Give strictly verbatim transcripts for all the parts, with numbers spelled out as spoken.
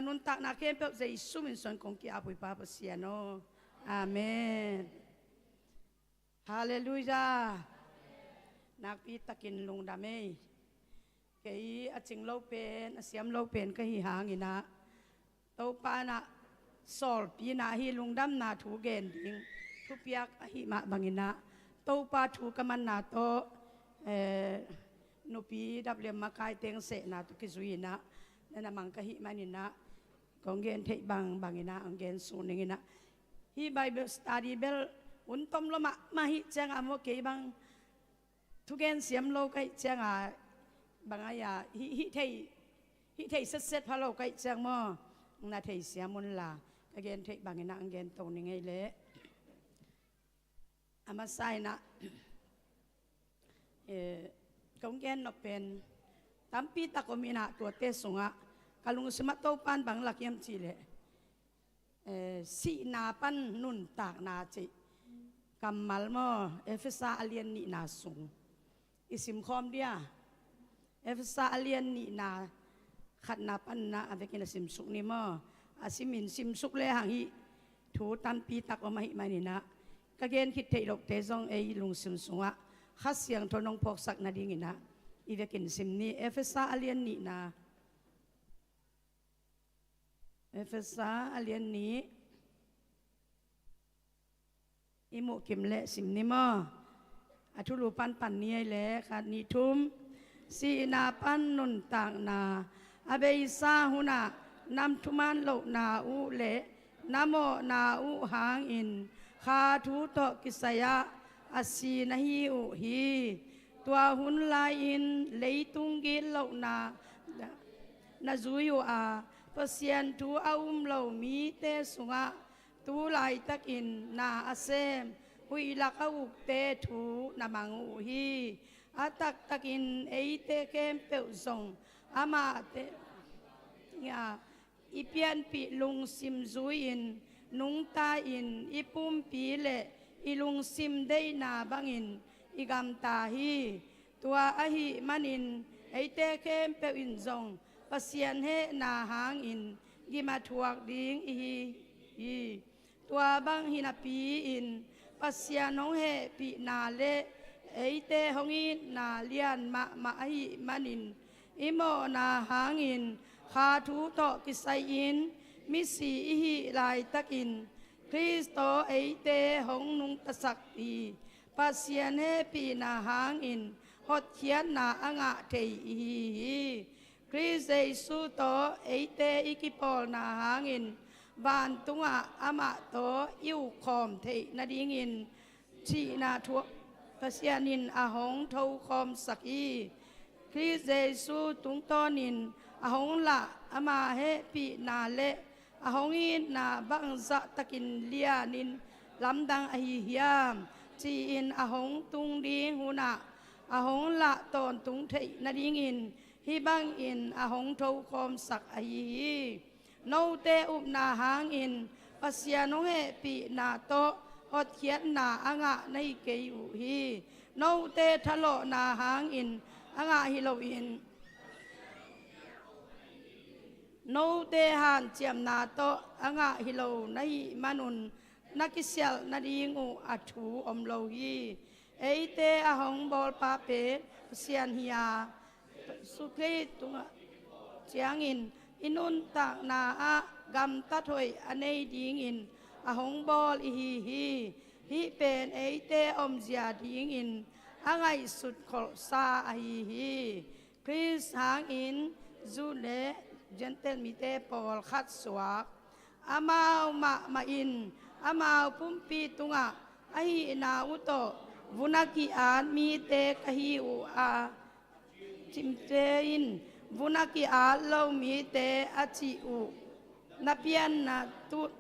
Nuntakna khempeuh Jesu min suang kong ki-ap uh hi Pa Pasian aw. Amen. Halleluiah. Nakpi takin lungdam ei. Kei a cing lo pen, a siam lo pen ka hi hangin ah, Topa in ah sawlpi in ah hih lungdamna thu gen ding thupiak ahih mah bangin ah, Topa thu ka manna tawh, eh, nupi dap liam makai teng sehna tawh kizui in ah, na na mang ka hih manin ah, kong gen theih bangbang in ah hong gen suk ning in ah. Hih Bible study bel hun tom lua mahmah ahih ciangah maw, kei bang thugen siam lo ka hih ciangah, bang a, hih, hih thei, hih thei setset pha lo ka hih ciang maw, na thei siam un la, ka gen theih bangin ah hong gen to ning ei leh. A masa in ah, eh, kong gen nop pen tampi tak om in ah, tuate sungah ka lungsim ah Topa in bang lak hiam cih leh, eh, sihna pan nuntakna cih kammal maw, Efesa a lian nihna sung i simkhawm dia. Efesa a lian nihna khatna pan in ah a vekin a simsuk ni maw. A simin simsuk lehang hih thu tampi tak om ahih manin ah, ka gen khit theih lohte zong ei lungsim sungah Kha Siangtho in hong phawksak nadingin ah i vekin sim ni. Efesa a lian nihna, Efesa a lian nih, i muh kim leh sim ni maw. A thulu pan pan ni ei leh, khat, nih, thum. Sihna pan nuntakna, a beisa hunah na thuman lohna uh leh na mawhna uh hangin kha thu tawh kisai-ah a si na hi uh hi. Tua hun lai-in leitung gitlohna na zui uh a, Pasian thu a um lo mite sungah tu laitakin na a sem, huih lak a ukte thu na mang uh hi. A taktakin eite khempeuh zong amahte i pianpih lungsim zui-in nungta-in i pumpi le i lungsim deihna bangin i gamta hi. Tua ahih manin eite khempeuh in zong Pasian hehna hangin gim a thuak ding i hi hi. Tua bang hi napi-in Pasian hong hehpihna le eite hong itna lian mahmah ahih manin, i mawhna hangin kha thu tawh kisai-in misi i hih laitakin Khrist tawh eite hong nungtasak hi. Pasian hehpihna hangin hotkhiatna a ngah thei i hi hi. Khrist Jesu tawh eite i kipawlna hangin vantungah amah tawh i ukkhawm theih nadingin thihna thuak Pasian in a hong thokhawmsak hi. Khrist Jesu tungtawnin a hong lah ama hehpihna le a hong itna bangzah takin lianin lamdang ahi hiam, ci-in a hong tung ding hunah a hong lah tawntung theih nadingin hih bangin a hong thokhawmsak ahi hi. Note upna hangin Pasian hong hehpihna tawh hotkhiatna a ngah na hi kei uh hi. Note thalawhna hangin a ngah hi loin, note hanciamna tawh a ngah hi lo na hih manun na kisialh nading uh a thu om lo hi. Eite a hong bawlpa pen Pasian hi a, Jesu Khrist tungah ciangin i nuntakna ah gamtat hoih a nei dingin a hong bawl i hi hi. Hih pen eite omzia dingin a ngaihsut kholhsa ahi hi. Khrist hangin Jew le Gentile mite pawlkhat suak, amau mahmah in amau pumpi tungah a hihna uh tawh vun a ki-at mite ka hi uh a, cimte in vun a ki-at lo mite a cih uh na pianna tut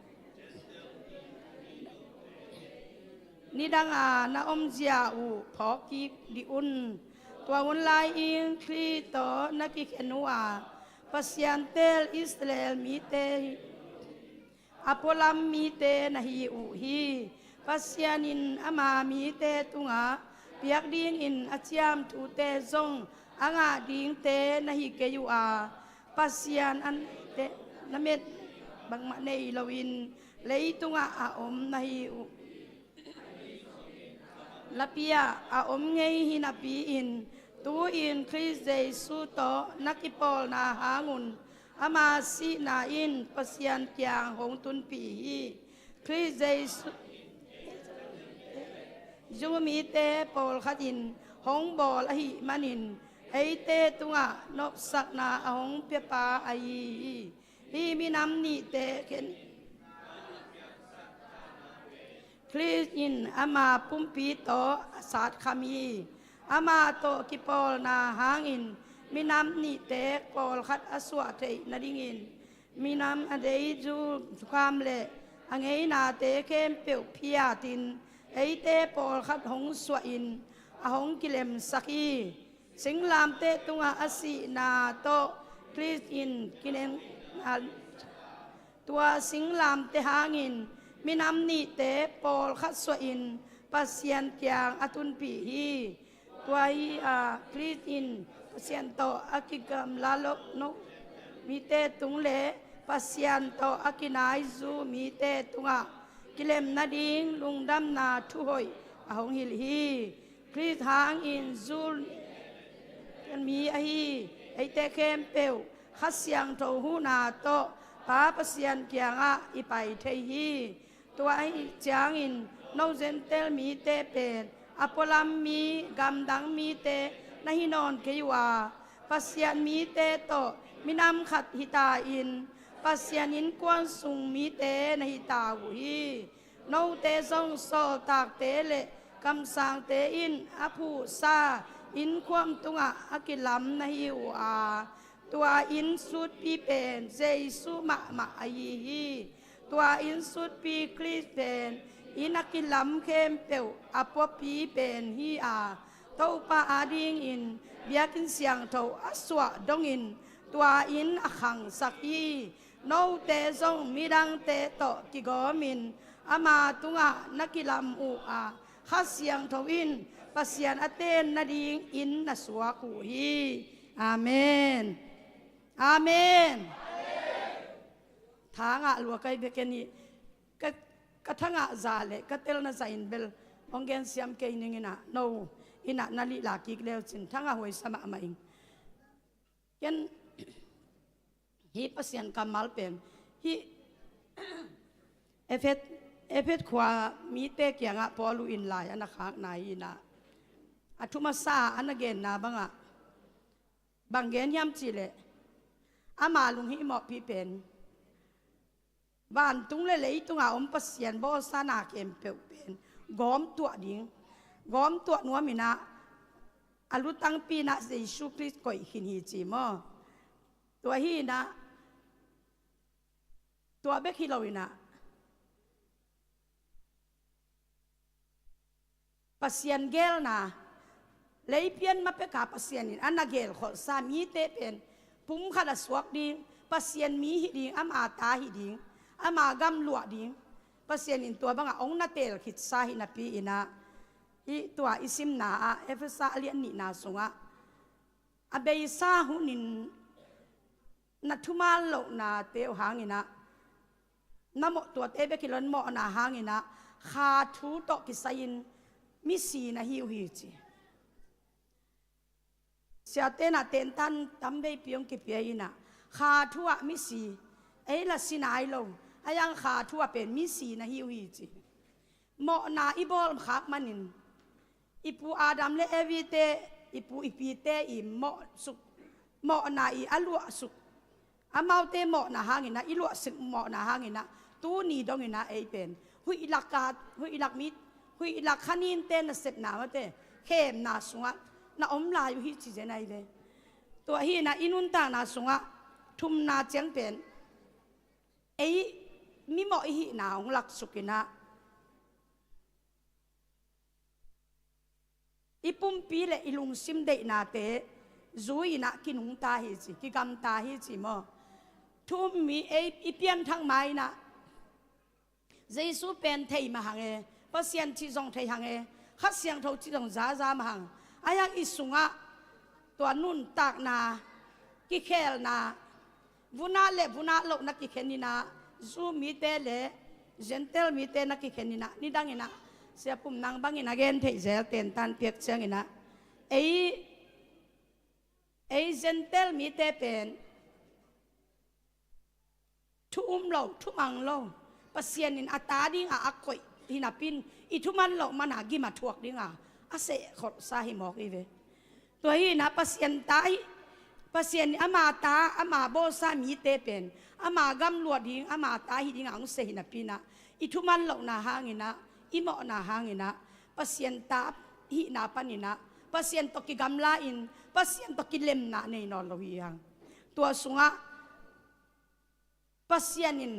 nidanga na omzia uh phawk kik dih un. Tua hun lai-in Khrist tawh na kikhen uh a, Pasian tel Israel mite hi, a pualam mite na hi uh hi. Pasian in ama mite tungah piak dingin a ciam thute zong a ngah dingte na hi kei uh a, Pasian a neite na met bangmah nei loin leitungah a om na hi uh. Lapi-ah a om ngei hi napi-in, tu-in Khrist Jesu tawh na kipawlna hangun ama sihna in Pasian kiang hong tunpih hi. Khrist Jesu Jew mite pawlkhat in hong bawl ahih manin eite tungah nopsakna a hong piapa ahi hi. Hih minam nihte khen Khrist in ama pumpi tawh a satkham hi. Ama tawh kipawlna hangin minam nihte pawlkhat a suah theih nadingin minam a dei Jew thukham le a ngeinate khempeuh phiatin eite pawlkhat hong suahin a hong kilemsak hi. Singlamteh tungah a sihna tawh Khrist in kineng a, tua singlamteh hangin minam nihte pawlkhat suahin Pasian kiang a tunpih hi. Tua hi a, Khrist in Pasian tawh a kigamla lo no mite tung le Pasian tawh a kinai Jew mite tungah kilem nading lungdamna thuhoih a hong hilh hi. Khrist hangin Jew mi ahi eite khempeuh Kha Siangtho huhna tawh Pa Pasian kiangah i pai thei hi. Tua ahih ciangin no Gentile mite pen a pualam mi, gamdang mite na hi nawn kei uh a, Pasian mite tawh minam khat hi ta-in Pasian innkuan sung mite na hi ta uh hi. Note zong sawltakte le kamsangte in a phuhsa innkhuam tungah a kilam na hi uh a, tua inn sutpi pen Jesu mahmah ahi hi. Tua inn sutpi Khrist pen inn a kilam khempeuh a puapi pen hi a, Topa adingin biakinn siangtho a suah dongin tua inn a khangsak hi. Note zong midangte tawh kigawmin ama tungah na kilam uh a, Kha Siangtho in Pasian a ten nading inn na suak uh hi. Amen. Amen. Thangah lua kai beken hi. Ka, ka thangah za le ka telna za in bel hong gensiam kei ning inah, no inah na lihla kik leu cin thangah huaisa mahmah ing. Ken hih Pasian kammal pen hih Efet, Efet khua mite kiangah Paul uh in lai a na khakna hi inah, a thu masa a na genna bangah bang gen hiam cihleh, ama lunghihmawhpih pen vantung le leitunga om Pasian bawlsa na khempeuh pen gawm tuah ding, gawm tuah nuam inah, a lutangpi inah Jesu Khrist koih khin hi ci maw? Tua hi inah, tua bek hi lo inah, Pasian geelna, leipian ma peka Pasian in a na geelkholhsa mite pen pumkhat a suak ding, Pasian mi hi ding, ama ta hi ding, ama gam luah ding, Pasian in tua bangah hong na teel khitsa hi napi inah, hih tua i simna ah Efesa a lian nihna sungah a beisa hunin na thuman lohnate uh hang inah, na mawh tuate bek hi lo in mawhna hang inah, kha thu tawh kisai-in misi na hi uh hi ci. Siate inah tentan tamveipi hong kipia inah, kha thu ah misi, ei la si nai lo, a yang kha thu ah pen misi na hi uh hi ci. Mawhna i bawl khak manin, i pu Adam le Evi te, i pu i pite i mawhsuk, mawhna i a luahsuk, amaute mawhna hang inah, i luahsuk mawhna hang inah, tuni dong inah ei pen huih lak a, huih lak mi, huih lak khaninte nasepna mate khemna sungah na om lai uh hi ci zen ahi ve. Tua hi inah i nuntakna sungah thumna ciang pen ei mimawh i hihna hong laksuk inah, i pumpi le i lungsim deihnate zui inah kinungta hi ci, kigamta hi ci maw? Thu um mi ei i pianthak ma inah, Jesu pen thei mah hang e, Pasian cih zong thei hang e, Kha Siangtho cih zong zaza mah hang. A yang i sungah tua nuntakna, kikhelna, Vun ah le vun ah loh na kikhen in ah, Jew mite le Gentile mite na kikhen in ah, nidang in ah, Sia Pum Nang bangin a gen theih zel tentan piak ciangin ah, ei, ei Gentile mite pen thu um lo, thu mang lo, Pasian in a ta dingah a koih hi napi in, i thuman loh man a gim a thuak dingah a sehkholhsa hi mawk hi ve. Tua hi in ah Pasian ta hi, Pasian in ama ta, ama bawlsa mite pen ama gam luah ding, ama ta hi dingah hong seh hi napi in ah, i thuman lohna hangin ah, i mawhna hangin ah, Pasian ta hihna panin ah, Pasian tawh kigamla in, Pasian tawh kilemna nei nawn lo hi hang. Tua sungah Pasian in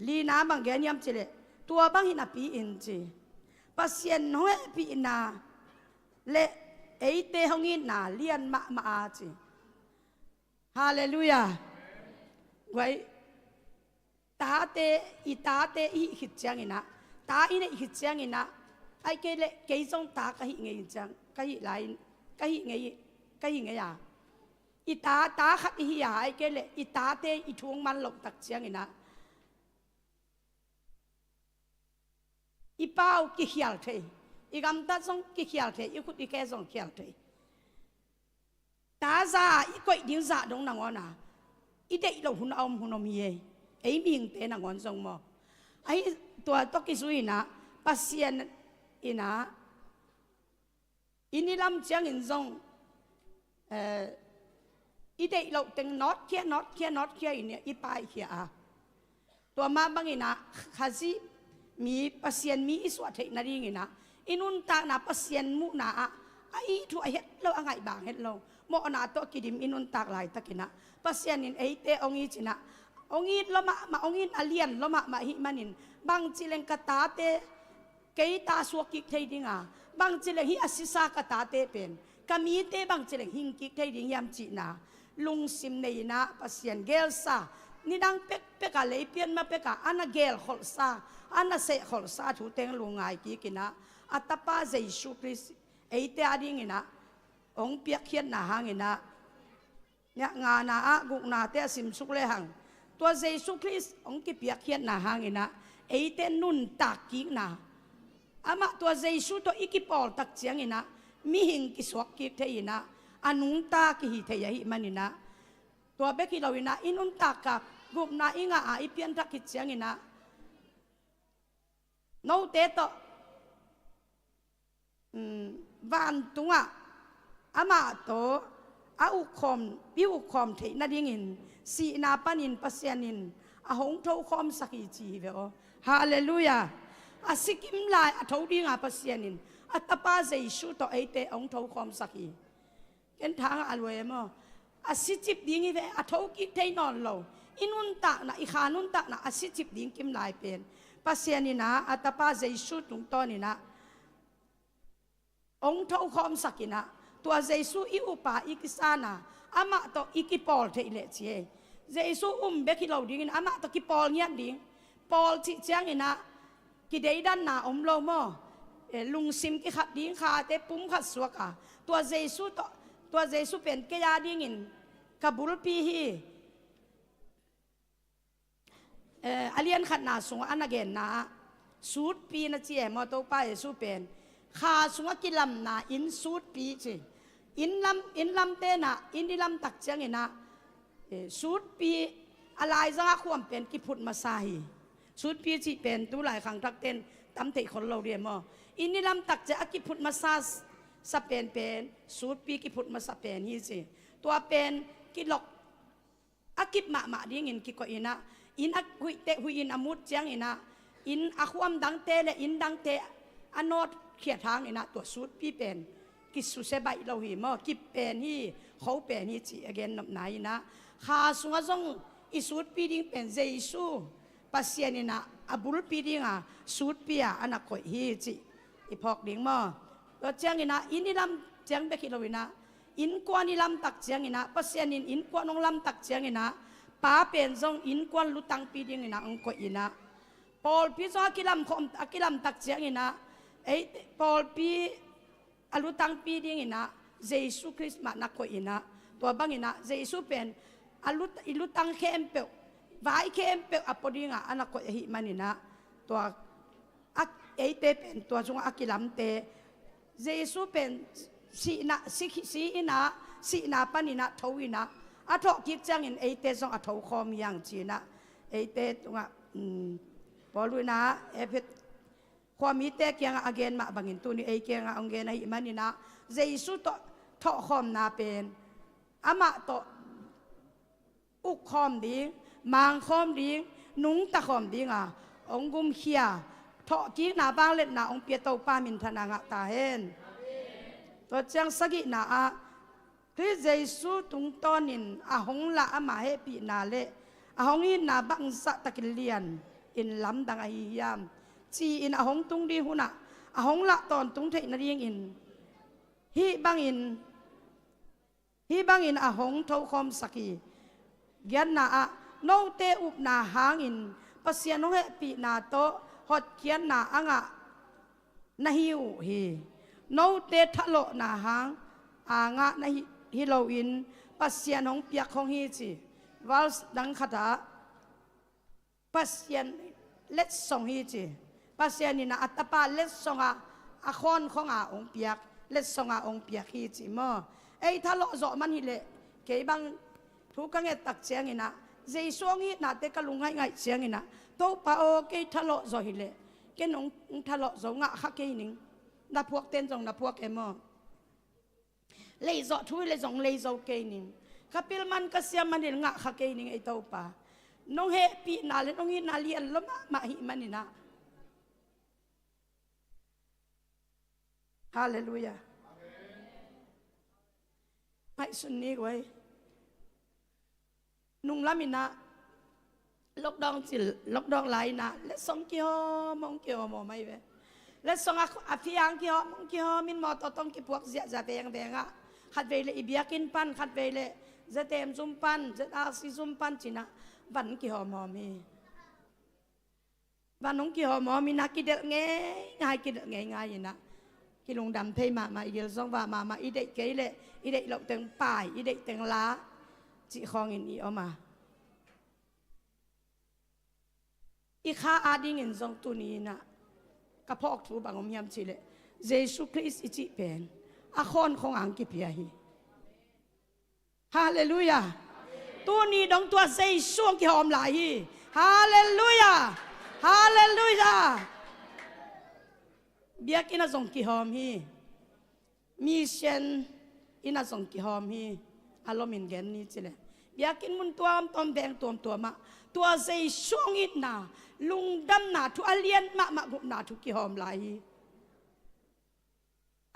lina bang gen hiam cih leh, tua bang hi napi in ci, Pasian hong hehpihna le eite hong itna lian mahmah a ci. Halleluiah. Guai, tate, i tate i hih khit ciangin ah, ta i neih khit ciangin ah, ahih kei leh kei zong ta ka hih ngei in ciang, ka hih lai in, ka hih ngei, ka hih ngei a. I ta, ta khat i hi a, ahih kei leh i tate i thu hong man loh tak ciangin ah, i pau kikhial thei, i gamtat zong kikhial thei, i khut i khe zong khial thei. Ta za i koih ding zah dong nangawn a, i deih loh hun a om hun om hi ei. Ei mihingte nangawn zong maw. Ahi, tua tawh kizui in ah, Pasian in ah, i nilam ciangin zong, eh, i deih loh teng nawtkhia, nawtkhia, nawtkhia in i paikhia a. Tua mah bangin ah, Khazih mi, Pasian mi i suah theih nadingin ah, i nuntakna Pasian muhna ah, a it uh a het lo, a ngaih bang het lo, mawhna tawh kidim i nuntak laitakin ah, Pasian in eite hong it in ah, hong it lua mahmah, hong it a lian lua mahmah ahih manin, bangci leng ka tate kei ta suak kik thei ding a, bangci leng hih a sisa ka tate pen, ka mite bangci leng hing kik thei ding hiam cihna lungsim nei in ah, Pasian gelsa, nidang pekpek a, lei pian ma pek a, a na gelkholhsa, a na sehkholhsa thu teng lungngai kik in ah, a tapa Jesu Khrist eite a dingin ah hong piakkhiatna hangin ah, ngana ah guknate a simsuk lehang, tua Jesu Khrist hong kipiakkhiatna hangin ah, eite nuntak kikna, amah tua Jesu tawh i kipawl tak ciangin ah, mihing kisuak kik thei in ah, a nungta kihi thei ahih manin ah, tua bek hi lo in ah, i nuntak a gupna i ngah a, i pianthak khit ciangin ah, note tawh, um, vantungah amah tawh a ukkhawm, i ukkhawm theih nadingin sihna panin Pasian in a hong thokhawmsak hi ci hi ve aw. Halleluiah. A si kim lai a tho dinga Pasian in a tapa Jesu tawh eite hong thokhawmsak hi. Ken thang a lua e maw. A sicip ding hi ve, a thokik thei nawn lo. I nuntakna, i kha nuntakna a sicip ding kim lai pen, Pasian in ah a tapa Jesu tungtawn in ah hong thokhawmsak in ah, tua Jesu i upa i kisan a, amah tawh i kipawl theih leh ci ei. Jesu um bek hi lo dingin amah tawh kipawl ngiat ding. Pawl cih ciangin ah kideidanna om lo maw. Eh, lungsim kikhat ding, khate pum khat suak a, tua Jesu tawh, tua Jesu pen kei a dingin ka bulpi hi. Eh, a lian khatna sungah a na genna ah, sutpi na ci e maw, Topa Jesu pen kha sungah kilamna inn sutpi ci. Inn lam, inn lamte na, inn i lam tak ciangin ah, eh, sutpi a laizang a khuam pen kiphut masa hi. Sutpi cih pen tu lai khangthakte in tam theih khol lo dih e maw. Inn i lam tak ciang a kiphut masa s-, sa pen pen, sutpi kiphut masa pen hi ci. Tua pen kilok a kip mahmah dingin kikoih in ah, inn a huihte huih in a mut ciangin ah, inn a khuam dangte le inn dangte a nawtkhiat hangin ah tua sutpi pen kisusia baih lo hi maw, kip pen hi, kho pen hi cih a gennopna in ah, kha sungah zong i sutpi ding pen Jesu, Pasian in ah a bulpi dinga sutpi a a na koih hi cih i phawk ding maw. Tua ciangin ah inn i lam ciang bek hi lo in ah, innkuan i lamtak ciangin ah, Pasian in innkuan hong lamtak ciangin ah, pa pen zong innkuan lutangpi dingin ah hong koih in ah, pawlpi zong a kilamkhawm, a kilamtak ciangin ah, ei, pawlpi a lutangpi dingin ah Jesu Khrist mah na koih in ah, Tua bangin ah Jesu pen a lut, i lutang khempeuh, vai khempeuh a pua dingah a na koih ahih manin ah, tua a, eite pen tua sungah a kilamte, Jesu pen sihna, si, si in ah, sihna panin ah tho in ah, a thawhkik ciangin eite zong a thokhawm hi hang ci-in ah, eite tungah, um, Paul in ah Efesa khuamite kiangah a gen mah bangin tuni ei kiangah hong gen ahih manin ah, Jesu tawh thohkhawmna pen amah tawh ukkhawm ding, mangkhawm ding, nungtakhawm ding a hong gumkhia, thawhkikna vangliatna hong pia Topa minthanna ngah ta hen. Tua ciang sagihna ah, Khrist Jesu tungtawnin a hong lah ama hehpihna le a hong itna bangzah takin lian in lamdang ahi hiam ci-in a hong tung ding hunah a hong lah tawntung theih nadingin hih bangin, hih bangin a hong thokhawmsak hi. Giatna ah, note upna hangin Pasian hong hehpihna tawh hotkhiatna a ngah na hi uh hi. Note thalawhna hang a ngah na hi, hi loin Pasian hong piak hong hi ci. Verse dang khatah Pasian letsong hi ci. Pasian in a tapa letsong a, a khawnkhong a hong piak, letsong a hong piak hi ci maw. Ei thalawh zawh man hileh, kei bang thu ka nget tak ciangin ah, Jesu hong itnate ka lungngaih ngaih ciangin ah, Topa aw, kei thalawh zawh hileh, ken hong, hong thalawh zawh ngah kha kei ning. Na phuakten zong na phuak e maw. Leizawh thu hileh zong leizo kei ning. Ka pil man ka siam man hileh ngah kha kei ning ei Topa. Nong hehpihna le nong itna lian lua mahmah ahih manin ah. Halleluiah. Ngaihsun ni guai. Nunglam in ah, lockdown cil, lockdown lai in ah, letsong kihawm hong kihawm hawm ahi ve. Letsong a, a fiang kihawm hong kihawm in mawtaw tawh hong kipuak ziahziah vengveng ah. Khatvei le i biakinn pan, khatvei le Z M zum pan, Z R C zum pan ci-in ah van kihawm hawm hi. Van hong kihawm hawm in ah kidelh ngeingai, kidelh ngeingai in ah, kilungdam thei mahmah, i gil zong vah mahmah, i deih kei leh i deih loh teng pai, i deih teng la cih khawngin i om a. I kha adingin zong tuni in ah ka phawk thu bang om hiam cih leh, Jesu Khrist i cih pen a khawnkhong a hong kipia hi. Halleluiah. Tuni dong tua Jesu hong kihawm lai hi. Halleluiah. Halleluiah. Biakinn ah zong kihawm hi. Mission inn ah zong kihawm hi. A lomin gen ni cih leh, biakinn mun tuamtuam, veng tuamtuam ah tua Jesu hong itna, lungdamna thu, a lian mahmah gupna thu kihawm lai hi.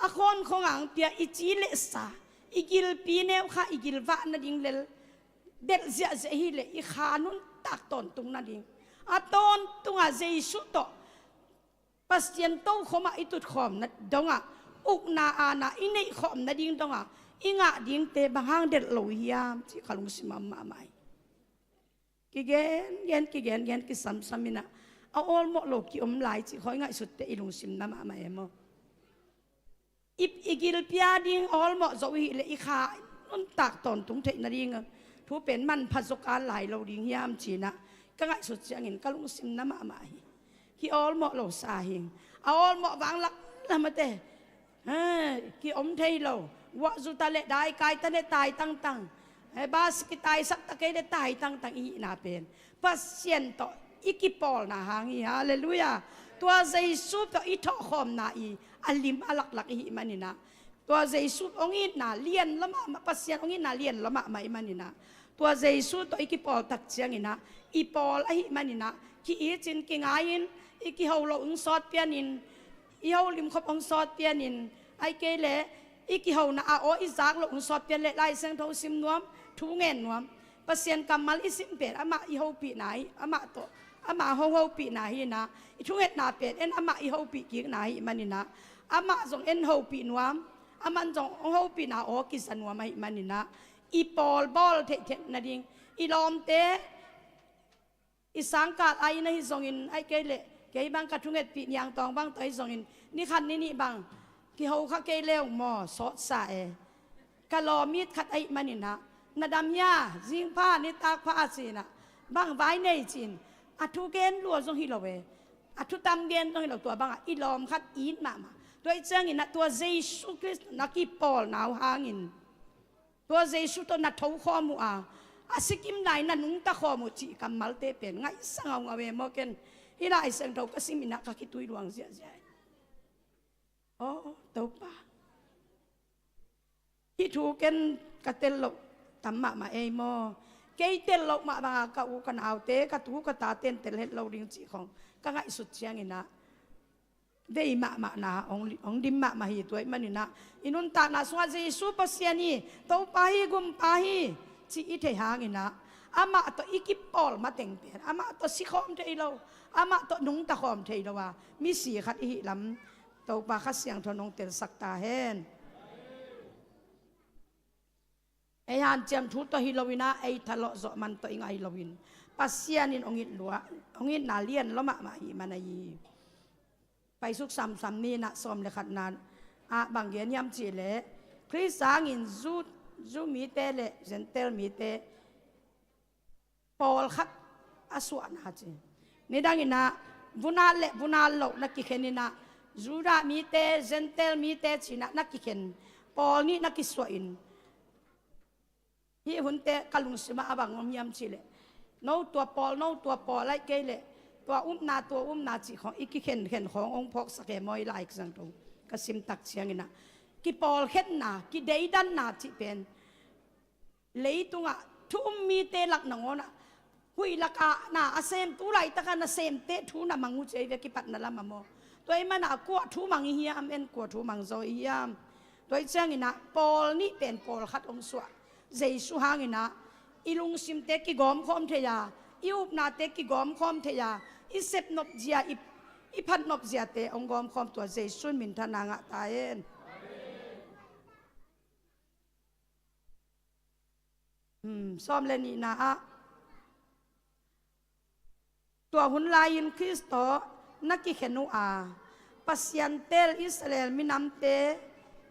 A khawnkhong a hong pia i ci le sa, i gilpi neu kha, i gil vah nading lel delh ziahziah hileh i kha nuntak tawntung nading, a tawntung a Jesu tawh Pasian tokhom ah i tutkhawm nading dong ah, ukna aana i neihkhawm nading dong ah i ngah dingte bang hang delh lo hiam cih ka lungsim ah om mahmah hi. Kigen gen, kigen gen, kisamsam in ah, a awlmawh lo kiom lai cih khawng i ngaihsut teh i lungsim na mahmah e maw. I, i gilpi a ding awlmawh zo i hih leh i kha nuntak tawntung theih nading thu pen manpha zaw kal lai lo ding hiam ci-in ah ka ngaihsut ciangin ka lungsim na mahmah hi. Ki awlmawh lo sa hi. A awlmawh vang lamlam a te, ha, kiom thei lo. Guah zu ta leh dai kai ta leh tai tangtang. Eh, bas kitaisak ta kei leh tai tangtang i hihna pen Pasian tawh i kipawlna hang hi. Halleluiah. Tua Jesu tawh i thawhkhawmna i a lim a laklak i hih manin ah, tua Jesu hong itna lian lua mahmah, Pasian hong itna lian lua mahmah i hih manin ah, tua Jesu tawh i kipawl tak ciangin ah, i pawl ahih manin ah, ki-it in, kingai in, i kiho loh hong sawt pian in, i holim khop hong sawt pian in, ahih kei leh i kihona a aw i zak loh hong sawt pian leh Lai Siangtho sim nuam, thu ngen nuam. Pasian kammal i sim pen amah i hopihna hi, amah tawh, amah hong hopihna hi in ah, i thungetna pen en amah i hopih kikna ahih manin ah, amah zong en hopih nuam, amah zong hong hopihna aw kiza nuam ahih manin ah, i pawl bawl theih theih nading, i lawmte, i sangkah a inn ahi zongin, ahih kei leh kei bang ka thungetpih Niangtawng bang tawh ahi zongin, ni khat ni nih bang kiho kha kei leh ung maw, sawtsa e. ka lawm it khat ahih maninah, na dam hia, zingpha, nitakpha a cinah, bang vai nei cin, a thu gen lua zong hi lo e, a thu tam gen zong hi lo, tua bangah i lawm khat it mahmah. Tua ih cianginah tua Jesu Khrist na kipawlna uh hangin, tua Jesu tawh na tho khawm uh a, a sikim lai na nungta khawm uh cih kammalte pen ngaihsa ngaungau e maw ken. Hih Lai Siangtho ka sim inah ka khitui luang ziahziah. Aw Topa, hih thu ken ka tel loh tam mahmah ei maw. Kei tel loh mah banga ka u ka naute, ka tu ka tate in tel het lo ding cih khong ka ngaihsut cianginah, vei mahmahna hong, hong dim mahmah hi. Tua ih maninah i nuntakna sungah Jesu Pasian hi, Topa hi, Gumpa hi, cih i theih hanginah, amah tawh i kipawl mateng pen amah tawh sikhawm thei lo, amah tawh nungta khawm thei lo a misi khat i hih lam Topa Kha Siangtho in hong telsak ta hen. Ei hanciam thu tawh hi loinah, ei thalawh zawh man tawh i ngai loin, Pasian in hong it lua, hong itna lian lua mahmah ahih man ahi hi. Paisuk samsam ninah sawm le khatna ah bang gen hiam cihleh, Khrist hangin Jew, Jew mite le Gentile mite pawlkhat a suahna ci. Nidanginah vunat le vunat loh na kikheninah, Judah mite, Gentile mite cinah na kikhen, pawl nih na kisuahin. Hih hunte ka lungsimah a bang om hiam cihleh, no tua pawl, no tua pawl, aih kei leh tua upna, tua upna cih khong i kikhenkhen khong hong phawksak e maw. I Lai Siangtho ka simtak cianginah, kipawlkhenna, kideidanna cih pen leitungah thu um mite lak nangawnah huih lakah na a sem, tu laitakah nasemte thu na mang uh ci ei ve, kipatna lamah maw. Tua ih manah kua thu mang i hiam, en kua thu mang zaw i hiam. Tua ih cianginah pawl nih pen pawlkhat hong suah, Jesu hanginah i lungsimte kigawmkhawm thei a, i upnate kigawmkhawm thei a, i sepnop zia, i, i phatnop ziate hong gawmkhawm tua Jesu in minthanna ngah ta hen. Hmm, sawm le nihna ah, tua hun lai-in Khrist tawh na kikhen uh a, Pasian tel Israel minamte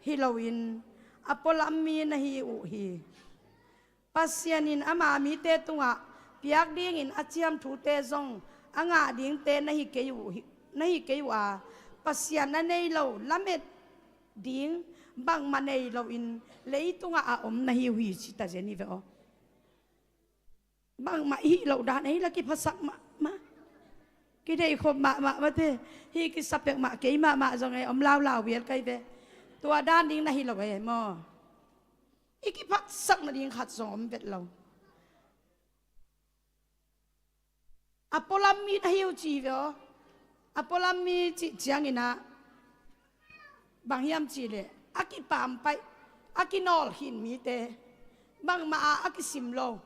hi loin a pualam mi na hi uh hi. Pasian in ama mite tungah piak dingin a ciam thute zong a ngah dingte na hi kei uh hi, na hi kei uh a, Pasian a nei lo lamet ding bangmah nei loin leitungah a om na hi uh hi, ci ta zen hi ve aw. Bangmah i hih loh dan ei la kiphasak mahmah, kideikhop mahmah mate. Hih kisa peuhmah kei mahmah zong ei om laulau vial kai ve. Tua dan ding na hi lo ei maw. I kiphatsak nading khat zong om vet lo. A pualam mi na hi uh ci hi ve aw. A pualam mi cih cianginah bang hiam cihleh, a kipaampaih, a kinawl khin mite, bangmah ah a kisim lo.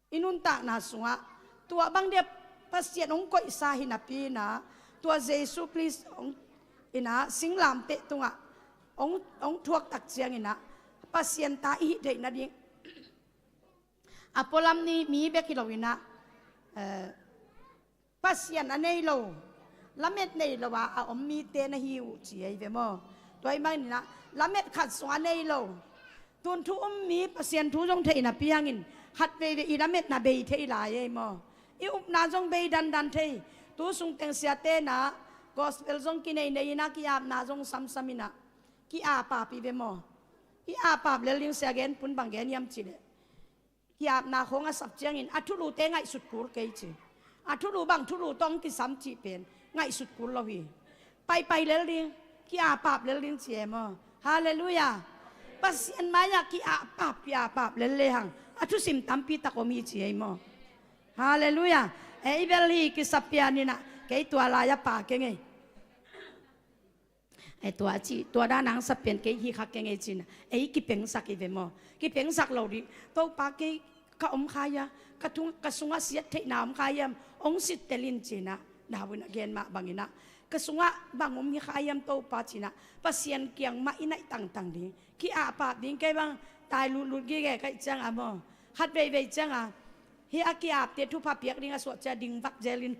I nuntakna sungah tua bang dia Pasian hong koihsa hi napi inah, tua Jesu Khrist hong inah singlamteh tungah hong, hong thuak tak cianginah Pasian ta i hih theih nading a pualam ni mi bek hi loinah, eh, Pasian a nei lo, lamet nei lo a a om mite na hi uh ci ei ve maw. Tua ih maninah lamet khat sung a nei lo, tun thu um mi Pasian thu zong theih napi hangin khat veivei i lametna bei thei lai ei maw. I upna zong bei dandan thei. Tu sungteng siate inah gospel zong kinei nei inah ki-apna zong samsam inah ki-ap ap hi ve maw. Ki-ap ap lel ding sia gen pun bang gen hiam cihleh, ki-apna khong a sap ciangin a thulute ngaihsut kul kei ci. A thulu bang thulu tawh hong kisam cih pen ngaihsut kul lo hi. Paipai lel ding, ki-ap ap lel ding ci ei maw. Halleluiah. Pasian mai-ah ki-ap ap, ki-ap ap lel lehang a thusim tampi tak om hi ci ei maw. Halleluiah. Ei bel hi kisa pian inah kei tua lai-ah pa keng ei. Ei tua ci, tua dan a hong sap pen kei hi kha keng ei ci inah ei kipengsak hi ve maw. Kipengsak lo dih. Topa, kei ka om kha hia, ka thung, ka sungah siat theihna om kha hiam, hong sittel in ci inah. David in a gen mah bang inah, ka sungah bang om hi kha hiam Topa ci inah Pasian kiang mah i naih tangtang ding. Ki-ap ap ding, kei bang tai lutlut gige ka hih cianga maw, khat veivei cianga hih a ki-apte thupha piak ding a suah cia ding vat zel in.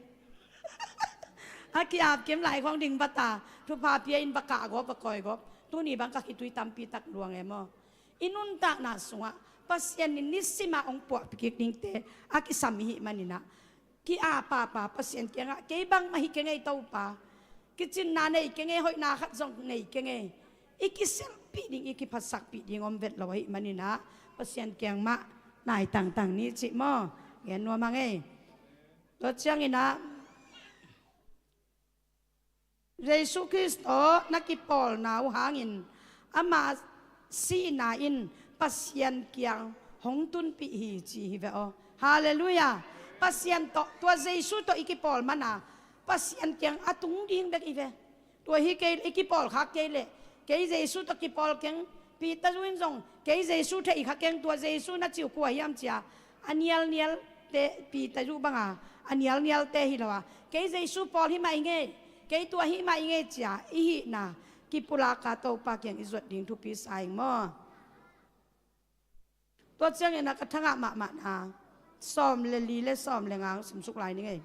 A ki-ap kim lai khong ding vat a, thupha pia in va kah gawp, va kawi gawp. Tuni bang ka khitui tampi tak luang ei maw. I nuntakna sungah Pasian in nisima hong puahpih kik dingte a kisam i hih maninah, ki-apapa Pasian kiangah, kei bangmah hi keng ei Topa, kicinna nei keng ei, hoihna khat zong nei keng ei, i kiselpih ding, i kiphatsakpih ding om vet lo ahih maninah, Pasian kiang mah nai tangtang ni cih maw? Gen nuam hang ei. Tua cianginah Jesu Khrist tawh na kipawlna uh hangin ama sihna in Pasian kiang hong tunpih hi ci hi ve aw. Halleluiah. Pasian tawh, tua Jesu tawh i kipawl mana Pasian kiang a tung ding bek i ve. Tua hi kei, i kipawlkhak kei leh, kei Jesu tawh kipawl keng. Peter zu in zong, kei Jesu thei kha keng, tua Jesu na ci uh kua hiam cia a nialnialte, Peter zu banga a nialnialte hi lo a, kei Jesu pawl hi mah i ngei, kei tua hi mah i ngei cia i hihna kipulaka Topa kiang i zuat ding thupi sa ing maw? Tua ciangin a ka thangah mahmahna sawm le li le sawm le nga hong simsuk lai ni ngei.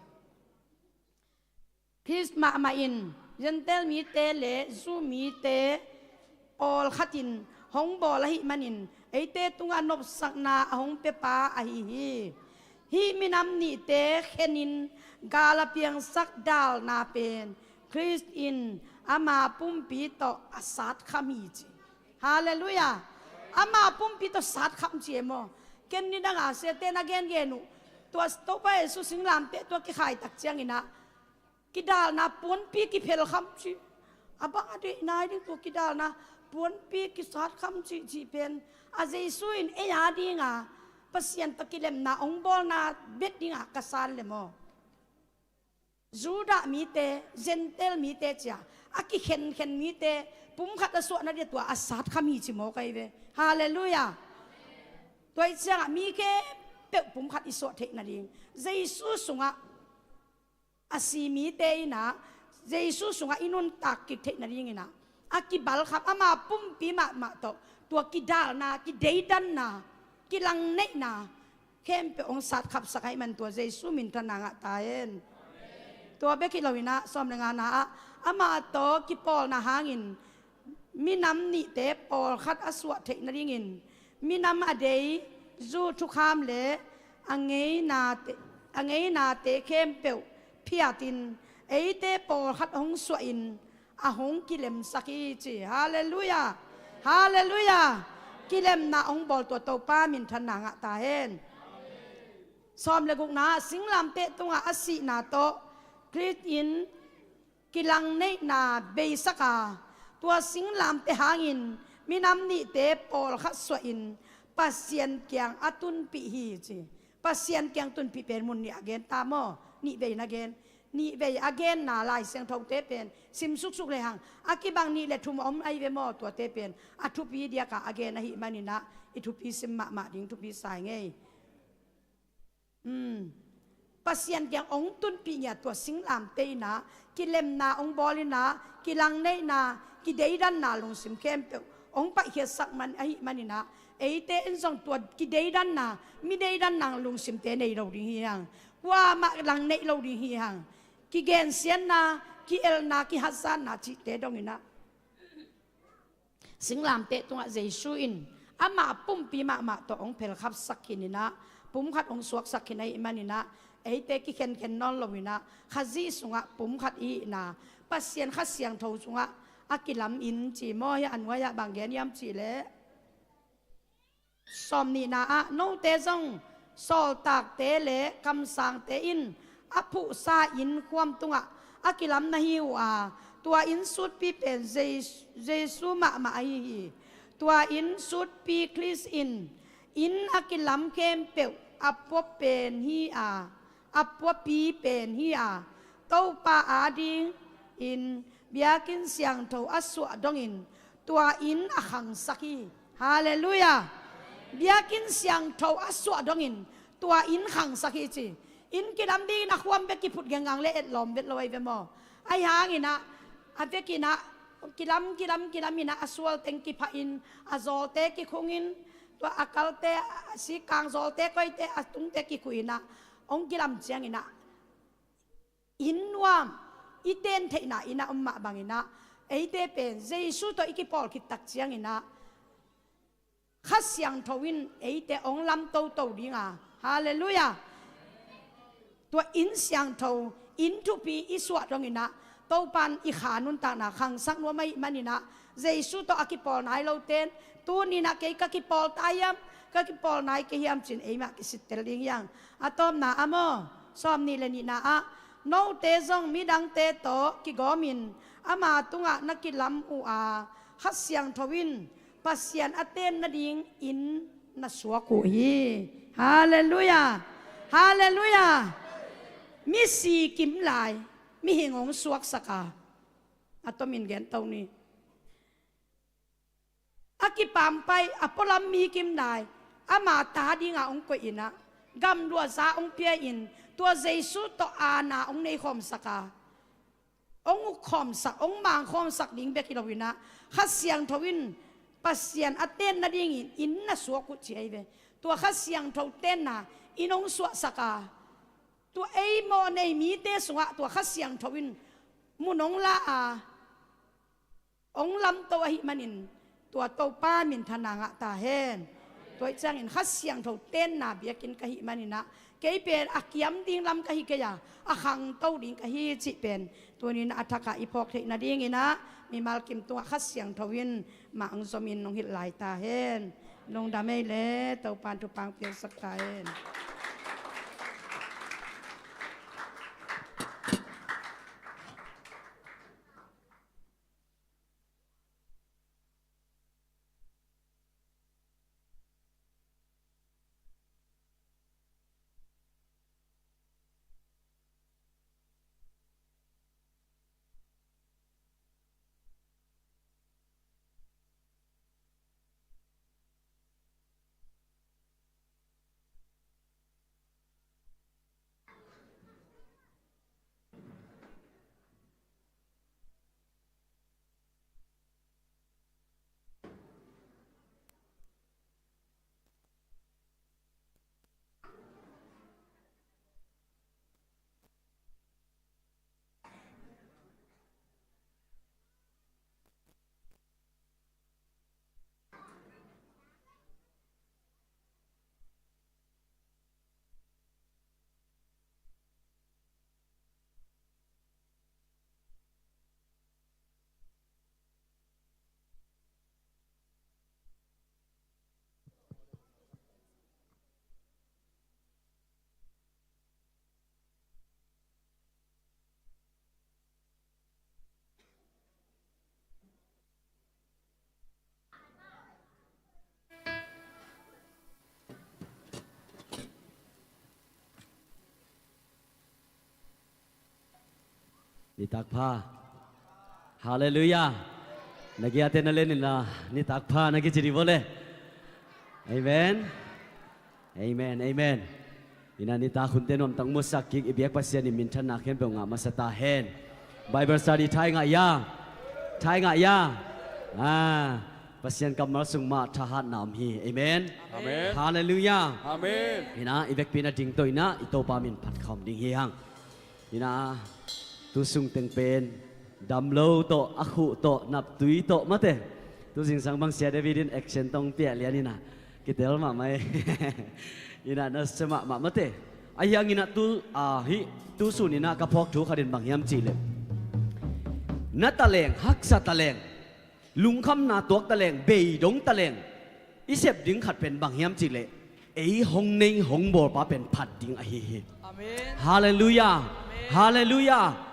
Khrist mahmah in Gentail mite le Jew mite pawlkhat in hong bawl ahih manin eite tungah nopsakna a hong piapa ahi hi. Hih minam nihte khenin gal a piangsak dalna pen Khrist in ama pumpi tawh a satkham hi ci. Halleluiah. Ama pumpi tawh satkham ci e maw? Ken nidanga siate na gengen uh, tua Topa Jesu singlamteh tua kikhaitak cianginah kidalna puanpi kiphelkham ci. A bang a deih nai ding tua kidalna puanpi kisatkham cih cih pen a Jesu in ei a dinga Pasian tawh kilemna hong bawlna bet dinga ka san le maw? Judah mite, Gentail mite cia a kikhenkhen mite pumkhat a suahna dia tua a satkham hi ci maw kai ve? Halleluiah. Tua ih ciangah mi khempeuh pumkhat i suah theih nading Jesu sungah a si mite inah Jesu sungah i nuntak kik theih nadinginah a kibalkham ama pumpi mahmah tawh tua kidalna, kideidanna, kilangneihna khempeuh hong satkhapsak ahih man tua Jesu minthanna ngah ta hen. Tua bek hi loinah sawm le ngana ah ama tawh kipawlna hangin minam nihte pawlkhat a suah theih nadingin minam a dei Jew thukham le a ngeinate, a ngeinate khempeuh phiatin eite pawlkhat hong suahin a hong kilemsak hi ci. Halleluiah. Halleluiah. Kilemna hong bawl tua Topa minthanna ngah ta hen. Sawm le gukna ah singlamteh tungah a sihna tawh Khrist in kilangneihna beisak a, tua singlamteh hangin minam nihte pawlkhat suahin Pasian kiang a tunpih hi ci. Pasian kiang tunpih pen mun nih a gen ta maw? Nih vei na gen. Nih vei a genna Lai Siangthote pen sim suksuk lehang a kibang nih le thum a om ahi ve maw? Tuate pen a thupi diaka a gen ahih maninah i thupi sim mahmah ding thupi sa ing ei. Pasian kiang hong tunpih ngiat tua singlamteh inah kilemna hong bawl inah kilangneihna, kideidanna lungsim khempeuh hong paihkhiatsak man ahih maninah eite in zong tua kideidanna, mideidanna lungsimte nei lo ding hi hang. Kuamah langneih lo ding hi hang. Kigensiatna, ki-elna, kihatzanna cihte donginah singlamteh tungah Jesu in ama pumpi mahmah tawh hong phelkhapsak khin inah pumkhat hong suaksak khin ahih maninah eite kikhenkhen nawn loinah Khazih sungah pumkhat i hihna Pasian Kha Siangtho sungah a kilam in ci maw? Hiah a nuai-ah bang gen hiam cihleh sawm nihna ah note zong sawltakte le kamsangte in a phuhsa inn khuam tungah a kilam na hi uh a, tua inn sutpi pen Jes-, Jesu mahmah ahi hi. Tua inn sutpi Khrist in inn a kilam khempeuh a pua pen hi a, a puapi pen hi a, Topa adingin biakinn siangtho a suah dongin tua inn a khangsak hi. Halleluiah. Biakinn siangtho a suah dongin tua inn khangsak hi ci. Inn kilam dingin a khuam bek kiphut gengang le etlawm vet lo ahi ve maw? Ahi hanginah a vekinah kilam, kilam, kilaminah a sual teng kiphahin a zawlte kikhungin tua a kalte, a sikkang zawlte koite a tungte kikhuhinah hong kilam cianginah inn nuam i ten theihna inn a om mah banginah eite pen Jesu tawh i kipawl khittak cianginah Kha Siangtho in eite hong lam toto ding a. Halleluiah. Tua inn siangtho, inn thupi i suah dongin ah, Topa in i kha nuntakna khangsak nuam ahih manin ah, Jesu tawh a kipawl nai lote in, tuni in ah kei ka kipawl ta hiam, ka kipawl nai kei hiam ci-in eimah kisittel ding hi hang. A tawpna ah maw, sawmnih le nihna ah, note zong midangte tawh kigawmin ama tungah na kilam uh a, Kha Siangtho in Pasian a ten nading inn na suak uh hi. Halleluiah. Halleluiah. Misi kim lai, mihing hong suaksak a, a tomin gento ni. A kipampai a pualam mi kim lai, ama ta dinga hong koih in ah, gamluah za hong pia-in, tua Jesu tawh aana hong neikhawmsak a, hong ukkhawmsak, hong mangkhawmsak ding bek hi loin ah, Kha Siangtho in Pasian a ten nadingin inn na suak uh ci ahi ve. Tua Kha Siangtho tenna inn hong suahsak a, tua ei mawhnei mite sungah tua Kha Siangtho in mun hong la a, hong lamto ahih manin, tua Topa minthanna ngah ta hen. Tua ahih ciangin Kha Siangtho tenna biakinn ka hih manin ah, kei pen a kiam ding lam ka hi kei a, a khangto ding ka hi cih pen tuni in a thakah i phawk theih nadingin ah, mimal kim tungah Kha Siangtho in mah hong zomin hong hilh lai ta hen. Lungdam ei le, Topa in thupha hong piaksak ta hen. Nitak pha. Halleluiah. Na giate na len inla, nitak pha na kici dih vawle. Amen. Amen, amen. Ina nitak hunte nuamtak musak kik, i biak Pasian in minthanna khempeuh ngah masa ta hen. Bible study thai ngah ia. Thai ngah ia. Ah, Pasian kammal sung mah thahatna om hi. Amen. Amen. Halleluiah. Amen. Ina i vekpi in a dingto ina i Topa min phat khawm ding hi hang. Ina tu sung teng pen damlo tawh, a khuh tawh, naptui tawh mate. Tu zingsang bang Sia David in action tong piah lian ina kitel mahmah e. Ina na sia mahmah mate. Ahi hangin ah tu, ah, hih tu sun ina ka phawk thu khat in bang hiam cihleh, na taleng, haksa taleng, lungkhamna tuak taleng, beidong taleng i sep ding khat pen bang hiam cihleh, ei hong nei hong bawlpa pen phat ding ahi hi. Amen. Halleluiah. Amen. Halleluiah.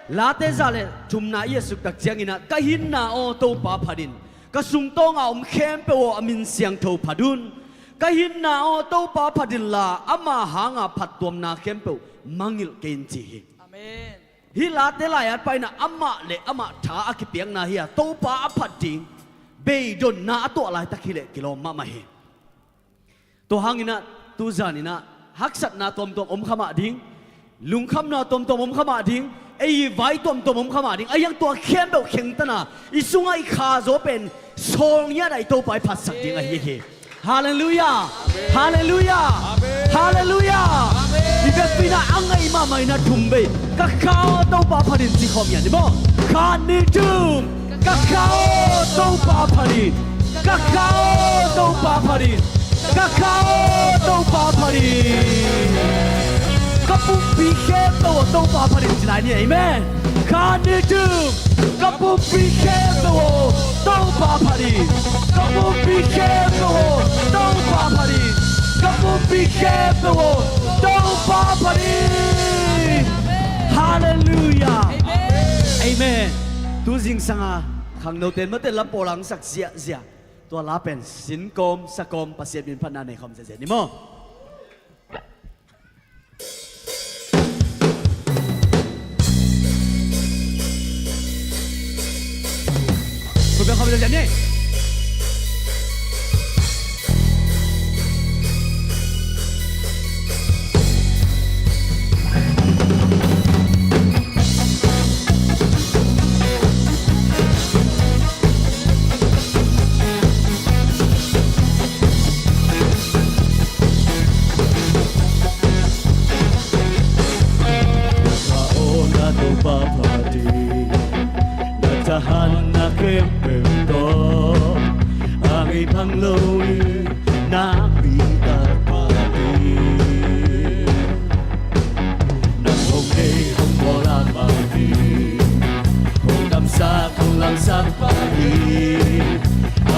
Late za le thumna i a suktak ciangin ah, ka hinna aw Topa phat in, ka sungtawnga om khempeuh aw a min siangtho phat un. Ka hinna aw Topa phat inla, ama hanga phattuamna khempeuh mangngilh kei in ci hi. Amen. Hih late lai-at paina amah le amah tha a kipiakna hi a, Topa a phat ding beidonna a tuah laitak hileh kilawm mahmah hi. Tua hangin ah tu zan in ah haksatna tuamtuam om kha mah ding, lungkhamna tuamtuam om kha mah ding, ei vai tuamtuam om kha mah ding. Ahi hang tua khempeuh khengtana i sungah i khazaw pen sawl ngiat a i Topa i phatsak ding ahi hi. Halleluiah. Amen. Halleluiah. Amen. Halleluiah. Amen. I vekpi in ah a ngai mahmah in ah thum vei, ka kha aw Topa phat in ci khawm ia ni maw. Khat, nih, thum. Ka kha aw Topa phat in. Ka kha aw Topa phat in, ka kha aw Topa phat in, ka pumpi khempeuh aw Topa phat in ci lai ni. Amen. Khat, nih, thum. Ka pumpi khempeuh aw Topa phat in, ka pumpi khempeuh aw Topa phat in, ka pumpi khempeuh aw Topa phat in. Halleluiah. Amen. Tu zingsang a khangnote in mate la pawl a hong sak ziahziah. Tua la pen sin kawm sa kawm Pasian min phatna nei khawm ziahziah ni maw. Khut beng khawm ziahziah ni. Ka aw na Topa phat in, na thahatna khempeuh tawh a ngei phang lo in, nakpi tak phat in. Nang hong nei hong bawl a mah hi, hong damsak hong lamsak pah hi.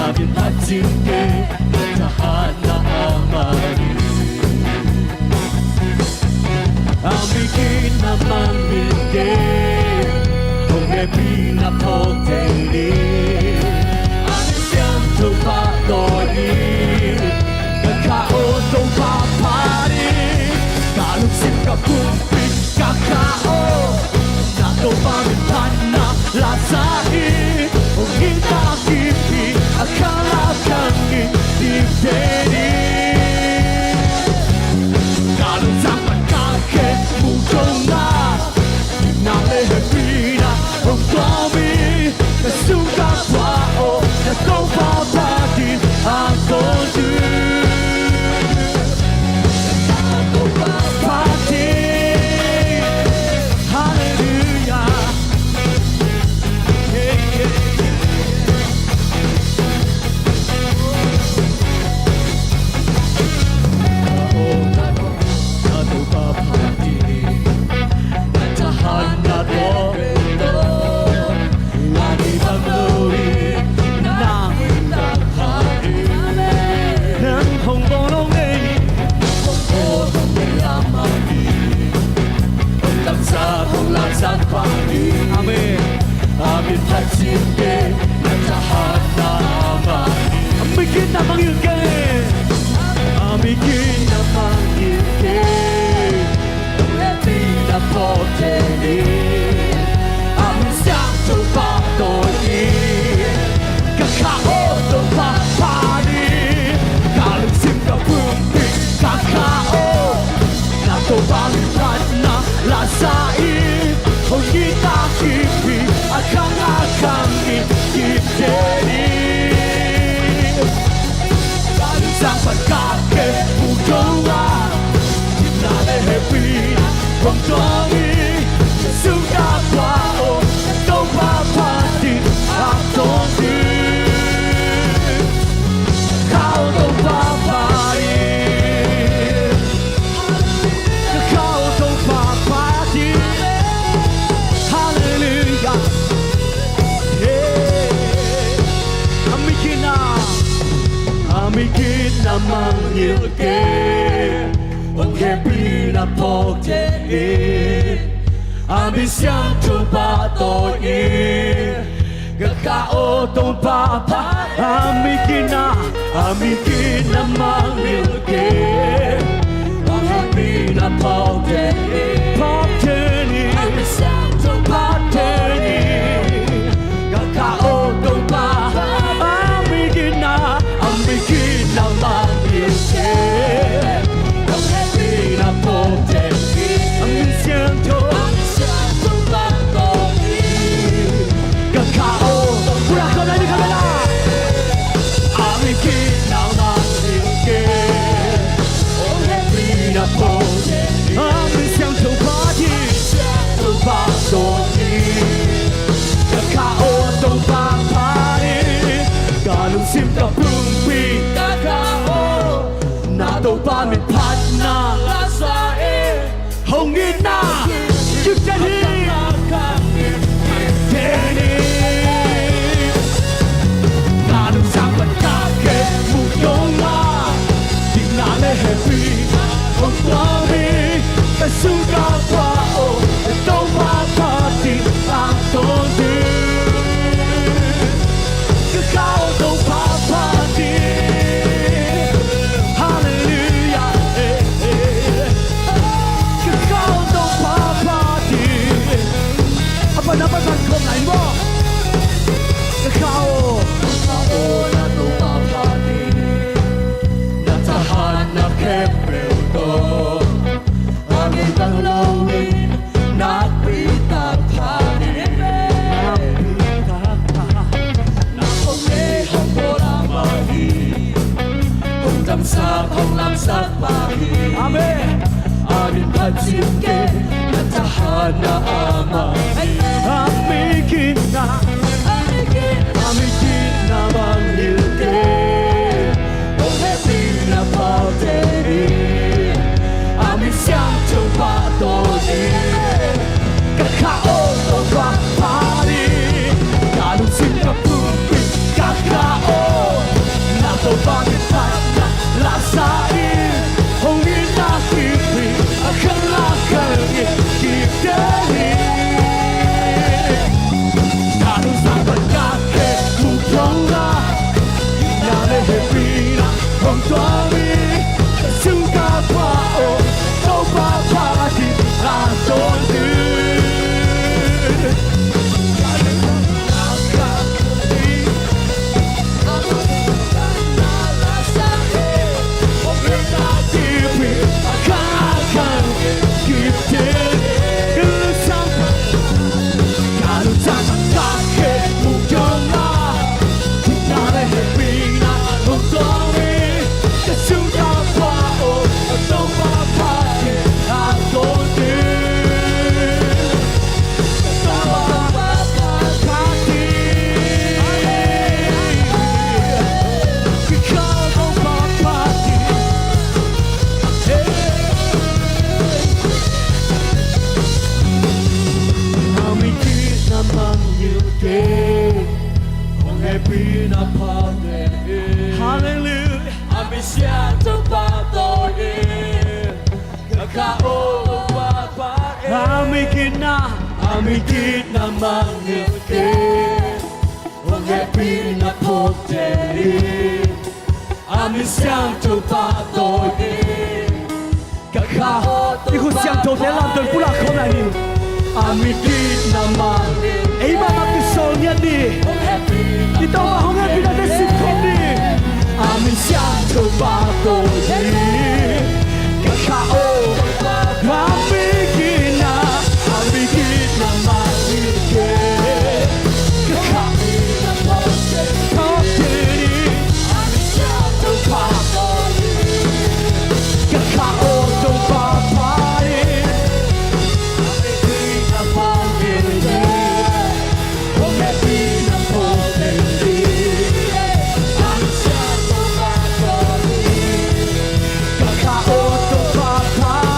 A min phat cing kei, na thahatna a mah hi. A mi gina mangngilh kei, hong hehpihna phawk thei ni. A min siangtho pahtawi ni. Ka kha aw Topa phat in, ka lungsim ka pumpi ka kha aw. Na Topa min phatna la sa hi, hong hih tak kim hi, a khang a khang in kim thei ni. Ka lungsim pan ka khe mu dong a, gimna le hehpihna hong tuam hi. Ka sung ka pua aw, na Topa phat in a tawntun. Phat in. Halleluiah. Hey, hey. Amen. Amen. A mi gina mangngilh kei. A mi gina mangngilh kei. Hong hehpihna phawk thei ni. A min siangtho pahtawi ni. Ka kha aw Topa phat in. Ka lungsim ka pumpi ka kha aw. Na Topa min phatna la sa hi. Hong hih tak kim hi, a khang a khang in kim thei ni. Ka lungsim pan ka khe mu dong a, gimna le hehpihna hong tuam hi. Ka sung ka pua aw, na Topa phat in a tawntun. Ka kha aw Topa phat in. Ka kha aw Topa phat in. Halleluiah. Hey. A mi gina, a mi gina mangngilh kei. Hong hehpihna phawk thei ni. A min siangtho pahtawi ni. Ka kha aw Topa phat in. A mi gina, a mi gina mangngilh kei. Hong hehpihna phawk thei ni. Phawk thei ni. A min siangtho pahtawi ni. Ka kha aw Topa phat in. A mi gina, a mi gina mangngilh kei. Hong hehpihna phawk thei ni. A min siangtho, a min siangtho pahtawi ni. Ka kha aw, pura kau nai ni kau nai la. A mi gina mangngilh kei. Hong hehpihna phawk thei ni. A min siangtho phat in. Siangtho pahtawi ni. Ka kha aw Topa phat in. Ka lungsim ka Nakpi tak pha ding hi ve. Nakpi tak pha. Na hong nei hong bawl amah hi. Hong damsak hong lamsak pa hi. Amen. A min phat cih kei, na thahatna amah hi. A migitna, a migitna, a migitna mangngilh kei. Hong hehpihna phaute hi. A min siangtho pahtawi hi. Ka kha aw, Topa pha ding. Ka lungsim ka pumpi ka kha aw, na Topa min phatna la sa in. Hong itna kipi a khang a khang in kipte hi. Ka lungsim ka khe mu thong la, itna le hehpihna hong tuam hi. Ka sung ka pua aw, Topa pha ding a tawntung. Hallelujah. A migitna, a migitna mangngilh kei. Hong hehpihna phaute hi. A min siangtho pahtawi hi. Ka kha aw, i khut siangthote lamdang pulak khawm lai ni. A migitna mangngilh, ei mahmah kisawl ngiat ni. I Topa hong hehpihna te sim khawm ni. A min siangtho pahtawi hi. Ka kha aw, a migitna, a migitna mangngilh kei. Ka kha aw, Topa pha ding. Ka kha aw, Topa pha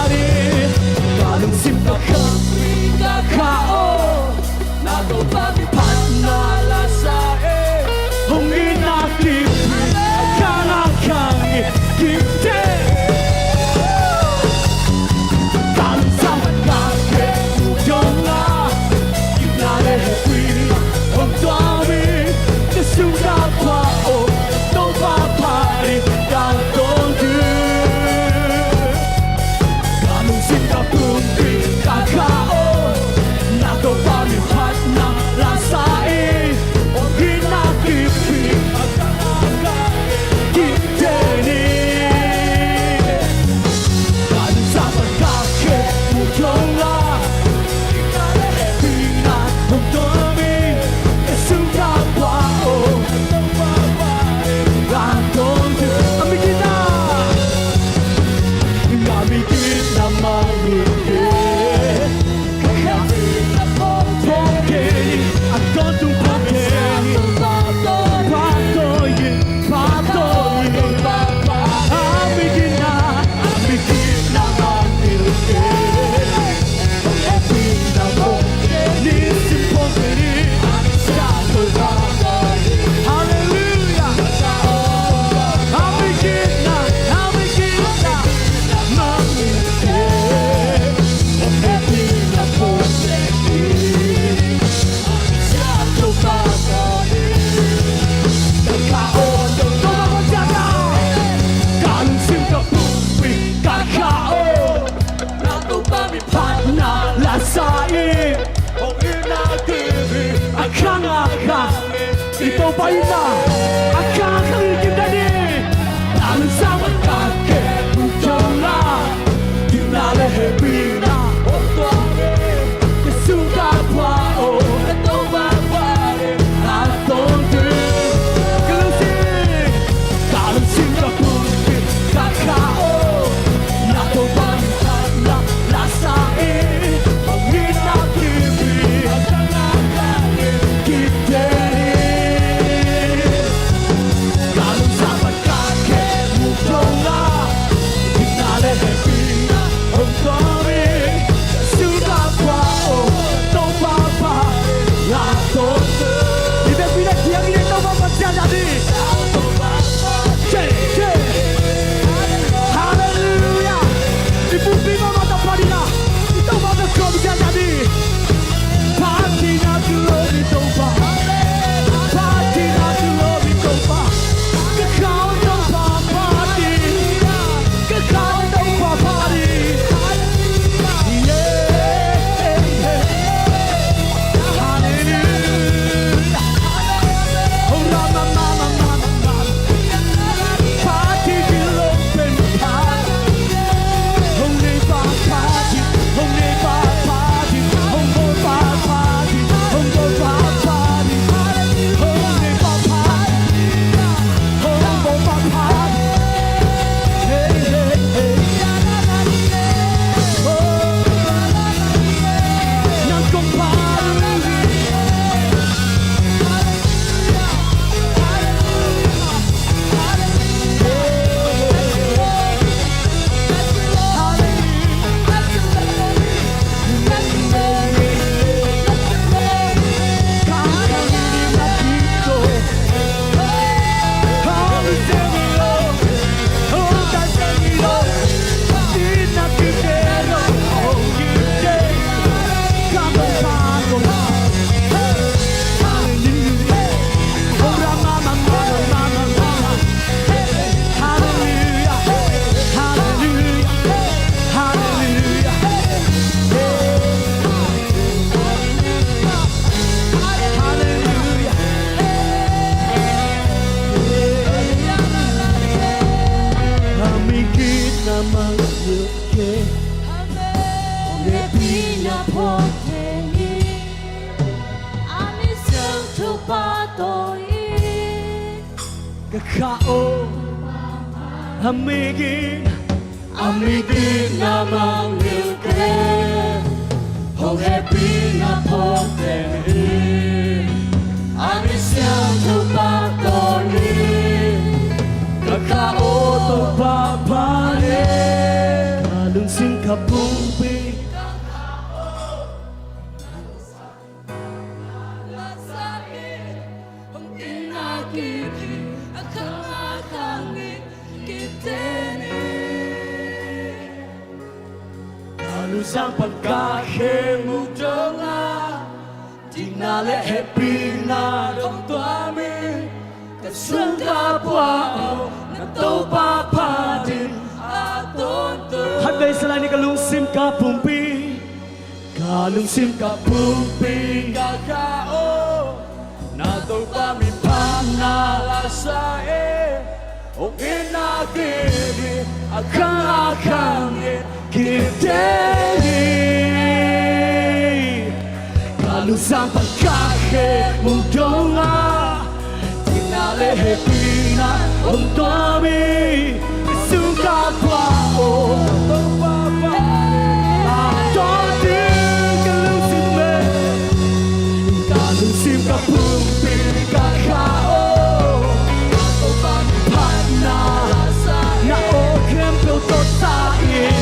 ding. Ka lungsim ka pumpi ka kha aw, na Topa min phatna la sa in. Hong itna kipi a khang a khang in kipte ni. Ka lungsim ka khe mu thong la, itna le hehpihna hong tuam in. Ka sung ka pua aw, Topa pha ding. A migitna, a migitna mangngilh kei. Ka hehpihna phaute hi. A tawntung phaute hi. Pahtawi hi, pahtawi hi. A migitna, a migitna mangngilh kei. Hallelujah. Ka lungsim ka pumpi ka kha aw, na Topa min phatna la sa in. Hong itna kipi a khang a khang in. I Topa itna a khang a khang in kipte ni. Na lungsim ka khe mu thong la, itna le hehpihna Ka kha aw, a mik in, a mik in na mang lil kei, hong hehpihna phawk teng in, a misiang Topa tawh in, ka kha aw Topa pha in, ka lungsim ka pumpi. Hong itna kip hi, a khang a khang in kip teng hi. Ka lungsim pan ka khe muk dong a, dikna le hehpihna dong tuam hi. Ka sung ka pua aw, na Topa pha ding a tawntung. Khatvei sa lai ni, ka lungsim ka pumpi. Ka lungsim ka pumpi ka kha aw, na Topa min phatna la sa e. Hong itna kip hi, a khang a khang in kip teng hi. Ka lungsim pan ka khe muk dong a, dikna le hehpihna hong tuam hi. Ka sung ka pua aw, a tawntung ka lungsim e. Ka lungsim ka pumpi ka kha aw, na Topa min phatna, na aw khempeuh tawh sa in,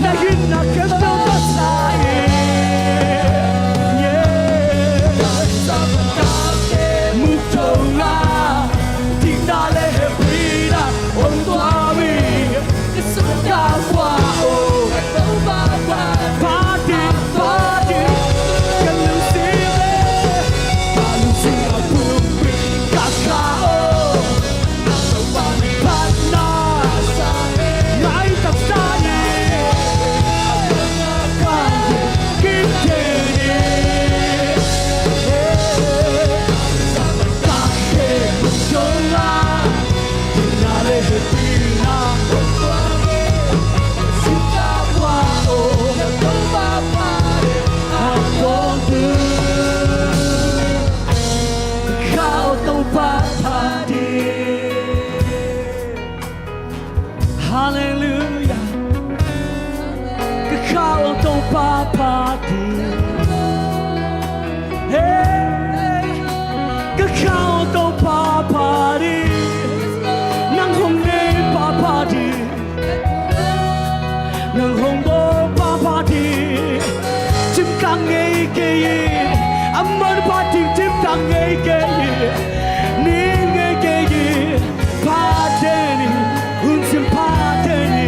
na itna khempeuh tawh sa in. Yeah. Muk dong a, dikna le hehpihna hong tuam hi. Ka sung ka pua aw, pha ding, pha ding, ka lungsim e. Ka lungsim ka pumpi ka kha aw, na Topa min phatna, na i taksa in, kip teng hi. Ka khe muk dong a, dikna le hehpihna hong tuam hi. Ka sung ka pua aw, na Topa pha ding a tawntung. Ka kha aw Topa pha ding. Halleluiah. Ka kha aw Topa pha ding. Hey. Ka kha aw Topa pha ding. Nang hong nei pha pha ding. Nang hong bawl pha pha ding. Cimtak ngei kei hi. A man pha ding cimtak ngei kei hi. Nin ngei kei hi. Pha teng hi, hun cim pha teng hi,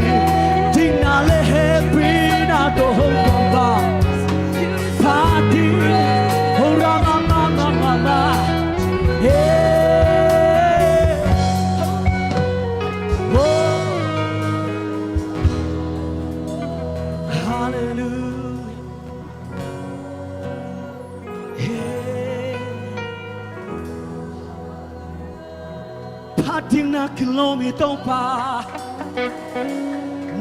dikna le hehpihna tawh hong ko. Halleluia. Hey. Phat ding na kilawm hi Topa.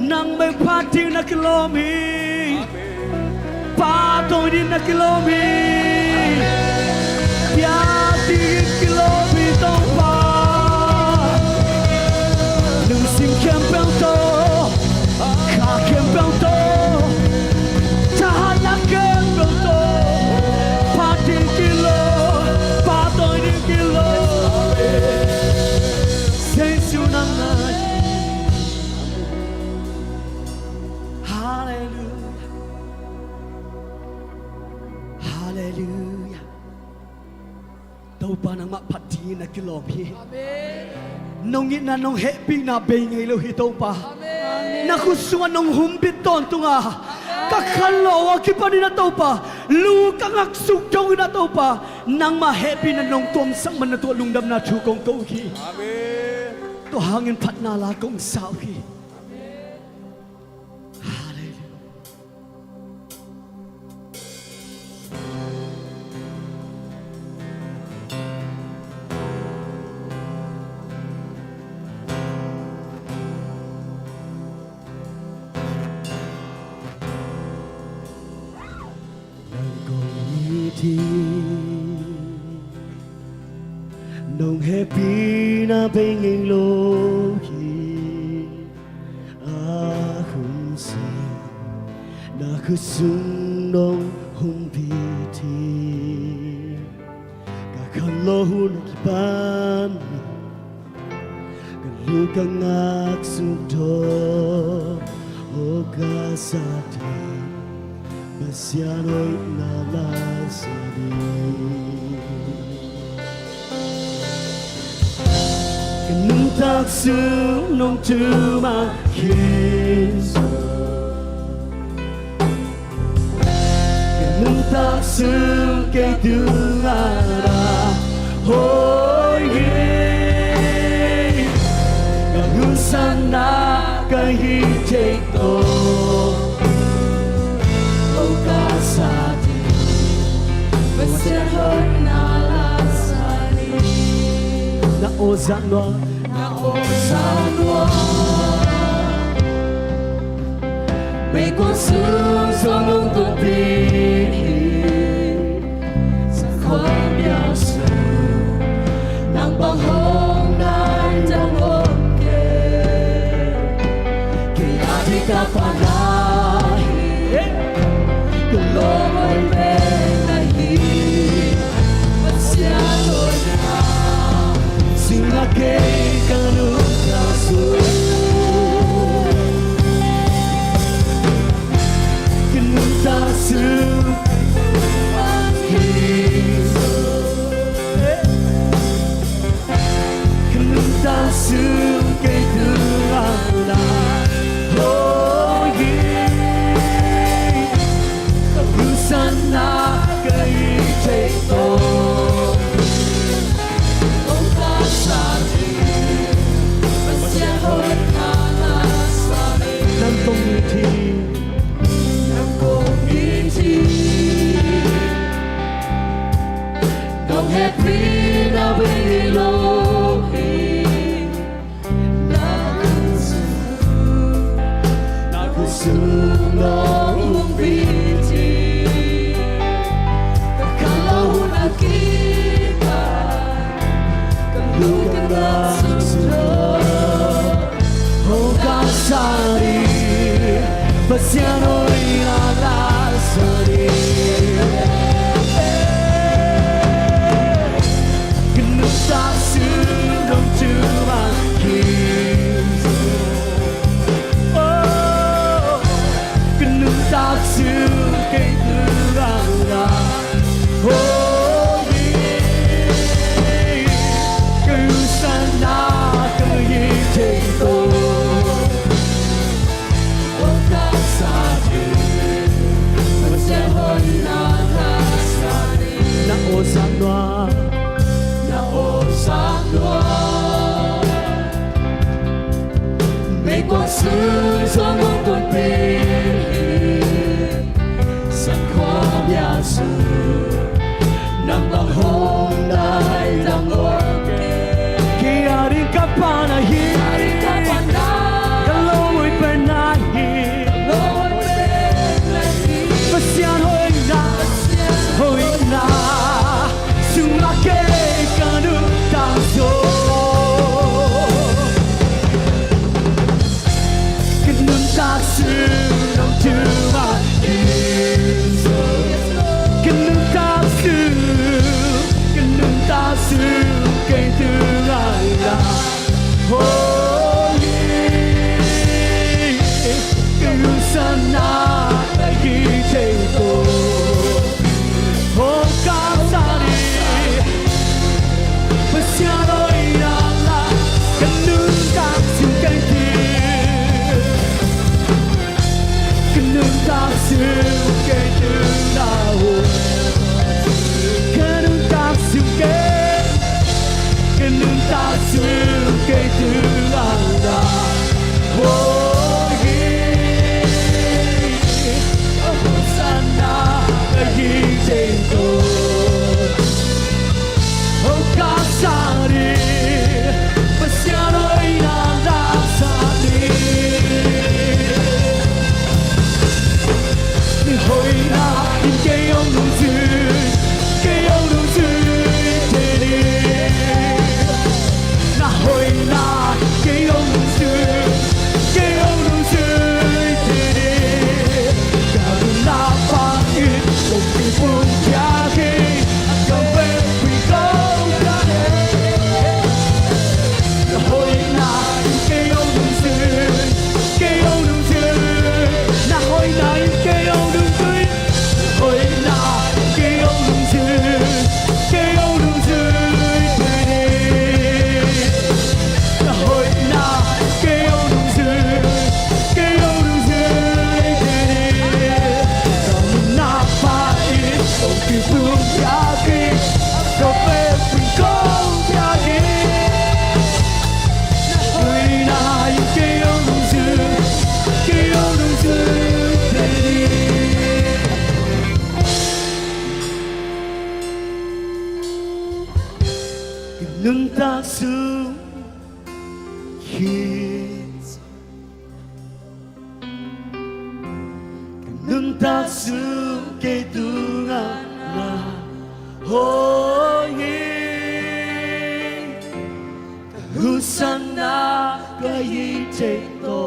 Nang bek phat ding na kilawm hi. Pahtawi ding na kilawm hi. Piak ding kilawm hi Topa. Lungsim khempeuh tawh, kha khempeuh tawh, thahatna khempeuh tawh, phat ding kilawm, pahtawi ding kilawm. Jesu nang na hi. Halleluia. Halleluia. Topa nangmah phat dingin na kilawm hi. Amen. Nong itna nong hehpihna bei ngei lo hi Topa. Amen. Na khut sungah nong humbit tawntung a, amen, ka khanlawh uh a kipanin a Topa, lu ka ngak suk dongin a Topa, nangmah hehpihna nong tuamsak man na tungah lungdamna thu kong ko hi. Amen. Tua hangin phatna la kong sa uh hi. Halleluia. Nang kong it hi, nong hehpihna bei ngei lo hi. A hun sa, na khut sung nong humbit hi. Ka khanlawh hun a kipan, ka lu ka ngak suk dong, aw ka sa ding, Pasian hoihna la sa ding. Ka nuntak sung nong tum a khin zaw, ka nuntak sung kei tungah na hoih hi. Ka hun sa na ka hih thei tawh, aw ka sa ding, Pasian hoihna la sa ding. Na aw zah nuam, na aw zah nuam. Meikuang sung zong nong tonpih hi. Sakhuai biak sung nang bang hong nai dang om kei. Kei a ding ka pha na hi. Ka lawm hoih pen na hi. Pasian hoihna sing a kei ka nuntak sung, ka nuntak sung, ka nuntak sung kei tungah na hoih hi. Ka hun sa na ka hih thei tawh, aw ka sa ding, Pasian hoihna la sa ding. Nang kong it hi, nang kong it hi. Nong hehpihna bei ngei lo hi. Na khut sung, na khut sung nong humbit hi. Ka khanlawh hun a kipan, ka lu ka ngak suk dong, aw ka sa ding, Pasian hoihna la sa ding. Ka nuntak sung nong tum a khin zaw, oh, ka nuntak sung kei tungah na hoih hi. Ka hun sa na ka hih thei tawh, aw ka sa ding, Pasian hoihna la sa ding. Na aw zah nuam, na aw zah nuam. Meikuang sung zong nong tonpih hi. Ka nuntak sung, ka nuntak sung kei tungah na. Holy, ka huhsana ka hih thei ko. Holy, ka sa ding Pasian hoihna la, ka nuntak sung kei tungah. Ka nuntak sung kei tungah na. Ka nuntak sung kei, ka nuntak sung kei tungah na. Holy, ka huhsana ka hih thei ko. Holy, ka sa ding Pasian hoihna la, sa ding. Na hoihna in kei hong nungzui, kei hong nungzui thei ding. Na hoihna in kei hong nungzui, kei hong nungzui thei ding. Ka nuntakna in kong kipum piak hi, ka vekpi kong piak hi. Na hoihna in kei hong nungzui, kei hong nungzui. Na hoihna in kei hong nungzui, na hoihna in kei hong nungzui, kei hong nungzui thei ding. Na hoihna in kei hong nungzui, kei hong nungzui thei ding. Ka nuntakna in kong kipum piak hi, ka vekpi kong piak hi. Na hoihna in kei hong nungzui, kei hong nungzui thei ding. Ka nuntak sung kei, ka nuntak sung kei tungah na hoih hi. Ka huhsana ka hih thei ko.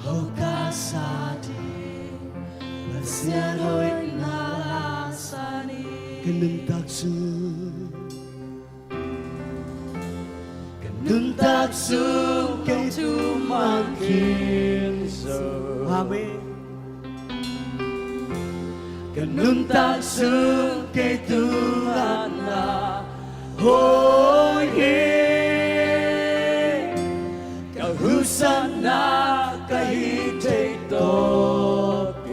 Holy, ka sa ding Pasian hoihna la, sa ding. Ka nuntak sung, ka nuntak sung kei tungah na. Amen. Ka nuntak sung kei tungah na hoih hi. Ka huhsana ka hih thei tawpin,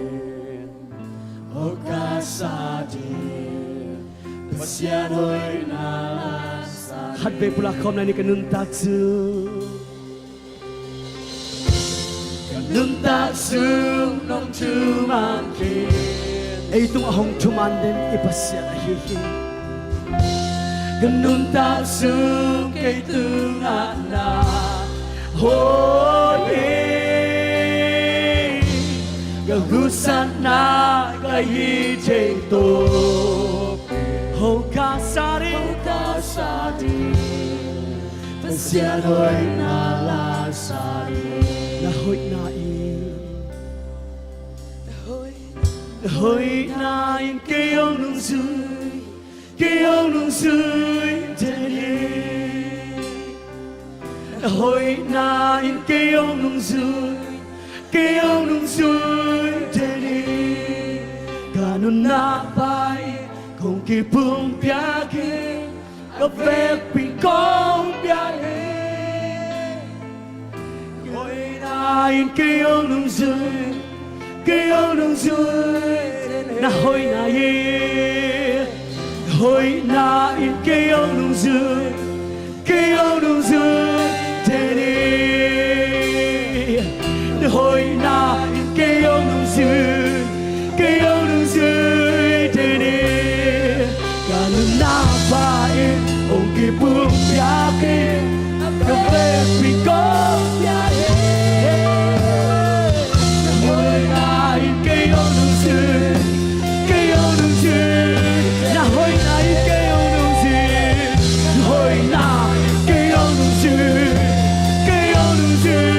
Holy, ka sa ding Pasian hoihna la, sa ding. Khatvei pulak khawm lai ni. Ka nuntak sung, ka nuntak sung nong thuman khin. Ei tungah hong thuman den i Pasian ahi hi. Ka nuntak sung kei tungah na hoih hi. Ka huhsana ka hih thei tawpin, Holy, ka sa ding, Holy, ka sa ding Pasian hoihna la, sa ding. Na hoihna in, na hoihna in kei hong nungzui, kei hong nungzui den hi. Na hoihna in kei hong nungzui, kei hong nungzui den hi. Ka nuntakna in kong kipum piak hi, ka vekpi kong piak hi. Hoihna in kei hong nungzui, kei hong nungzui den hi. Na hoihna in, hoihna in kei hong nungzui, kei hong nungzui den hi. Na hoihna in kei hong nungzui, kei hong nungzui den hi. Ka nuntakna in hong kipum piak hi, ka vekpi kong piak hi. Na hoihna in kei hong nungzui, kei hong nungzui. Na hoihna in kei hong nungzui, na hoihna in kei hong nungzui, kei hong nungzui.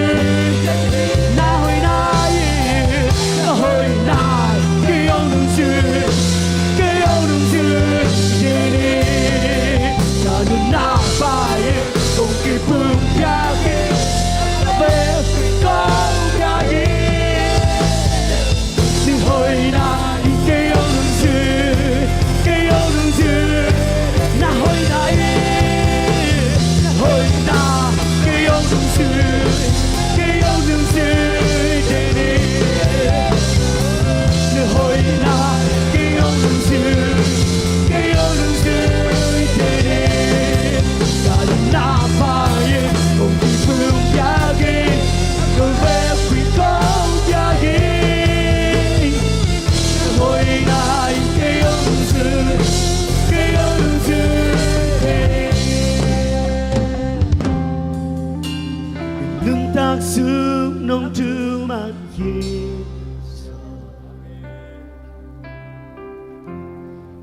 Hong thu man hi.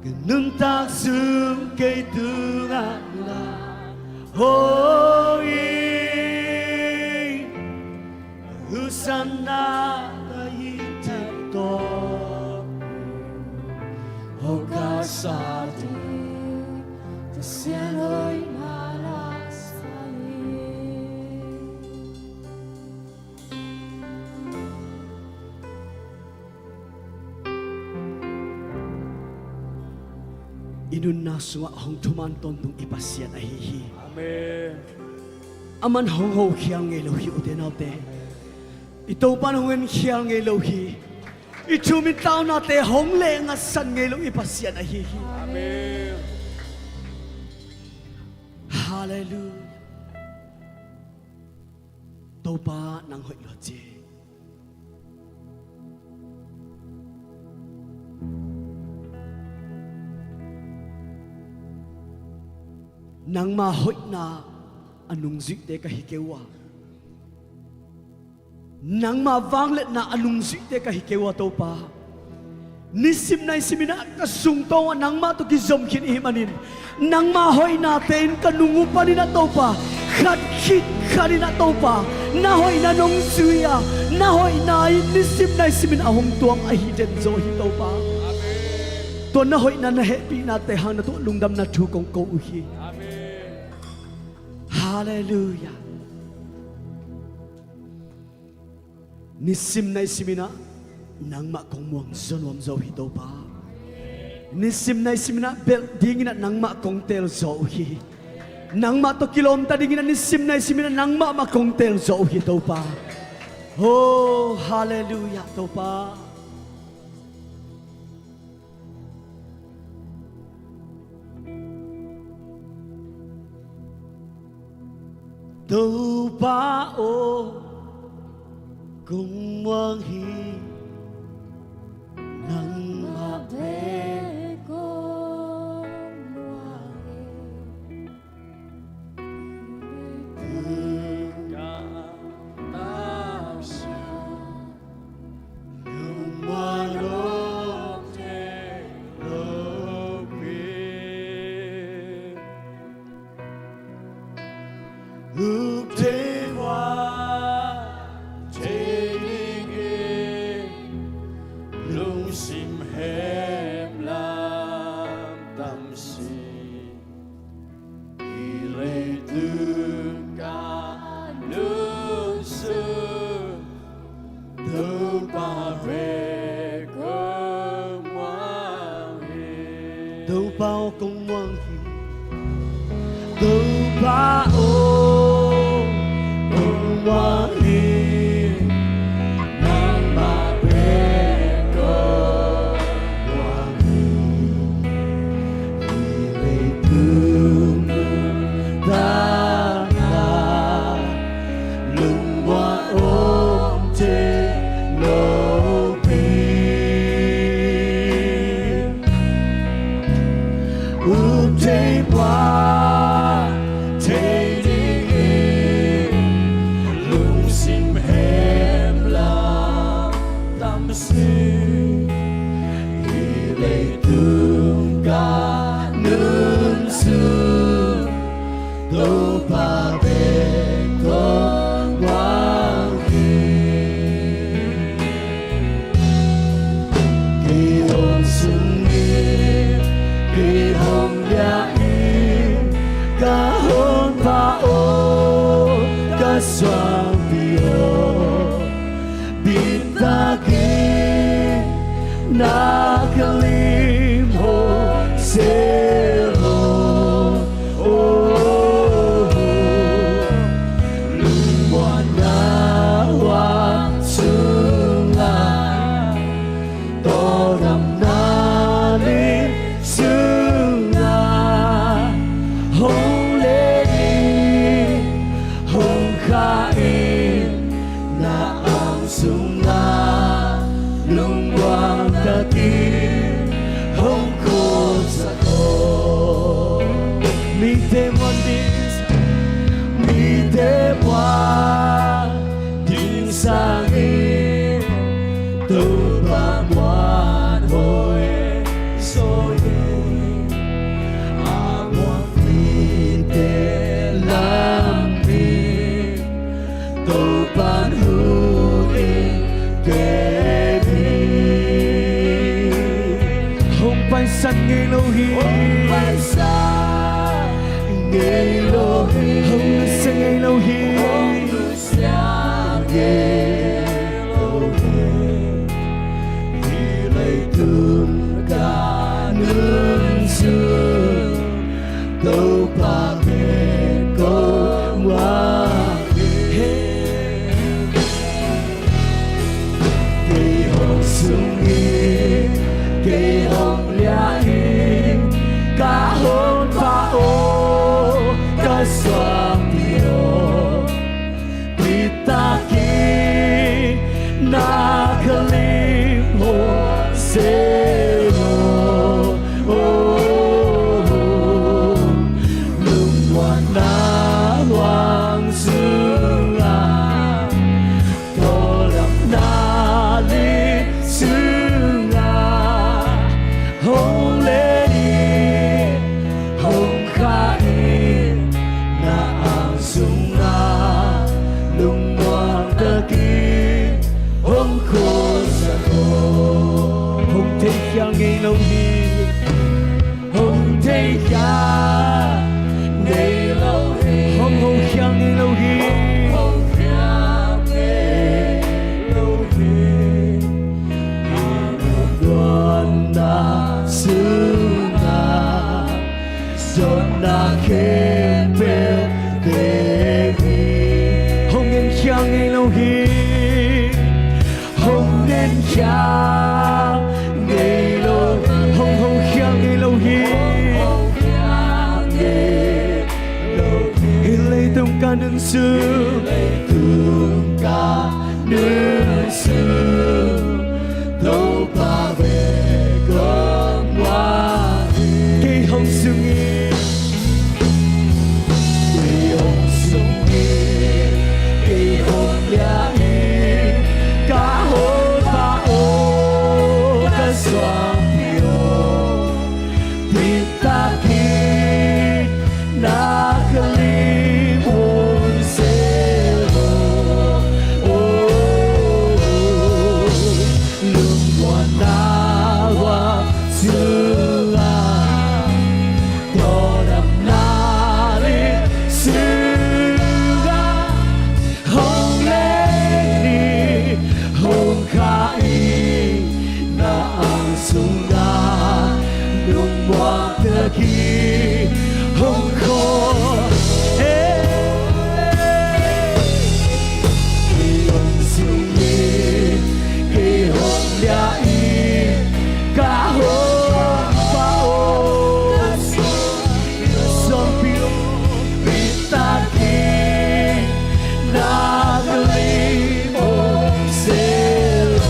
Ka nuntak sung kei tungah la ho hi. Husanna ka hi thei tawh, ho ka sa ding Pasian hoihna la sa hi. I nunna sungah hong thuman tawntung i Pasian ahi hi. Amen. Aman hong hokhial ngei lo hi, ute naute. I Topa'n hong enkhial ngei lo hi. I thum i taunate hong lehngatsan ngei lo i Pasian ahi hi. Amen. Halleluiah. Topa, nang hoih lua ci. Nangma hoihna a nungzuihte ka hi kei uh a, nangma vangliatna a nungzuihte ka hi kei uh a, Topa. Nisim naisim in ah ka sungtawng ah nangmah tawh kizom khin i hih manin, nangma hoihnate in ka nung uh panin ah, Topa, khat khit khat in ah, Topa, na hoihna nong zui a, na hoihna in nisim naisim in a hong tuang ahi den zaw hi, Topa. Tua na hoihna, na hehpihnate hang na tuah lungdamna thu kong ko uh hi. Halleluiah. Nisim naisim in ah nangmah kong muang zaw nuam zaw hi, Topa. Nisim naisim in ah belh dingin ah nangmah kong teel zaw uh hi. Nangmah tawh kilawmta dingin ah nisim naisim in ah nangmah mah kong teel zaw uh hi, Topa. Oh, halleluiah, Topa. Topa aw, kong muang hi, nangmah bek kong muang hi. Lungsim hem lam tamsi, hih leitung ka nunsun, Topa bek kong muang hi. Topa aw, kong muang hi. Topa aw, kong muang hi. Nangmah bek kong muang hi. Hih leitung nuntakna lungmuang om thei lopi, ut thei puak thei dingin lungsim hem lam tamsi, hih leitung ka nunsun, Topa bek kong muang hi. Kei hong sung in, kei hong biak in, ka Honpa aw, ka suangpi aw, bit takin na ka lim hong sel aw. Oh, lungmuanna huang sungah, tawldamna lim sungah, hong len in, hong khah in, na ang sungah lungmuang takin hong khualsak aw. Mite muan ding, mite muan ding sa Topa muan hoih zaw hi. A muan mite lam hi. Topa'n hu in kem hi. Hong paisan ngei lo hi. Hong paisan ngei lo hi. Hong nusia ngei lo hi. Hong nusia ngei lo hi. Hih leitung ka nunzui Topa bek kong muak hi. Kei hong sung hi, kei hong liah hi, ka Honpa aw, ka suangpi aw. Bitak in na ka lim hong sem aw. Lungmuanna huang sungah, tawldamna lim sungah, hong len in, hong khah in, na ang sungah, lungmuang takin hong khualzang aw. Hong theikhia ngei lo hi. Hong theikhia ngei lo hi. Hong hokhia ngei lo hi. Hong hokhia ngei lo hi. A muanna sungah, dotna khempeuh veng hi. Hong enkhia ngei lo hi. Hong enkhia ngei lo, hong hokhia ngei lo hi. Hih leitung ka nunzui, leitung ka nunzui, Topa bek kong muak hi. Kei hong sung hi. Kei hong sung hi, kei hong liah hi, ka Honpa aw, ka suangpi aw. Bitak in na ka lim hong sem aw. Lungmuanna huang sungah, tawldamna lim sungah, hong len in, hong khah in, na ang sungah, lungmuang takin hong khual. Hey! Kei hong sung hi, kei hong liah hi, ka Honpa aw, ka suangpi aw. Bitak in na ka lim hong sem aw.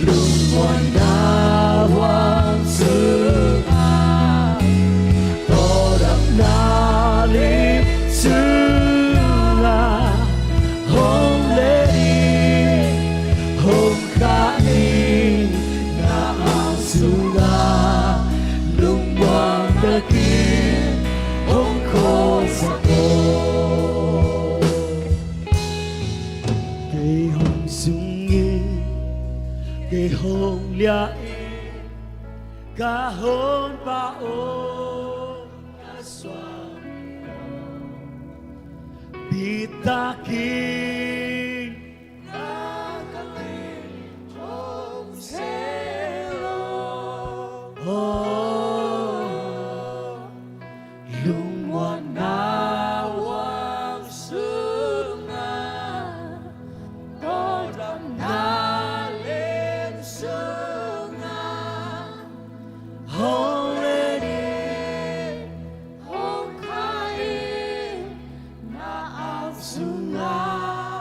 Lungmuanna huang sungah, tawldamna lim sungah, hong len in, hong khah in, na ang sungah, lungmuang takin hong khualzang aw. Kei hong sung hi, kei hong liah hi, ka Honpa aw, ka suangpi aw. Bitak in na ka lim hong sem aw. Lungmuanna huang sungah, tawldamna lim sungah, hong len in, hong khah in, na ang sungah,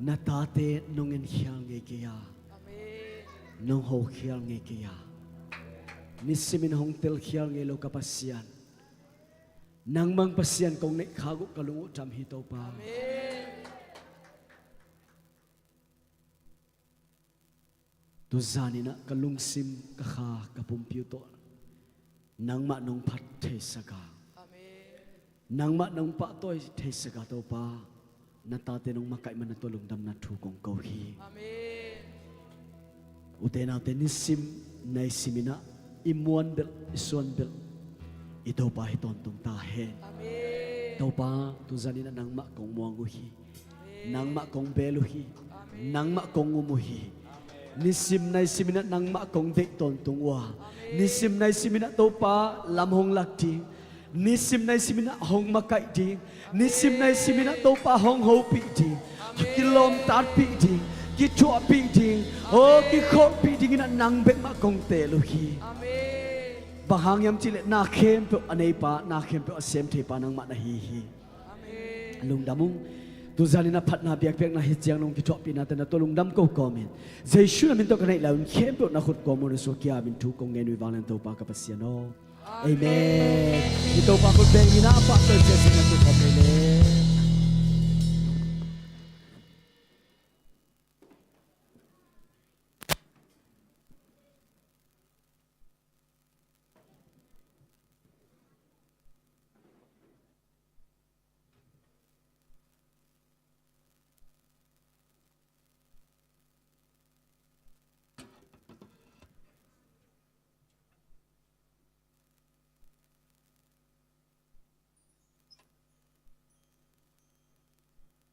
Na tate nong enkhial ngei kei a, nong hokhial ngei kei a, nisimin hong telkhial ngei lo ka Pasian, nangmah Pasian kong neih khak uh ka lung uh tam hi Topa. Tuzan inah ka lungsim, ka kha, ka pumpi uh tawh nangmah nong phat theisak a, nangmah nong pahtawi theisak a Topa, na tate nong makaih man na tua lungdamna thu kong ko hi. Ute naute, nisim naisim inah i muan belh, i suan belh i Topa hi tawntung ta hen. Topa, tuzan inah nangmah kong muang uh hi. Nangmah kong bel uh hi. Nangmah kong um uh hi. Nisim naisim inah nangmah kong deih tawntung uh a, nisim naisim inah Topa lam hong lak ding, nisim naisim inah hong makaih ding, nisim naisim inah Topa hong hopih ding, kilawmtatpih ding, kithuahpih ding, aw, kikholhpih ding inah nang bek mah kong teel uh hi. Bang hang hiam cihleh na khempeuh a neipa, na khempeuh a sem theipa nangmah na hi hi. Lungdam ung. Tuzan inah phatna biakpiakna hi ciang nong kithuahpihnate na tua lungdam ko kawmin, Jesu na min tawh ka neih lai un khempeuh na khut kawm uh na suakia min thu kong ngen uh hi vanglian Topa ka Pasian aw. Amen. I Topa khut beng inah a pahtawi ciat sin na tu kawm le.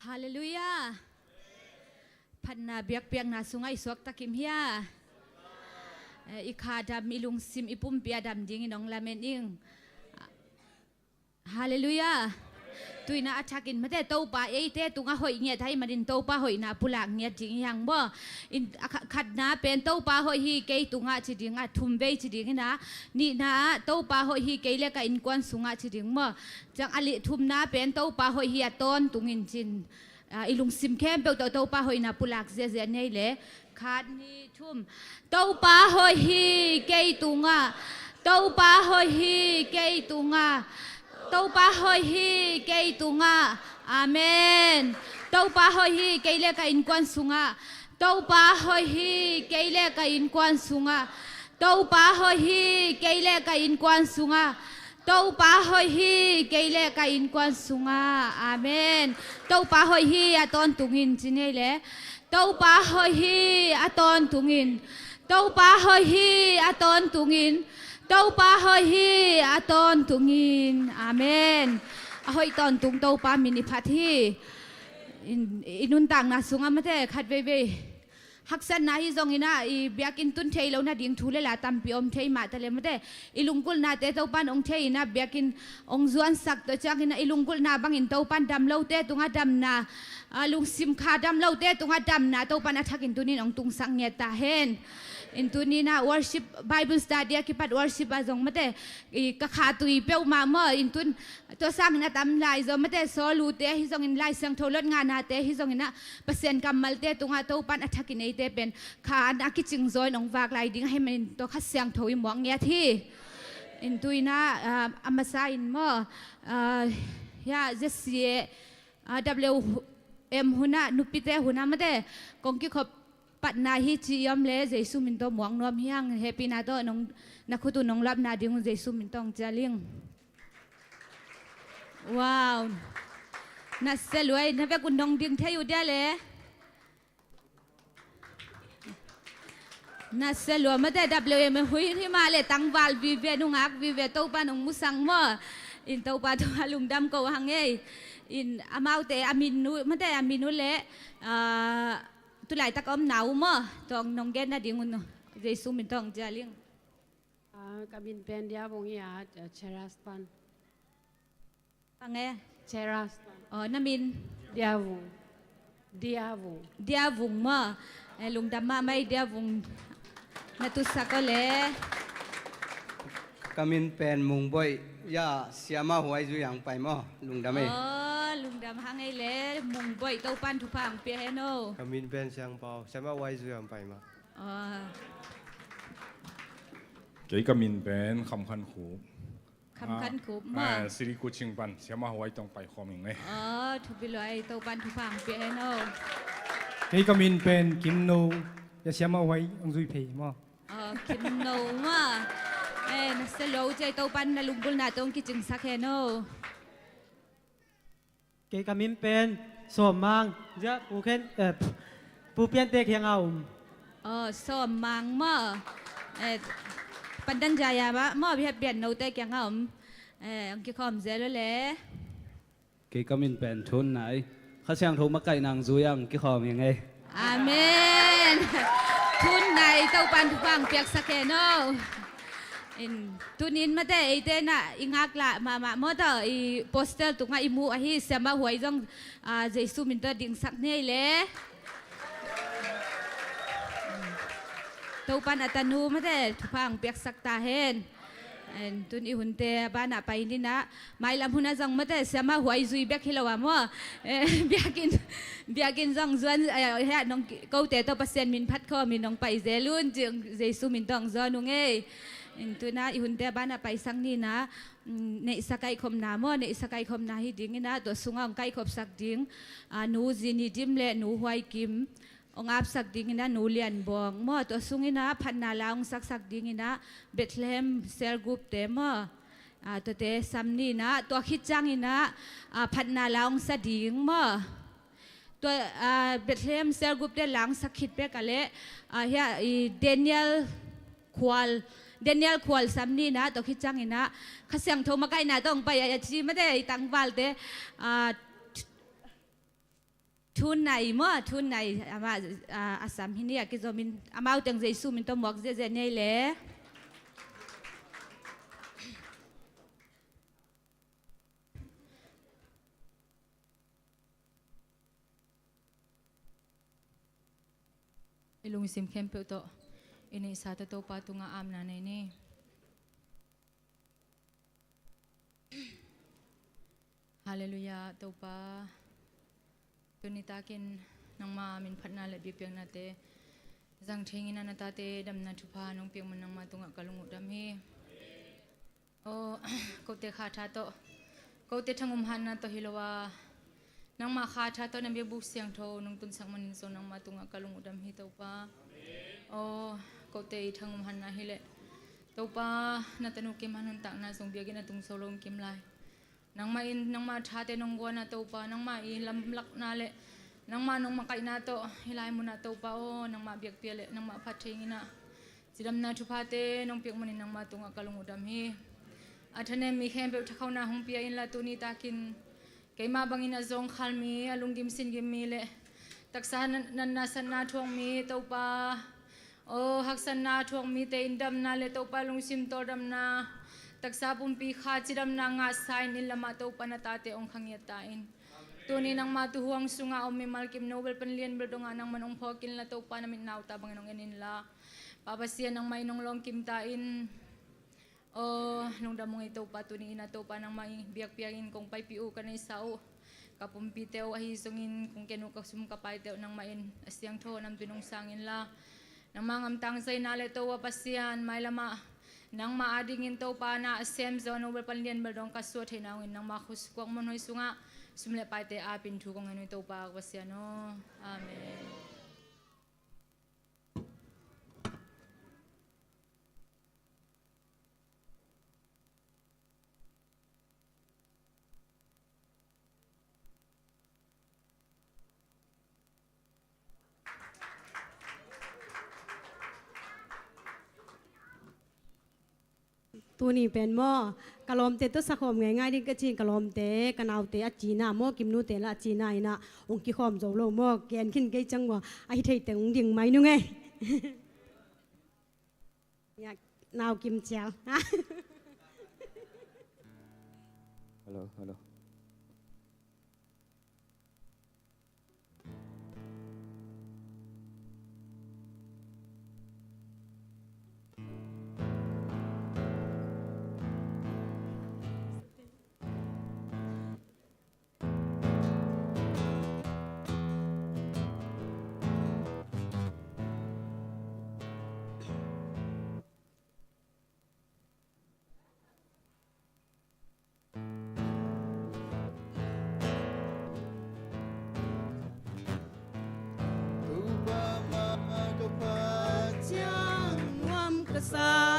Halleluiah. Phatna biakpiakna sungah i suakta kim hia? Eh, i kha dam, i lungsim, i pumpi a dam dingin hong lamen ing. Halleluiah. Tuinah a thakin mate Topa eite tungah hoih ngiat ahih manin Topa hoihna pulak ngiat ding hi hang maw. In, a kha-, khatna pen Topa hoih hi kei tungah ci ding, a thumvei ci ding inah, nihna ah Topa hoih hi kei le ka innkuan sungah ci ding maw. Ciang a lih thumna pen Topa hoih hi a tawntungin cin. Ah, i lungsim khempeuh tawh Topa hoihna pulak ziazia nei le. Khat, nih, thum. Topa hoih hi kei tungah. Topa hoih hi kei tungah. Topa hoih hi kei tungah. Amen. Topa hoih hi kei le ka innkuan sungah. Topa hoih hi kei le ka innkuan sungah. Topa hoih hi kei le ka innkuan sungah. Topa hoih hi kei le ka innkuan sungah. Amen. Topa hoih hi a tawntungin ci nei le. Topa hoih hi a tawntungin. Topa hoih hi a tawntungin. Topa hoih hi a tawntungin. Amen. A hoih tawntung Topa min i phat hi. In, i nuntakna sungah mate khat veivei haksatna hi zongin ah, i biakinn tun thei lo nading thu le la tampi om thei mah ta le mate, i lunggulhnate Topan ong thei inah biakinn ong zuansak tua ciangin ah, i lunggulhna bangin Topan dam lote tungah damna, ah, lungsim kha dam lote tungah damna Topan a thakin tunin ong tungsak ngiat ta hen. In tunin ah worship, Bible study a kipat worship ah zong mate, i ka kha tui peuhmah maw, in tun tua sangin a tam lai zaw mate, sawlute ahi zongin, Lai Siangtho lot ngahnate ahi zongin ah, Pasian kammalte tungah Topan a thakin eite pen kha an a kicing zaw in ong vak lai ding ahih manin tua Kha Siangtho i muak ngiat hi. In tuinah, ah, a masa in maw, ah, ya, Z C A, ah, W M hunah, nupite hunah mate kong kikhop patna hi ci i om le Jesu min tawh muak nuam hi hang. Hehpihna tawh nong, na khut uh nong lapna ding uh Jesu min tawh ong cial ing. Wow. Nasia luai, na vek un nong ding thei uh dia le. Nasia lua mate, W M hui hi mah le tangval vive, nungak vive, Topa nong musang maw. In Topa tungah lungdam ko hang ei. In amaute a min uh mate, a min uh le, ah, tulaitak a omna uh maw, tawh nong gen nading un Jesu min tawh ong cial ing. Ah, ka min pen Dia Vung hi a, ah, Cheras pan. Bang e? Cheras pan. Oh, na min? Dia Vung. Dia Vung. Dia Vung maw. Eh, lungdam mahmah ei Dia Vung. Na tutsak aw le. Ka min pen Mung Boih. Ya, siama huai zui ang pai maw. Lungdam ei. Oh, lungdam. Lam hang ei le, Mungboih, Topan thupha ang pia hen o. Ka min pen Siangpau, Siamah Huai zui ang pai mah. Aw. Kei ka min pen Kham Khan Khup. Kham Khan Khup maw. Sili Kuching pan, Siamah Huai tawh pai khawm ing ei. Aw, thupi luai, Topan thupha ang pia hen o. Kei ka min pen Kim No, ya Siamah Huai ang zui phei maw. Aw, Kim No maw. Eh, na sia lo ciai, Topan na lunggulhna tawh ang kicingsak hen o. Kei ka min pen Sawm Mang, zia Pu Khen, eh, Pu Piante kiangah om. Aw, Sawm Mang maw. Eh, pandan zia ya maw, bihat bian note kiangah om. Eh, ang kikhawm zel o le. Kei ka min pen Thun Nai. Kha Siangtho makaihna ang zui ang kikhawm ing ei. Amen. Thun Nai, Topan thupha ang piaksak hen o. In, tuni in mate, eite na i ngaklah mahmah maw tawh, i poster tungah i muh ahi Siamah Huai zong, ah, Jesu min tawh dingsak ni ei le. Topan a tanu mate, thupha ang piaksak ta hen. En, tun i hunte a banah pai ni in ah, mailam hunah zong mate, Siamah Huai zui bek hi lo a maw. Eh, biakinn, biakinn zong zuan, eh, heh, nong ki-, kote tawh Pasian min phat khawm in nong pai zel un, ci-, Jesu min tawh ang zawn ung ei. En, tun ah i hunte a banah paisak ni in ah, mm, neihsa kaikhopna maw, neihsa kaikhopna hi ding in ah, tua sungah ang kaikhopsak ding, ah, Nu Zin Hi Dim le Nu Huai Kim. Hong apsak dingin ah Nu Lian Bawng maw, tua sungin ah phatna la hong saksak dingin ah Bethlehem cell group te maw, ah, tuate sam ni in ah, tua khit ciangin ah, ah, phatna la hong sa ding maw. Tua, ah, Bethlehem cell group te la hong sak khit pek a leh, ah, hia, i Daniel Khual, Daniel Khual sam ni in ah, tua khit ciangin ah Kha Siangtho makaihna tawh hong pai a, a ci mate i tangvalte, ah, Thun Nai maw, Thun Nai, amah, ah, a sam hi ni a, kizomin amau teng Jesu min tawh muak ziahziah ni ei le. I lungsim khempeuh tawh i neihsa tawh Topa tungah apna nei ni. Halleluiah, Topa. Tuni takin nangma min phatna le biakpiaknate zang thei ing in ah, na tate damna thupha nong piak man nangma tungah ka lung uh dam hi. Aw, kote kha tha tawh, kote thangum hatna tawh hi lo a, nangma kha tha tawh na biakbuk siangtho nong tunsak manin zong nangma tungah ka lung uh dam hi, Topa. Aw, kote i thangum hatna hi leh, Topa, na tanu Kim Han nuntakna zong biakinn a tung zo lo kim lai. Nangmah in nangma thate nong guan a, Topa, nangmah i lamlakna le nangmah nong makaihna tawh hih lai munah, Topa aw, nangmah biakpiak le nangmah phat thei ing in ah, cidamna thuphate nong piak manin nangma tungah ka lung uh dam hi. A thanem mi khempeuh thakhauhna hong pia inla, tuni takin keimah bangin a zawngkhal mi, a lunggim singgim mi le taksa na-, natna satna thuak mi, Topa aw, haksatna thuak mite in damna le Topa lungsim tawldamna, taksa pumpi kha cidamna ngahsa in, inn lamah Topa na tate hong khangiat ta in. Tuni nangma tuuhuang sungah a om mimal Kim No bel pan Lian bel dongah nangman hong phawk inla, Topa na mitna uh ta bangin hong en inla, Pa Pasian, nangmah in hong lawngkim ta in. Aw, lungdam ung ei Topa, tuni in ah Topa nangmah i biakpiak in kong paipih uh, ka neihsa uh, ka pumpite uh ahi zongin kong ken uh, ka sum ka paite uh nangmah in a siangtho nampi nong sang inla, nangmah ngamtang zaina le Topa Pasian, mailamah nangmah adingin Topa na a sem zaw a, No bel pan Lian bel dong ka suah theihna ungin nangmah khuasukuak muanhuai sungah sum le paite apin thu kong ngen uh ei Topa ka Pasian aw. Amen. Tuni pen maw, ka lawmte tawh sakhawm ngeingai ding ka cin, ka lawmte, ka naute a cina maw, Kimnute la a cina in ah hong kikhawm zo lo maw, ken khin kei ciang ua, a hi thei teng hong ding mai nung ei. Nau Kim Cial. Hello, hello.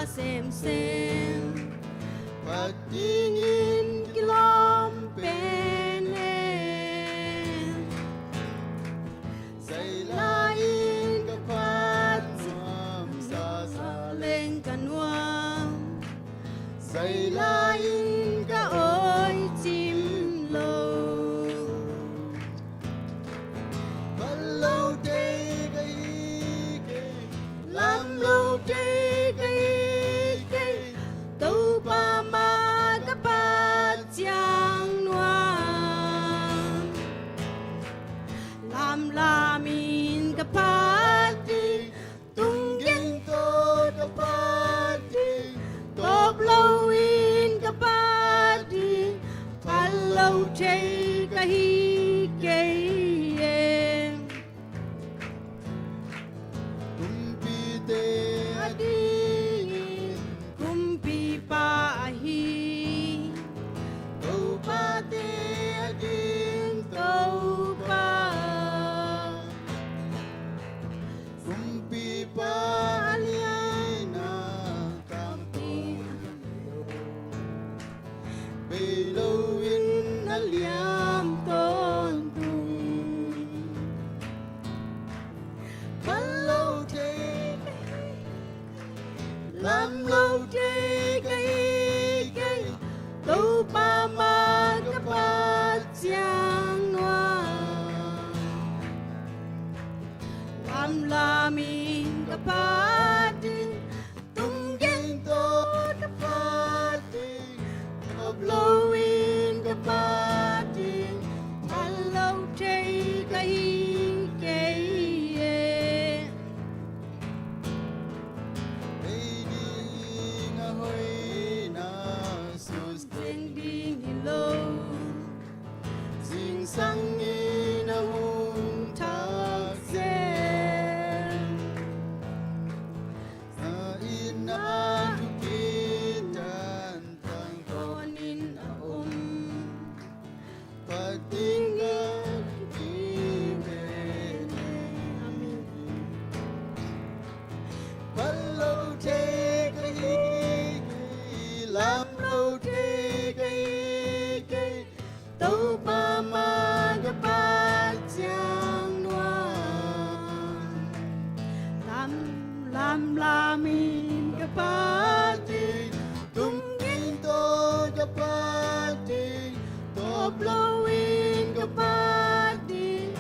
semsem, phat dingin kilawm pen hen. Zai lai-in ka phat nuam, sa sa leng ka nuam. Zai lai-in ka awi cim lo. Phal lo thei ka hi kei, lam lo thei ka hi kei, Topa mah ka phat ciang nuam. Lamlam in ka phat ding, tung gei tawh ka phat ding, tawp lo in ka phat ding, phal lo thei ka hi kei e. Kumpite adingin Kumpipa ahi, Topate ading Topa. Kumpipa a lian a tampi, bei loin a liam tawntung. Phal lo thei ka hi, lam lo thei ka hi kei, Topa mah ka phat ciang nuam. Lamlam in ka phat ding, tung gei tawh ka phat ding, tawp lo in ka phat ding, phal lo thei ka hi kei e. Ei ding a hoihna susia ding hi lo, zingsang in a hong thak zel. A itna thukit tangtang tawnin a om, phat ding ka hi ve. Amen. Phal lo thei ka hi kei, lam lo thei ka hi kei, Topa mah ka phat ciang nuam. Lam, lamlam in ka phat ding, tung gei tawh ka phat ding, tawp lo in ka phat ding,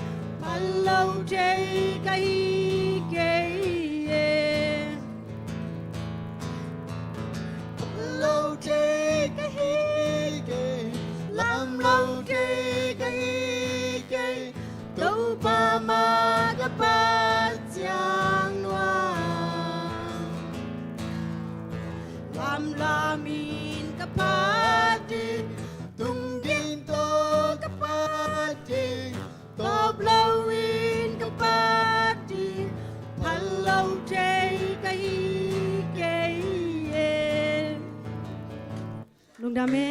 phal lo thei ka hi kei e. Phal lo thei ka hi kei, lam lo thei ka hi kei, Topa mah ka phat ciang nuam. Lamlam in ka phat ding, tung gei tawh ka phat ding, tawp lo in ka phat ding, phal lo thei ka hi kei e. Lungdam e.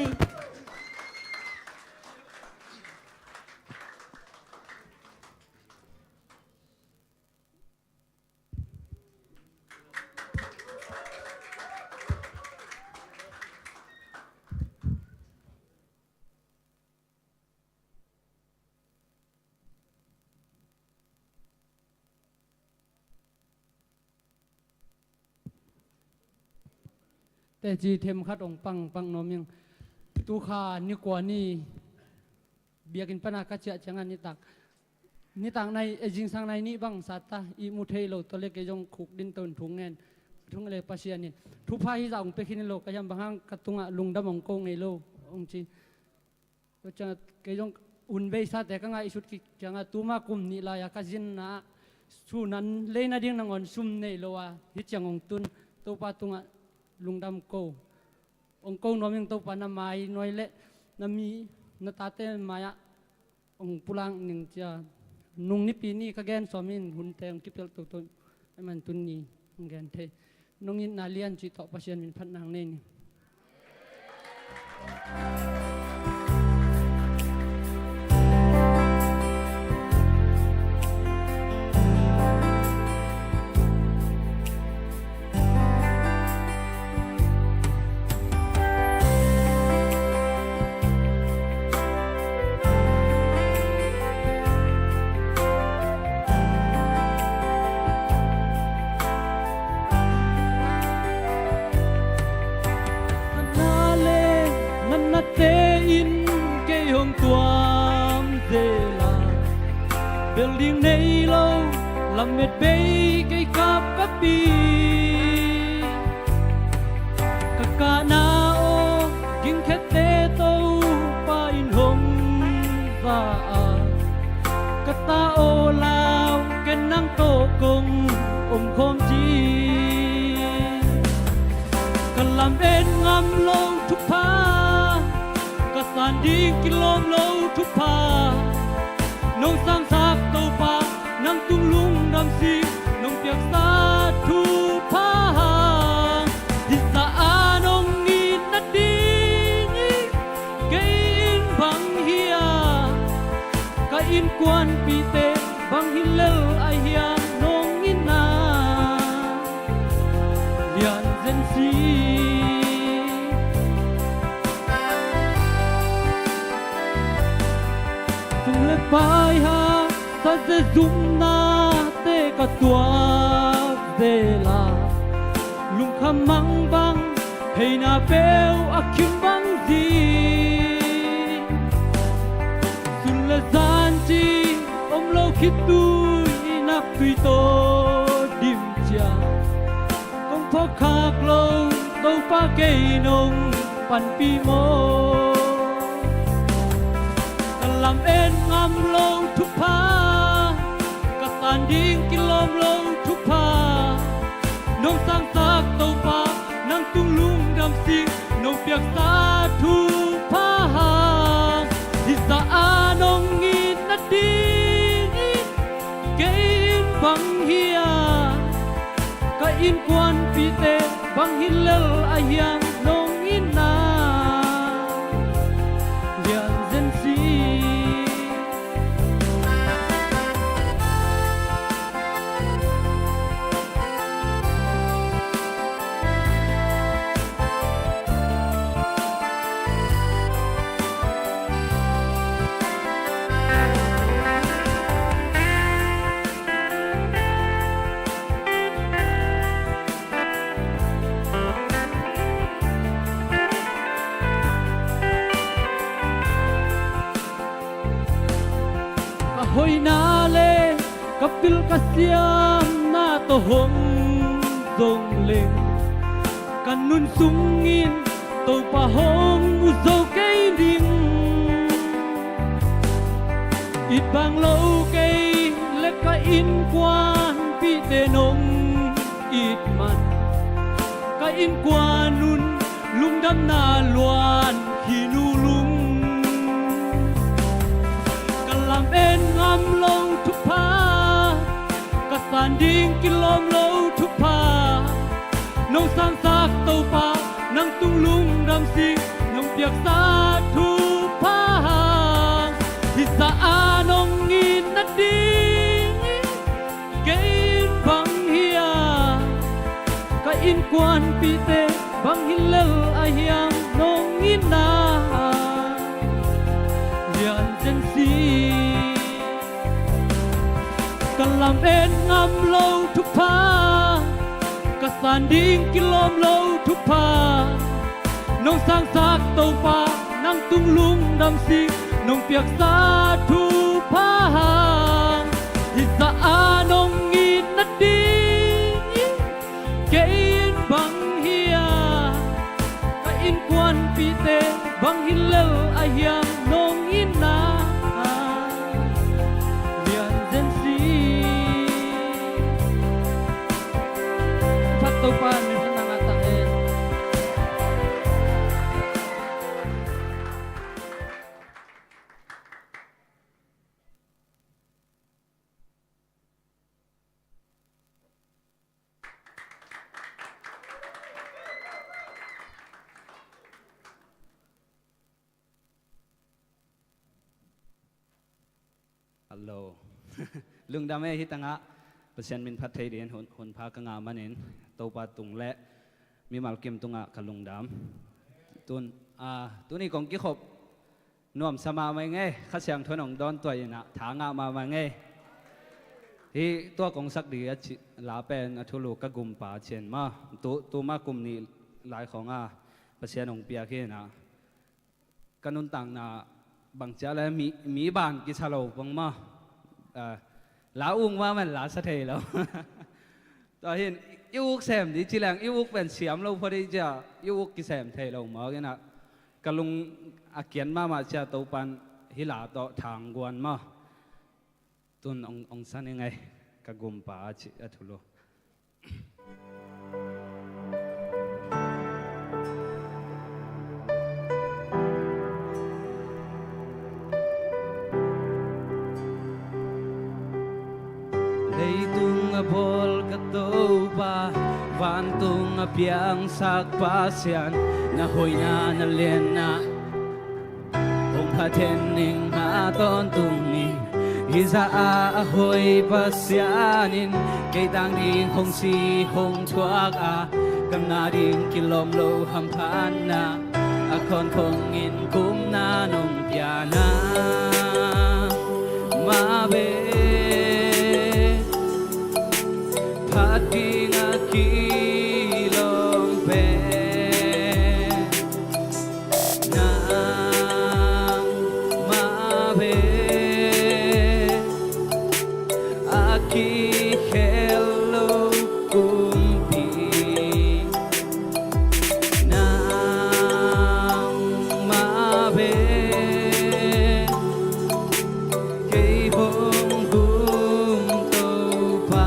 Teci themkhat hong pang, pang nuam ing. Tu kha ni kua ni biakinn pana ka ciah ciangin nitak, nitak nai, eh, zingsang nai nih bang sat ta, ihmu thei lo, tua leh kei zong khukdin tawh thungen, thungen leh Pasian in thupha hih zah hong pia khin lo ka hiam, bang hang ka tungah lungdam hong ko ngei lo hong ci. Tua ciangah kei zong hun beisate ka ngaihsut kik ciangah tuma kum nih lai-a ka zinna ah sun an lei nading nangawn sum nei lo a hih ciang hong tun Topa tungah lungdam ko, hong ko nuam ing. Topa na mai nuai leh na mi, na tate mai-ah hong pulak ning ci-a nung nipi ni ka gen sawm in, hunte hong kipelh toto ahih man tuni hong gen thei. Nong itna lian cih tawh Pasian min phat nang nei ni. Bel ding nei lo, lamet bei kei kap ka pi. Ka kahna aw, gingkhette Topa in hong za a, ka ta aw lau, ken nang tawh kong om khawm ding. Ka lamet ngam lo thupha, ka san ding kilawm lo thupha, nong sangsak Topa, nang tung lungdam sik, nong piaksa thupha hang. Hih zah a nong it nading hi, kei in bang hiam, ka innkuanpihte bang hi lel a hiam, nong itna lian zen si. Sum le pai hang, sa ze zumnate ka tuak zel a, lungkham mangbang, heina peuh a khim bang zi. Sun le zan ci om lo khitui, i nak tui tawh dim ciang, kong phawk khak lo Topa, kei nong panpih maw. Ka lamet ngam lo thupha, ka san ding kilawm lo thupha, nong sangsak Topa, nang tung lungdam sik, nong piaksa thupha hang. Hih zah a nong it nading hi, kei in bang hiam, ka innkuanpihte bang hi lel a hiam, nong itna lian zen si. Ka hoihna le ka pil ka siamna tawh hong zong leng, ka nun sungin Topa hong mu zo kei ding. It bang lo kei le ka innkuanpihte nong it man, ka innkuan un lungdamna luan hi nu lung. Ka lamet ngam lo thupha, ka san ding kilawm lo thupha, nong sangsak Topa, nang tung lungdam sik, nong piaksa thupha hang. Hih zah a nong it nading hi, kei in bang hiam, ka innkuanpihte bang hi lel a hiam, nong itna lian zen si. Ka lamet ngam lo thupha, ka san ding kilawm lo thupha, nong sangsak Topa, nang tung lungdam sik, nong piaksa thupha hang. Hih zah a nong it nading hi, kei in bang hiam, ka innkuanpihte bang hi lel a hiam, nong itna lian zen si. Phat Topa in minthanna ngah ta hen. Hello. Lungdam e, hih tangah Pasian min phat thei dingin hun, hun pha ka ngah manin Topa tung le mimal kim tungah ka lungdam. Tun, ah, tuni kong kikhop nuamsa mahmah ing e, Kha Siangtho in hong dawntuah in ah, tha ngah mahmah ing e. Hih tua kong sak ding a ci, la pen a thulu ka gumpa Cian mah, tu, tuma kum nih lai khawng a Pasian hong piak hi in ah, ka nuntakna bang ci a le mi, mi ban kisa lo bang mah, Ah, la uk mahmah in la sa thei lo. Tua hi in i uk sem ding ci leng i uk pen siam lo phot ding ci a, i uk kisem thei lo mawk in ah, ka lung a kiat mahmah ci a, Topa'n hih la tawh thangguan maw. Tun ong, ong sa ning ei, ka gumpa a ci a thu lo. Leitung a bawl ka Topa, vantung a piangsak Pasian, na hoihna na lianna hong phat hen ning, a tawntung ning. Hih zah a a hoih Pasian in kei tang ding hong si hong thuak a, ka ngah ding kilawm lo hamphatna, a khawn khong in kumna nong pia na mah bek, phat ding a kilawm pen nang mah bek, a kikhel lo kumpi nang mah bek, kei hong gum Topa.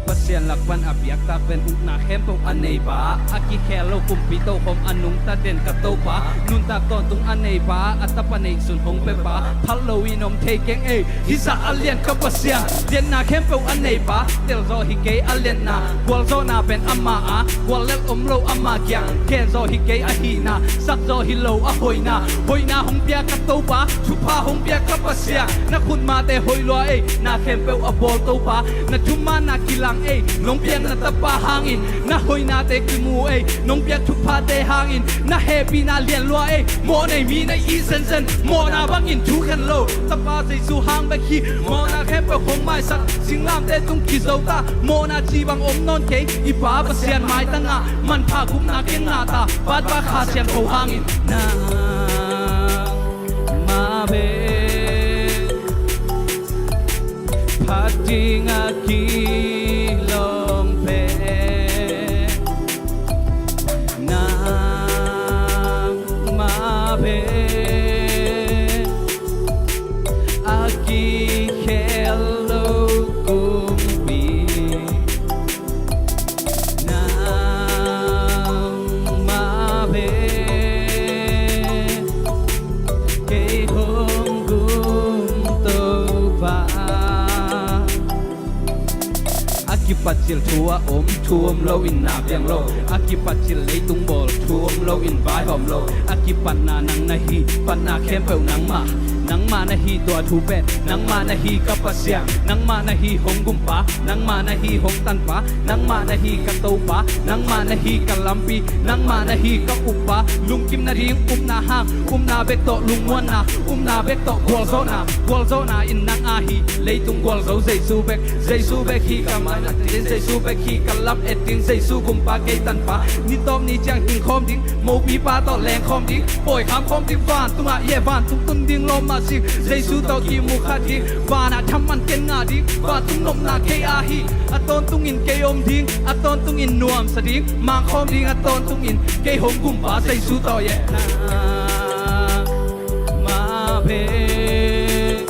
Pasian lak pan a biak tak pen ukna khempeuh a nei pa, a kikhel lo kumpi tokhom a nungta den ka Topa, nuntak tawntung a nei pa, a tapa neihsun hong pia pa, phal lo in om thei keng ei, hih zah a lian ka Pasian. Lianna khempeuh a nei pa, tel zaw hi kei a lianna, gualzawhna pen amah a, guallelh om lo amah kiang, gen zaw hi kei a hihna, sak zaw hi lo a hoihna, hoihna hong pia ka Topa, thupha hong pia ka Pasian. Na khutmate hoih lua ei, na khempeuh a bawl Topa, na thumanna kilang ei, nong piak na tapa hangin, na hoihnate kimu ei, nong piak thuphate hangin, na hehpihna lian lua ei, mawh nei mi na it zenzen, mawhna bangin thu khen lo, tapa Jesu hang bek hi, mawhna khempeuh hong maisak, singlamteh tung kizo ta, mawhna ci bang om nawn kei, i Pa Pasian maitang ah, manpha gupna kei ngah ta, Patpa Kha Siangtho hangin, nang mah bek, phat ding a kilawm pen nang mah bek, a kikhel lo kumpi nang mah bek, kei hong gum Topa. A kipat cil thu a om, thu om lo in na piang lo. A kipat cil leitung bawl, thu om lo in vaihawm lo. A kipatna nang na hi, patna khempeuh nangmah. Nangmah na hi tua thu pen, nangmah na hi ka Pasian, nangmah na hi hong gumpa, nangmah na hi hong tanpa, nangmah na hi ka Topa, nangmah na hi ka lampi, nangmah na hi ka uppa. Lungkim nading upna hang, upna bek tawh lungmuanna, upna bek tawh gualzawhna, gualzawhna in nang a hi. Leitung gualzo Jesu bek, Jesu bek hi ka mai nat ding, Jesu bek hi ka lam et ding, Jesu gumpa kei tanpa. Ni tawp ni ciang hing khawm ding, mopipa tawh leng khawm ding, pawi kham khawm ding, vantungah i e, vantung tun ding lawm mah sing, Jesu tawh kimu kha ding, vanah tham man ken ngah ding, vantung nopna kei a hi. A tawntungin kei om ding, a tawntungin nuamsa ding, mang khawm ding, a tawntungin kei hong gumpa Jesu tawh i e. Mah bek,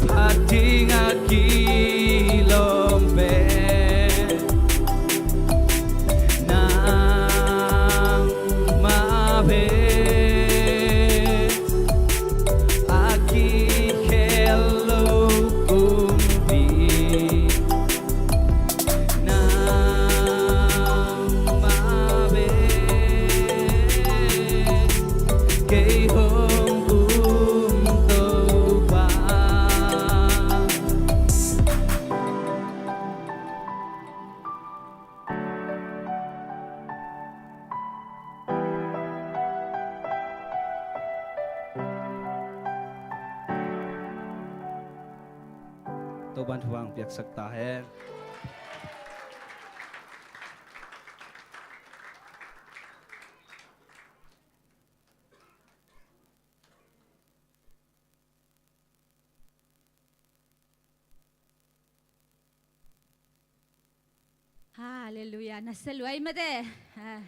phat ding a kilawm pen nang mah bek, a kikhel lo kumpi nang mah bek, kei hong gum Topa. Topa'n thupha hong piaksak ta hen. Halleluiah, na sia lua ei mate. Ah.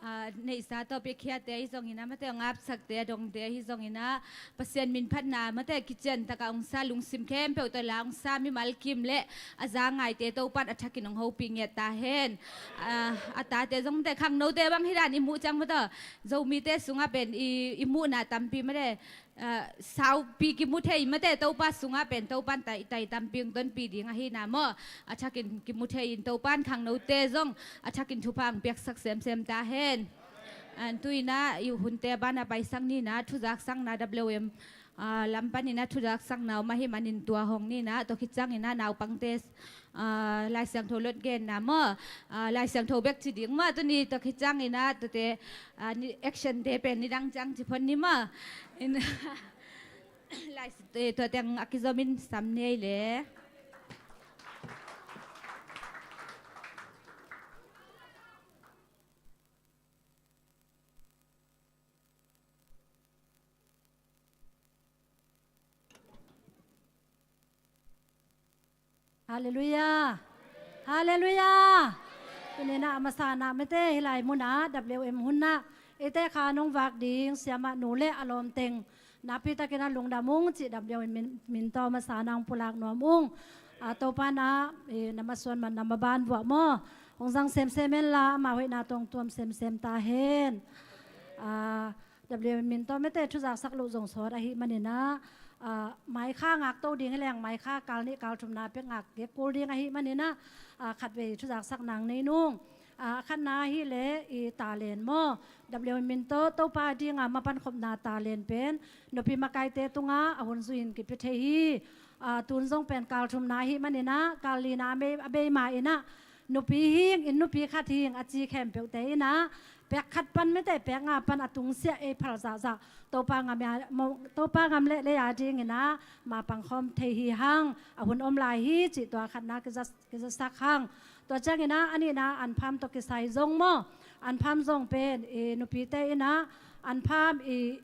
Ah, neihsa tawh piakkhiate ahi zongin ah, mate, a ngapsakte, a dongte ahi zongin ah, Pasian min phatna, mate, kician takah hong sa, lungsim khempeuh tawh la hong sa mimal kim le a za ngaite Topa'n a thakin hong hopih ngiat ta hen. Ah, a tate zong, mate, khangnote bang hi dan i muh ciang, mate, Zomite sungah pen i, i muhna tampi, mate, ah, saupi kimu thei, mate, Topa sungah pen Topa'n tai, tai tampi hong tonpih ding ahihna maw, a thakin kimu thei-in Topa'n khangnote zong a thakin thupha hong piaksak semsem ta hen. Ah, tu-in ah i hunte banah paisak ni-in ah, thuzaksakna W M, ah, lam panin ah thuzaksakna om ahih manin tua hong ni-in ah, tua khit ciangin ah naupangte, ah, Lai Siangtho lot genna maw, ah, Lai Siangtho bek ci ding maw, tuni tua khit ciangin ah tuate, ah, ni, action te pen nidang ciang ci phot ni maw. In, Lai, eh, tua teng a kizomin sam ni ei le. Halleluiah. Halleluiah. Tuni-in ah a masa-in ah, mate, hih lai munah W M hun ah eite kha nong vak ding siamah nu le a lawmteng nakpi takin ah lungdam ung cih W M min, min tawh a masa-in ah hong pulak nuam ung. Ah, Topa'n ah, eh, na masuan man na maban vuah maw, hong zang semsem henla, ama hoihna tawh hong tuam semsem ta hen. Ah, W M min tawh, mate, thuzaksak loh zong sawt ahih manin ah, ah, maikha ngakto ding hi leng, maikha kal nih kal thumna pek ngak kul ding ahih manin ah, ah, khatvei thuzaksak nang nei nung. Ah, a khatna ahih leh i talent maw, W M min tawh Topa ading a mapan khopna talent pen nupi makaite tungah a hun zui-in kipia thei hi. Ah, tun zong pen kal thumna ahih manin ah, kal lina a bei, a bei ma-in ah, nupi hi ing, inn nupi khat hi ing a ci khempeuhte in ah, pek khat pan, mate, pek nga pan a tungsiah ei phal zahzah, Topa ngam a, mo, Topa ngam le lei adingin ah mapang khawm thei hi hang, a hun om lai hi cih tua khatna kiza, kizasak hang. Tua ciangin ah a nihna Anpham tawh kisai zong maw, Anpham zong pen i nupite in ah Anpham i,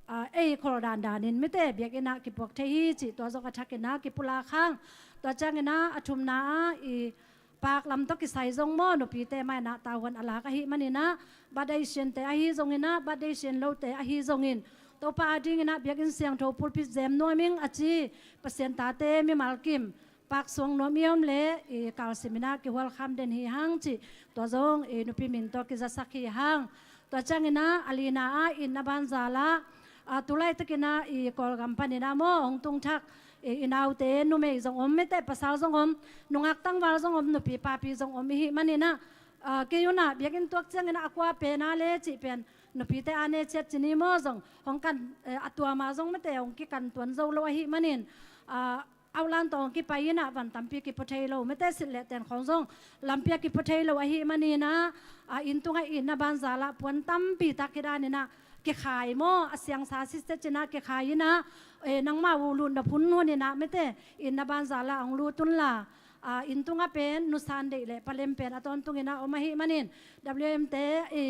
ah, ei khol dandanin, mate, biakinn ah kipuak thei hi cih tua zong a thakin ah kipulak hang. Tua ciangin ah a thumna ah i Park lam tawh kisai zong maw, nupite mah in ah tavuan a lak ahih manin ah, birthday siante ahi zongin ah, birthday sian lote ahi zongin, Topa adingin ah biakinn siangtho pulpit zem nuam ing a ci Pasian tate mimal kim Park suang nuam i om leh i kalsim in ah kihual kham den hi hang cih tua zong i nupi min tawh kizasak hi hang. Tua ciangin ah a lina ah, inn a banzal ah, ah, tu laitakin ah i Kawlgam panin ah maw, hong tung thak i, i naute numei zong om, mate, pasal zong om, nungak tangval zong om, nupi papi zong om i hih manin ah, ah, kei un ah biakinn tuak ciangin ah a kua pen a le cih pen nupite a ne ciat ci ni maw, zong hong kan, eh, a tuam a zong, mate, hong kikan tuan zo lo ahih manin, ah, outline tawh hong kipai in ah van tampi kipua thei lo, mate, silh le ten khawng zong lampi ah kipua thei lo ahih manin ah, ah, inn tungah, inn a banzal ah puan tampi tak hi danin ah kikhai maw, a siangsa sitset in ah kikhai in ah, eh, nangma uh lut nop hun hun in ah, mate, inn a banzal ah hong lut un la, ah, inn tungah pen nusan deih le palem pen a tawntungin ah om ahih manin, W M te i,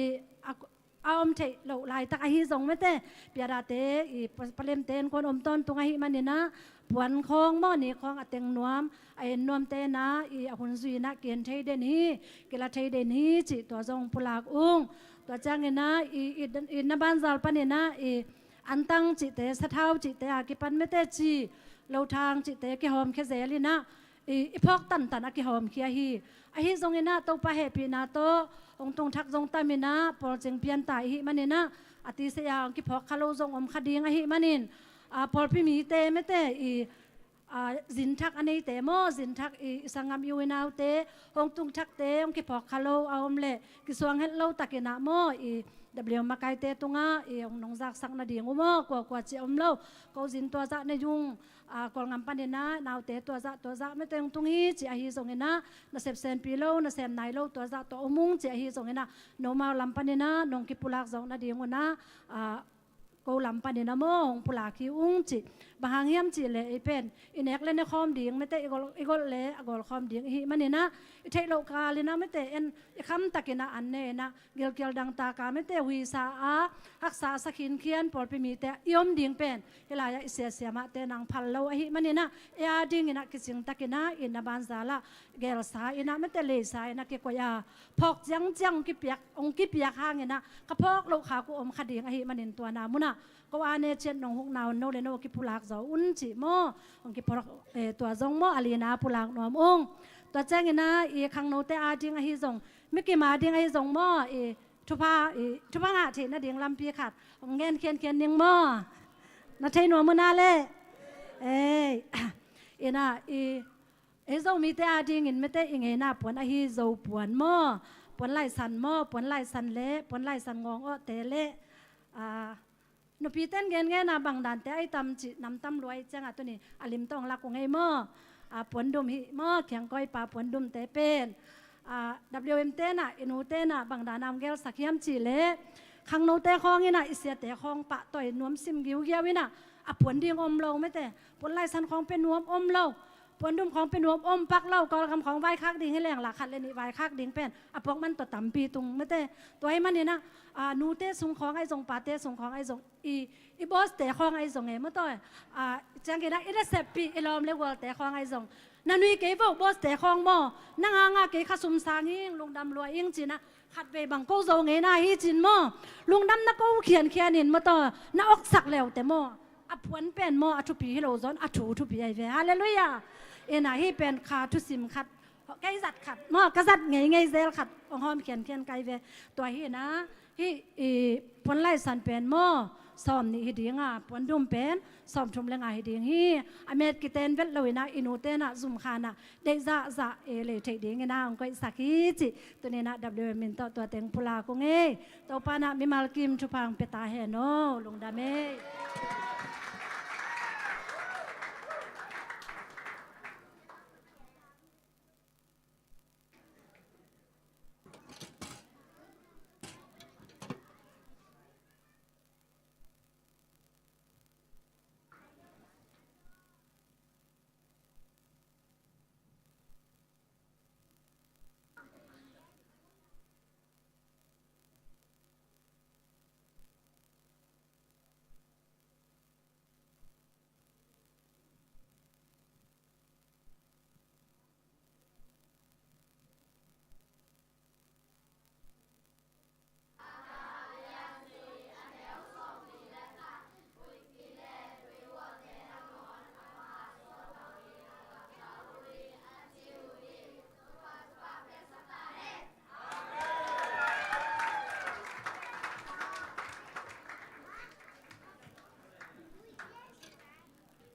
a, a om theih loh laitak ahi zong, mate, piadate i pa, palemte in kuan om tawntung ahih manin ah, puan khawng maw, ni khawng a teng nuam, a en nuamte in ah i a hun zui in ah ki-en thei den hi, kila thei den hi cih tua zong pulak ung. Tua ciangin ah i, i, inn a banzal panin ah i antang cihte, sathau cihte a kipan, mate, ci, lothang cihte kihawmkhia zel in ah i, i phawk tantan a kihawmkhia hi. Ahi zongin ah Topa hehpihna tawh hong tung thak zong tam in ah, pawlcing pianta i hih manin ah, a tisei a hong kiphawk kha lo zong om kha ding ahih manin, ah, pawlpi mite, mate, i, ah, zin thak a neite maw, zin thak i, i sanggam i u i naute, hong tung thakte hong kiphawk kha lo a om leh kisuang het lo takin ah maw, i W M makaite tungah i hong nong zaksak nading uh maw, kuakua ci om lo, ko zin tua zah nei ung, ah, Kawlgam panin ah naute tua zah, tua zah, mate, hong tung hi ci ahi zongin ah, na sep senpi lo, na sem nai lo tua zah tawh om ung ci ahi zongin ah, nomau lam panin ah nong kipulak zawk nading un ah, ah, ko lam panin ah maw hong pulak hi ung cih. Bang hang hiam cih leh ei pen i nek le ne khawm ding mete, i gol, i gol le a gol khawm ding i hih manin ah, i theih loh kalin ah mete en i kham takin ah an ne in ah gilkial dangtak a mete huisa a haksa sa khinkhian pawlpi mite i om ding pen hih lai-ah i siasia mahte nang phal lo ahih manin ah, ei a dingin ah kicing takin ah i na banzal ah gelsa in ah mete leisa in ah kikoih a phawk ciangciang hong kipiak, hong kipiak hangin ah ka phawk loh khak uh om kha ding ahih manin tua na mun ah ko a ne ciat nong hukna un no le no kipulak zaw un cih maw. Hong kiphawk, eh, tua zong maw a lina pulak nuam ung. Tua ciangin ah i khangnote a ding ahi zong, mikim a ding ahi zong maw, i thupha, i thupha ngah theih nading lampi khat hong gen khiankhian ning maw. Na thei nuam uh na leh. Ei, in ah i, ei Zomite a dingin mete i ngeina puan ahi Zo puan maw, puan laisan maw, puan laisan le puan laisan ngawng awhte le, ah, nupiten gengen a bang dante ai tam cih nam tam luai ciangah tuni a lim tawng lak uh ngei maw. A, puandum hih maw, khiangkawipa puandumte pen, a, W M tenah, i nu tenah bang dan a hong gelsak hiam cih leh khangnote khawng inah i siate khawng pahtawi nuam sim giugiau inah a puan ding om lo mete. Puan laisan khawng pen nuam om lo. Puandum khawng pen nuam om pak lo. Kawlgam khawng vaikhak ding hi leng lah khat le nih vaikhak ding pen a puak man tawh tampi tung mete. Tua hi maninah, a, nute sung khawng ahi zong, pate sung khawng ahi zong, i, i boss te khawng ahi zong e maw tawi. A, ciangin ah i nasep pi i lawm le gual te khawng ahi zong, na nui kei vo boss te khawng maw, na nga nga kei kha sum sang ing, lungdam lua ing cinah khat vei bang ko zo ngeina hi cin maw, lungdam na ko khiankhian in maw tawi, na oksak leute maw, a puan pen maw a thupi hi lo zawn a thu thupi ahi ve. Halleluiah. Inah hih pen kha thusim khat, kei zat khat maw, ka zat ngeingei zel khat hong hawm khiankhian kai ve. Tua hi inah hih i puan laisan pen maw sawm nih hi dinga, puandum pen sawm thum le nga hi ding hi. A met kiten vet lo inah i nu tenah zum khanah deih zahzah e lei theih ding inah hong koihsak hi cih tuninah W M in tawh tua teng pulak ung ei. Topa nah mimal kim thupha hong pia ta hen aw. Lungdam ei.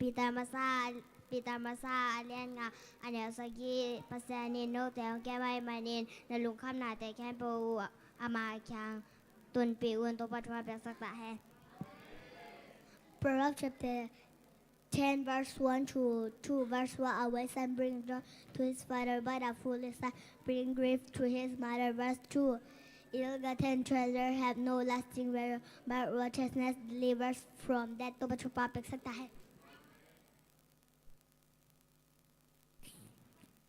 Peter masa, Peter masa a lian nga a neu sagih, Pasian in note hong kem ahih manin na lungkhamnate khempeuh uh ama kiang tunpih un. Topa thupha piaksak ta hen. Proverbs chapter ten verse one to two, verse one, a wise son bring joy to his father, but a foolish son bring grief to his mother. Verse two, ill-gotten treasure have no lasting value, but righteousness delivers from death. Topa thupha piaksak ta hen.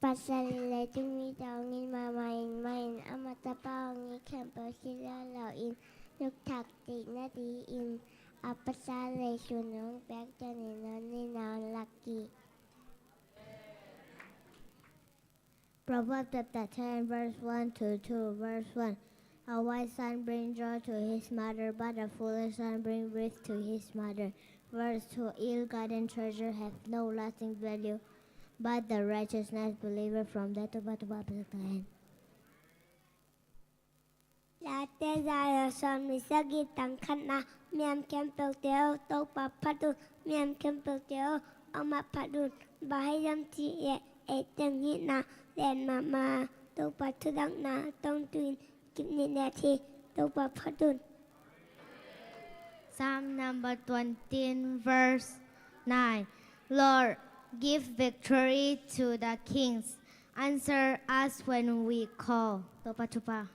Pasian in leitung mite hong it mahmah in, mah in ama tapa hong it khempeuh si lo in, nukthak theih nadingin a pasal leisun hong piak ciangin hong nina hong lak hi. Proverbs chapter ten, verse one to two, verse one. A wise son bring joy to his mother, but a foolish son bring grief to his mother. Verse two, ill-gotten treasure have no lasting value, but the righteousness deliver from death. Topa thupha piaksak ta hen. Late za le sawm le sagih, tang khatna. Mi a khempeuhte aw, Topa phat un. Mi a khempeuhte aw, amah phat un. Bang hang hiam cih leh ei teng hihna lian mahmah, Topa thudakna tawh tun kip ni leh hi. Topa phat un. Psalm number twenty, verse nine. Lord, give victory to the kings. Answer us when we call. Topa thupha.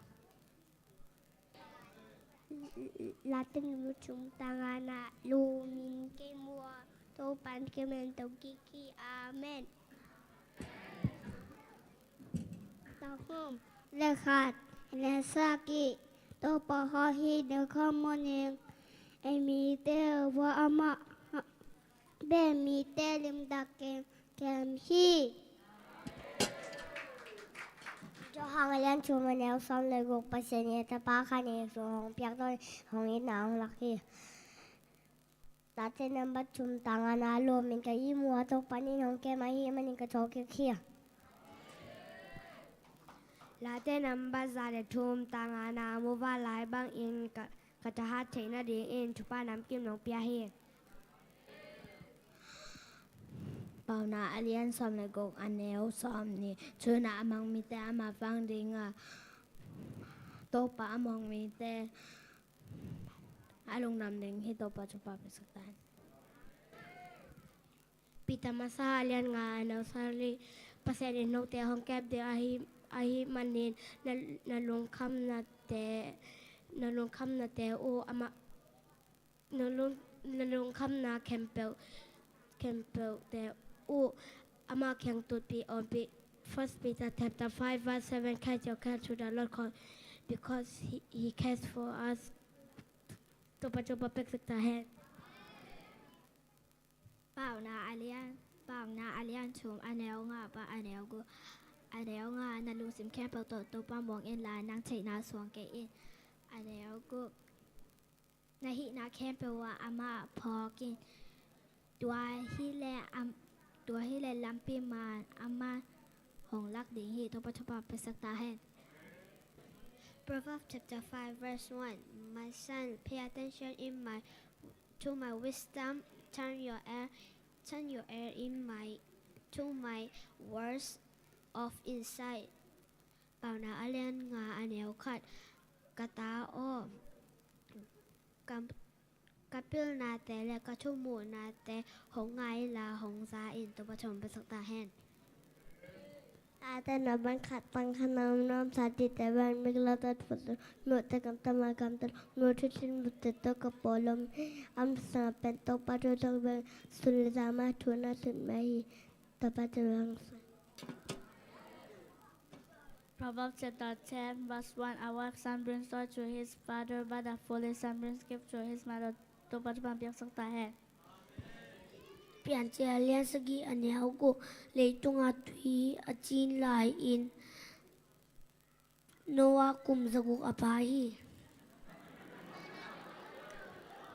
Late number thum tang ngana, lumin kei mu a, Topan kei men tawh kik hi. Amen. Tahum le khat le saki, Topa hawh hi, deuh kham mo ning. Ei mite vua amah beh mite limtak kem kem hi. Johan a lian thum a neu sawm le guk, Pasian in a tapa khat nei sung hong piak dong hong itna hong lak hi. Late number thum tang ngana, lumin ka ihmu a, Topan in hong kem ahih manin ka thawhkik hi. Late number za le thum tang ngana, muvanlai bangin ka, ka thahat theih nadingin thupha namkim nong pia hi. Paunak a lian sawm le guk a neu sawmnih, thu-in a mang mite a mapang ding a, Topa a muang mite a lungdam ding hi. Topa thupha piaksak ta hen. Peter masa a lian nga a neu sawmli, Pasian in note hong kep ding ahih, ahih manin na, na lungkhamnate, na lungkhamnate uh amah, na lung, na lungkhamna khempeuh, khempeuhte uh amah kiang tutpih ompih. First Peter chapter five verse seven, cast your care to the Lord, 'cause, because he, he cares for us. Topa thupha piaksak ta hen. Paunak a lian, Paunak a lian thum a neu nga pan a neu guk, a neu nga, na lungsim khempeuh tawh Topa muang inla, nang theihna suang kei in. A neu guk, na hihna khempeuh ah amah phawk in. Tua hileh am, tua hileh lampi man amah hong lak ding hi. Topa thupha piaksak ta hen. Proverbs chapter five verse one. My son, pay attention in my, to my wisdom, turn your ear, turn your ear in my, to my words of insight. Paunak a lian nga a neu khat, ka ta aw, ka, ka pilnate le ka thumuhnate hong ngai inla hong za in. Topa thupha piaksak ta hen. Late number khat tang khatna, nuamsa dingte bang mik lo tat phut, nuamte gamta ma gamta, nuam thuthin mute tawh ka pawlom, am sa pen Topa thu thok bang sun le za ma thu na sun ma hi. Topa thupha piaksak. Proverbs chapter ten, verse one. A wise son brings joy to his father, but a foolish son brings grief to his mother. Topa thupha piaksak ta hen. Piancil a lian sagih a neu guk, leitunga tui a cin lai-in Noah kum zaguk a pha hi.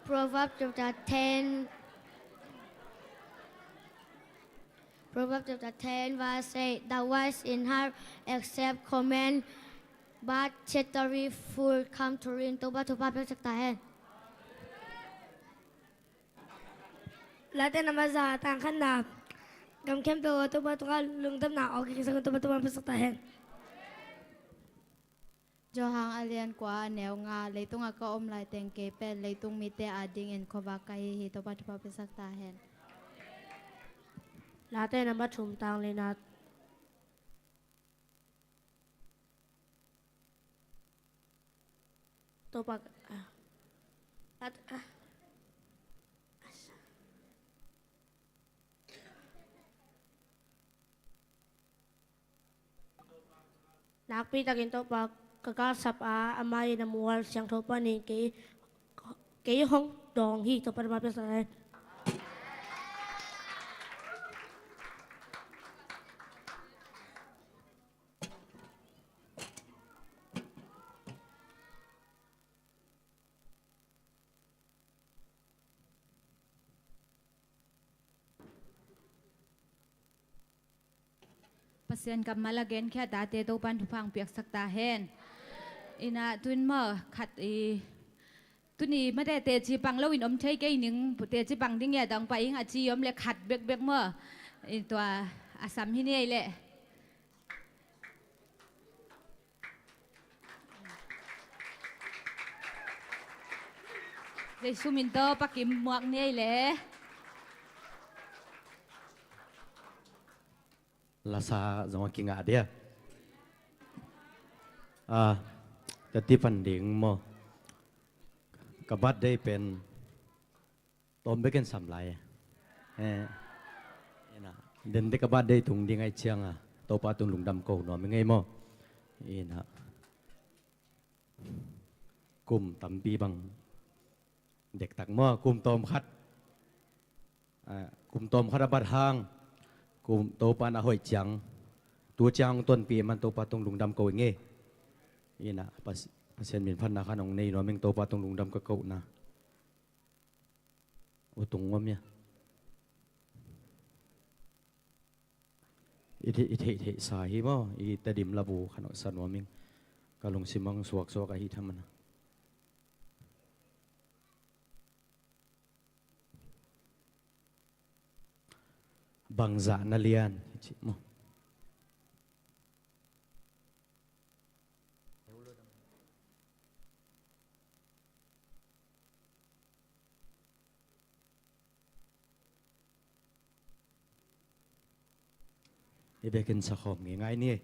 Proverbs chapter ten, Proverbs chapter ten, verse eight. The wise inherit accept comment, but chattering fool come to ruin. Topa thupha piaksak ta hen. Late number za tang khatna, gam khempeuh ah Topa tungah lungdamna awk kiksak un. Topa thupha piaksak ta hen. Johan a lian kua a neu nga, leitunga ka om laiteng kei pen leitung mite adingin khuavak ka hi hi. Topa thupha piaksak ta hen. Late number thum tang lina, Topa, ah, at, ah. Nakpi takin Topa ka galsap a, amah in a mual siangtho panin kei, kei hong dawng hi. Topa thupha piaksak ta hen. Pasian kammal a genkhia tate Topan thupha hong piaksak ta hen. Ina tuin maw khat i, tuni mate teci pang loin om thei kei ning, teci pang ding ia dang pa ing a ci om le khat bekbek maw. I tua a sam hi ni ei leh. Jesu min tawh pakim muak ni ei le. Lasa zong a kingah dia. Ah, ka ti pan ding maw. Ka birthday pen tawm bekin sam lai. Eh, ina, den te ka birthday tung ding ahih ciangin Topa tung lungdam ko nuam ing ei maw. Ina, kum tampi bang dektak maw, kum tawm khat. Ah, kum tawm khat a bat hang, kum Topa na hoih ciang, tu ciang hong tonpih man Topa tung lungdam ko ing ei. Ina, Pas-, Pasian min phatna khan hong nei nuam ing, Topa tung lungdam ka kohna. U tung ngom ia. I theih, i theih, theih sa hi maw, i Tedim labu khan hong sa nuam ing. Ka lungsim hong suaksuak ahi thaman a. Bangzah na lian, ci maw. I bekin sa khawm ngei ngai ni.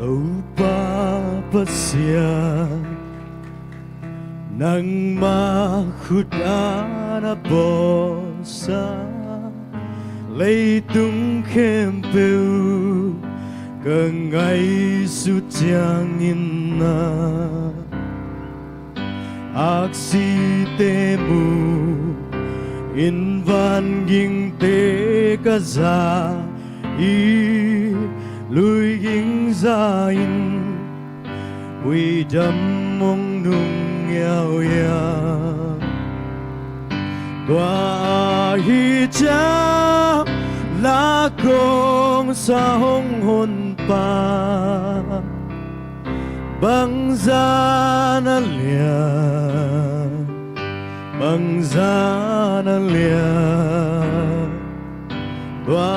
Topa Pasian, nangmah khut a na bawlsa leitung khempeuh ka ngaihsut ciangin na aksite mu in, vangingte ka za i luiging za in, huidam hong nung hiauhiau. Tua ahih ciang la kong sa hong honpa, bangzah na lian, bangzah na lian. Tua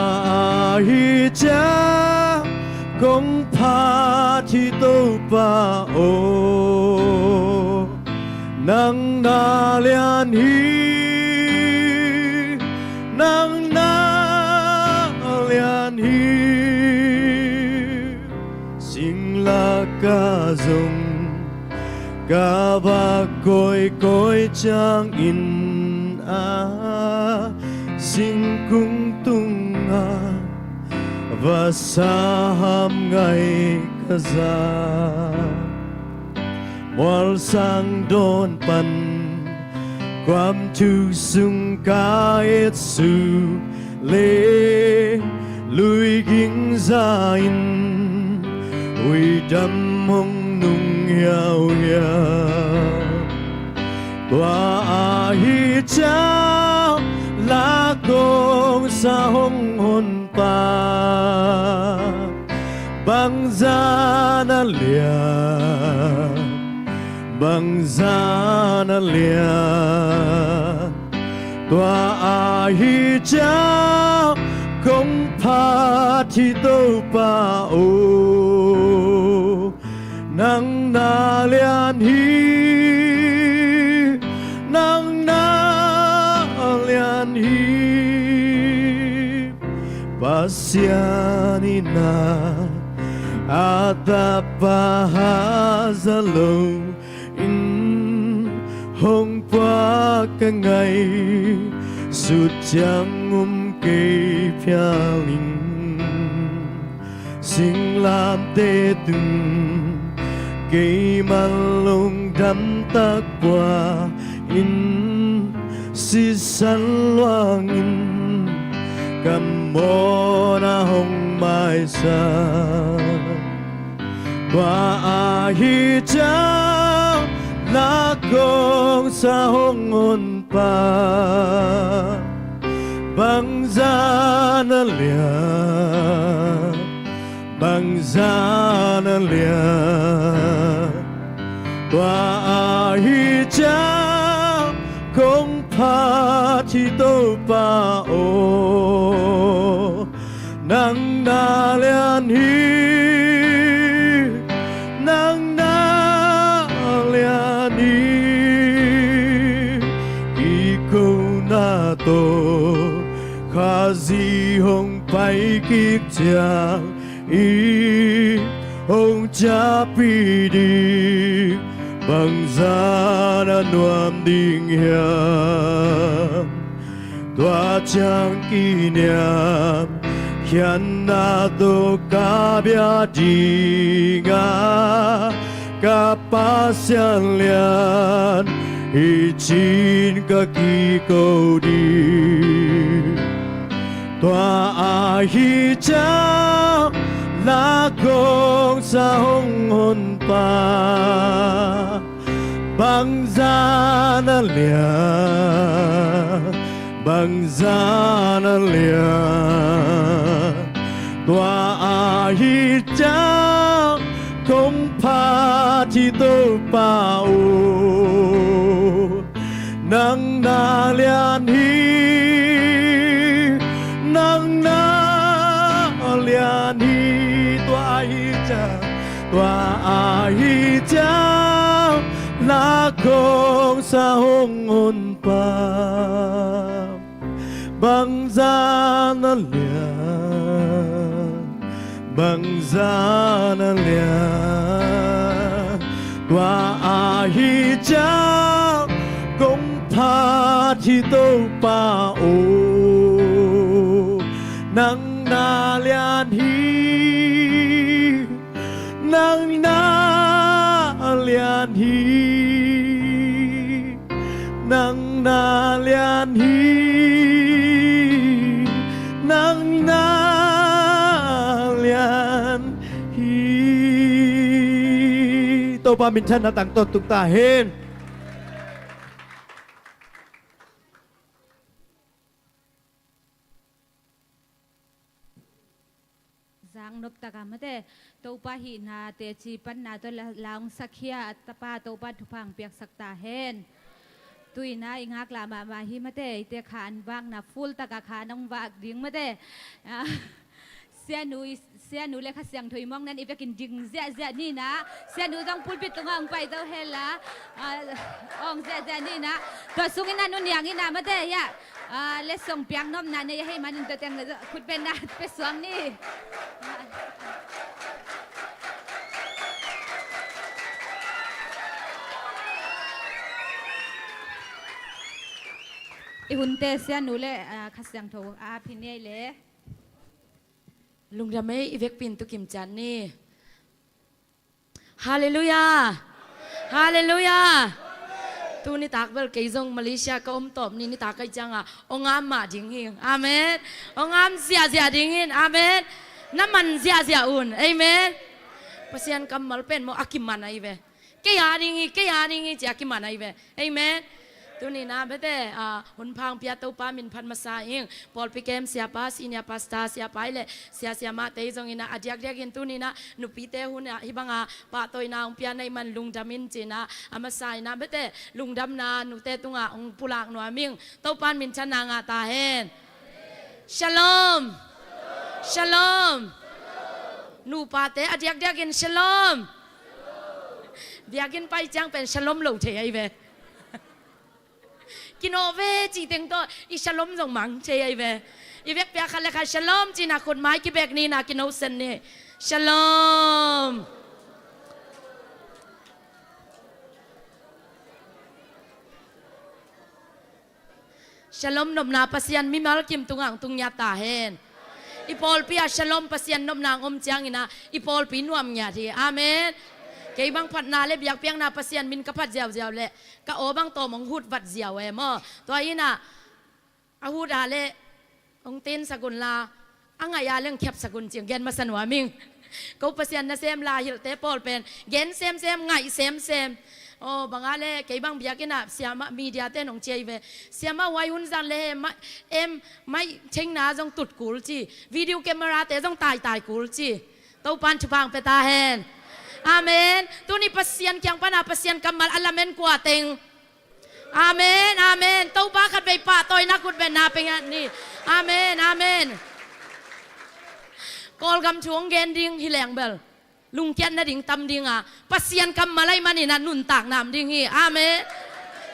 ahih ciang kong phat hi Topa aw, nang na lian hi, nang na lian hi. Singlak ah zong ka va kawikawi ciangin a, singkung tungah vasa hamngai ka za, mualsang dawn pan kuamthuk sung ka et suk leh, luiging za in huidam hong nung hiauhiau. Tua ahih ciang la kong sa hong honpa, bangzah na lian, bangzah na lian. Tua ahih ciang kong phat hi Topa aw, nang na lian hi, nang na lian hi. Pasian in a tapa haza lo in hong puak ka ngaihsut ciang um kei phial in, singlamteh tung keimah lungdam tak pua in, sisan luangin ka mawhna hong maisak. Tua ahih ciang la kong sa hong honpa, bangzah na lian, bangzah na lian. Tua ahi ciang kong phat hi Topa aw, nang na lian hi, nang na lian hi. Kikona tawh Khazih hong pai kik ciang i hong ciahpih ding bangzah na nuam ding hiam? Tua ciang kiniam khiatna tawh ka bia ding a, ka Pasian lian hi ci-in ka kiko ding. Tua ahi ciang na kongsa hong honpa bangzah na lian, bangzah na lian. Tua ahi ciang kong phat hi Topa aw, nang na lian hi, nang na lian hi. Tua ahi ciang, tua ahi ciang na kongsa hong honpa bangzah na lian, bangzah na lian. Tua ahi ciang kong phat hi Topa aw, nang na lian hi, nang na lian hi, nang na lian hi, nang na lian hi. Topa minthanna tangtawn tung ta hen. Zang nop taka mate, Topa hihna teci panna tawh la, la hong sakhia a tapa Topa thupha hong piaksak ta hen. Tuina i ngaklah mahmah hi mate, eite kha an vakna full taka kha an hong vak ding mate. Ah, sianu, sianu le Kha Siangtho i mawng nan i vekin ding ziahziah nina. Sianu zong pulpit tungah hong pai zo hela. Ah, awng ziahziah nina. Tua sungin a nu Niang ina mate hiah. Ah, letsong piak nopna nei ahih manin tua teng khutbetna pia suak ni. I hunte sianu le, ah, Kha Siangtho a ap hi ni ei le. Lungdam ei, i vekpi in tukim ciat ni. Halleluiah. Halleluiah. Tu nitak bel kei zong Malaysia ka om tawp ni, nitak kai cianga ong am mah ding hi. Amen. Ong am ziahziah ding hi. Amen. Na man ziahziah un. Amen. Pasian kammal pen maw a kiman ahi ve. Kei a ding hi, kei a ding hi ci a kiman ahi ve. Amen. Tuni na bete, ah, hun phang pia Topa min phat masa ing. Pawlpi kem siapa, senior pastor siapa i le sia siamahte i zong ina a diakdiak in tuni na nupite hun ah hih banga pahtawina hong pia na i man lungdam in ci na a masa ina bete lungdamna nute tunga hong pulak nuam ing. Topan minthanna ngah ta hen. Shalom. Shalom. Nupate a diakdiak in shalom. Biakinn pai ciang pen shalom lo thei ahi ve. Kinawh ve cih teng tawh i shalom zong mang thei ahi ve. I vekpi a khat le khat shalom cihna khutmai kibek nina kinosen ni. Shalom. Shalom nopna Pasian mimal kim tungah hong tung ngiat ta hen. I pawlpi ah shalom Pasian nopna hong om ciangin ah i pawlpi nuam ngiat hi. Amen. Kei bang phatna le biakpiakna Pasian min ka phat ziauziau le ka aw bang tawm hong hut vat ziau e maw. Tua in ah a hut a le hong tensak un la a ngaih a leng khiapsak un cih gen masa nuam ing. Ko Pasian nasem la hilhte pawl pen gen semsem, ngaih semsem. Aw bang a le kei bang biakinn ah siamah media ten hong ciai ve. Siamah huai hun zan le he em maih theihna zong tut kul ci. Video camera te zong taitai kul ci. Topan thupha hong pia ta hen. Amen. Tuni Pasian kiang pana Pasian kammal a lamen kua teng. Amen, amen. Topa khatvei pahtawinak khutbetna pia ni. Amen, amen. Kawlgam thu hong gen ding hi leng bel lungkiat nading tam ding a, Pasian kammal ahih manin ah nuntakna om ding hi. Amen.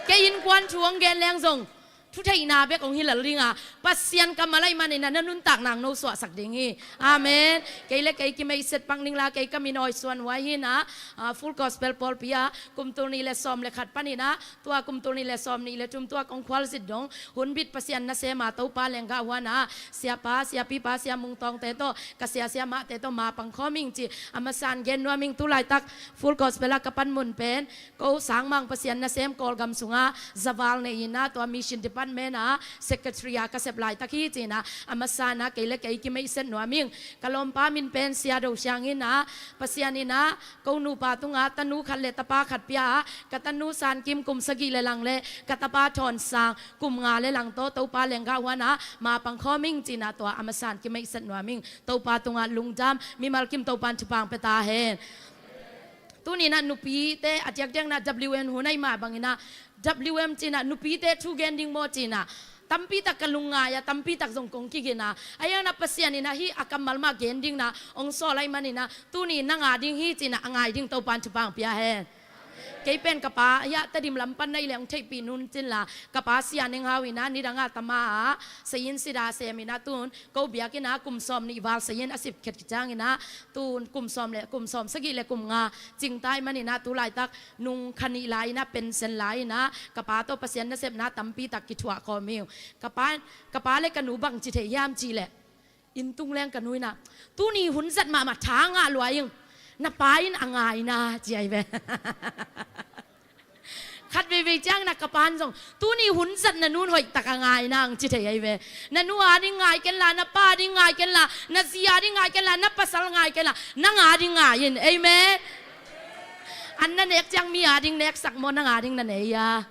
Kei innkuan thu hong gen leng zong thutheihna bek hong hi lel ding a, Pasian kammal ahih manin ah na nuntakna hong nosuahsak ding hi. Amen. Kei le kei kimeihset pak ning la, kei ka min Awi Suan Huai hi in ah, ah, Full Gospel pawlpi ah kum tul nih le sawm le khat panin ah tua kum tul nih le sawm nih le thum tua kong khualzin dong hun bit Pasian nasem a Topa lenggah huan ah siapa, siapipa, sia Mung Tawngte tawh, ka sia, siamahte tawh mapang khawm ing ci a masa in gen nuam ing. Tu laitak Full Gospel ah ka panmun pen ko Sangmang Pasian nasem Kawlgam sungah zaval nei in ah tua Mission Department ah secretary a ka sep laitak hi ci in ah a masa in ah kei le kei kimeihset nuam ing. Ka lawmpa min pen Sia Do Siang hi in ah, Pasian in ah ko nupa tungah tanu khat le tapa khat pia a, ka tanu San Kim kum sagih le lang le ka tapa Thawn Sang kum nga le lang tawh Topa lenggah huan ah mapang khawm ing ci in ah tua a masa in kimeihset nuam ing. Topa tungah lungdam, mimal kim Topa in thupha hong pia ta hen. Tuni in ah nupite a diakdiak in ah W M hun ahih mah bangin ah W M ci in ah nupite thu gen ding maw ci in ah tampi tak ka lungngai a, tampi tak zong kong kigin a, a hi hang in ah Pasian in ah hih a kammal mah gen ding in ah hong sawl ahih manin ah tuni in nang a ding hi ci in ah a ngai ding Topa in thupha hong pia hen. Kei pen ka pa hiah Tedim lam pan na hih leh hong theihpih un ci in la, ka pa Sia Neng Hau in ah nidang a tama ah sayin sida sem in ah tun ko biakinn ah kum sawm nih val sayin a sip khit ciangin ah tun kum sawm le kum sawm sagih le kum nga cing ta ahih manin ah tu laitak nung kha nih lai in ah pension lai in ah ka pa tawh Pasian nasepna tampi tak kithuah khawm hi. Ka pa, ka pa le ka nu bang ci thei hiam cih leh, inn tung leng ka nu in ah, tuni hun zat mahmah tha ngah lua ing, na pa in a ngai na ci ahi ve. Khat veivei ciangin ah ka pa in zong, tuni hun zat na nu in hoih tak a ngai nang ci thei ahi ve. Na nu a ding ngai ken la, na pa a ding ngai ken la, na zi a ding ngai ken la, na pasal ngai ken la, nang a ding ngai in. Amen. An na nek ciang mi a ding neksak maw, nang a ding na nei a?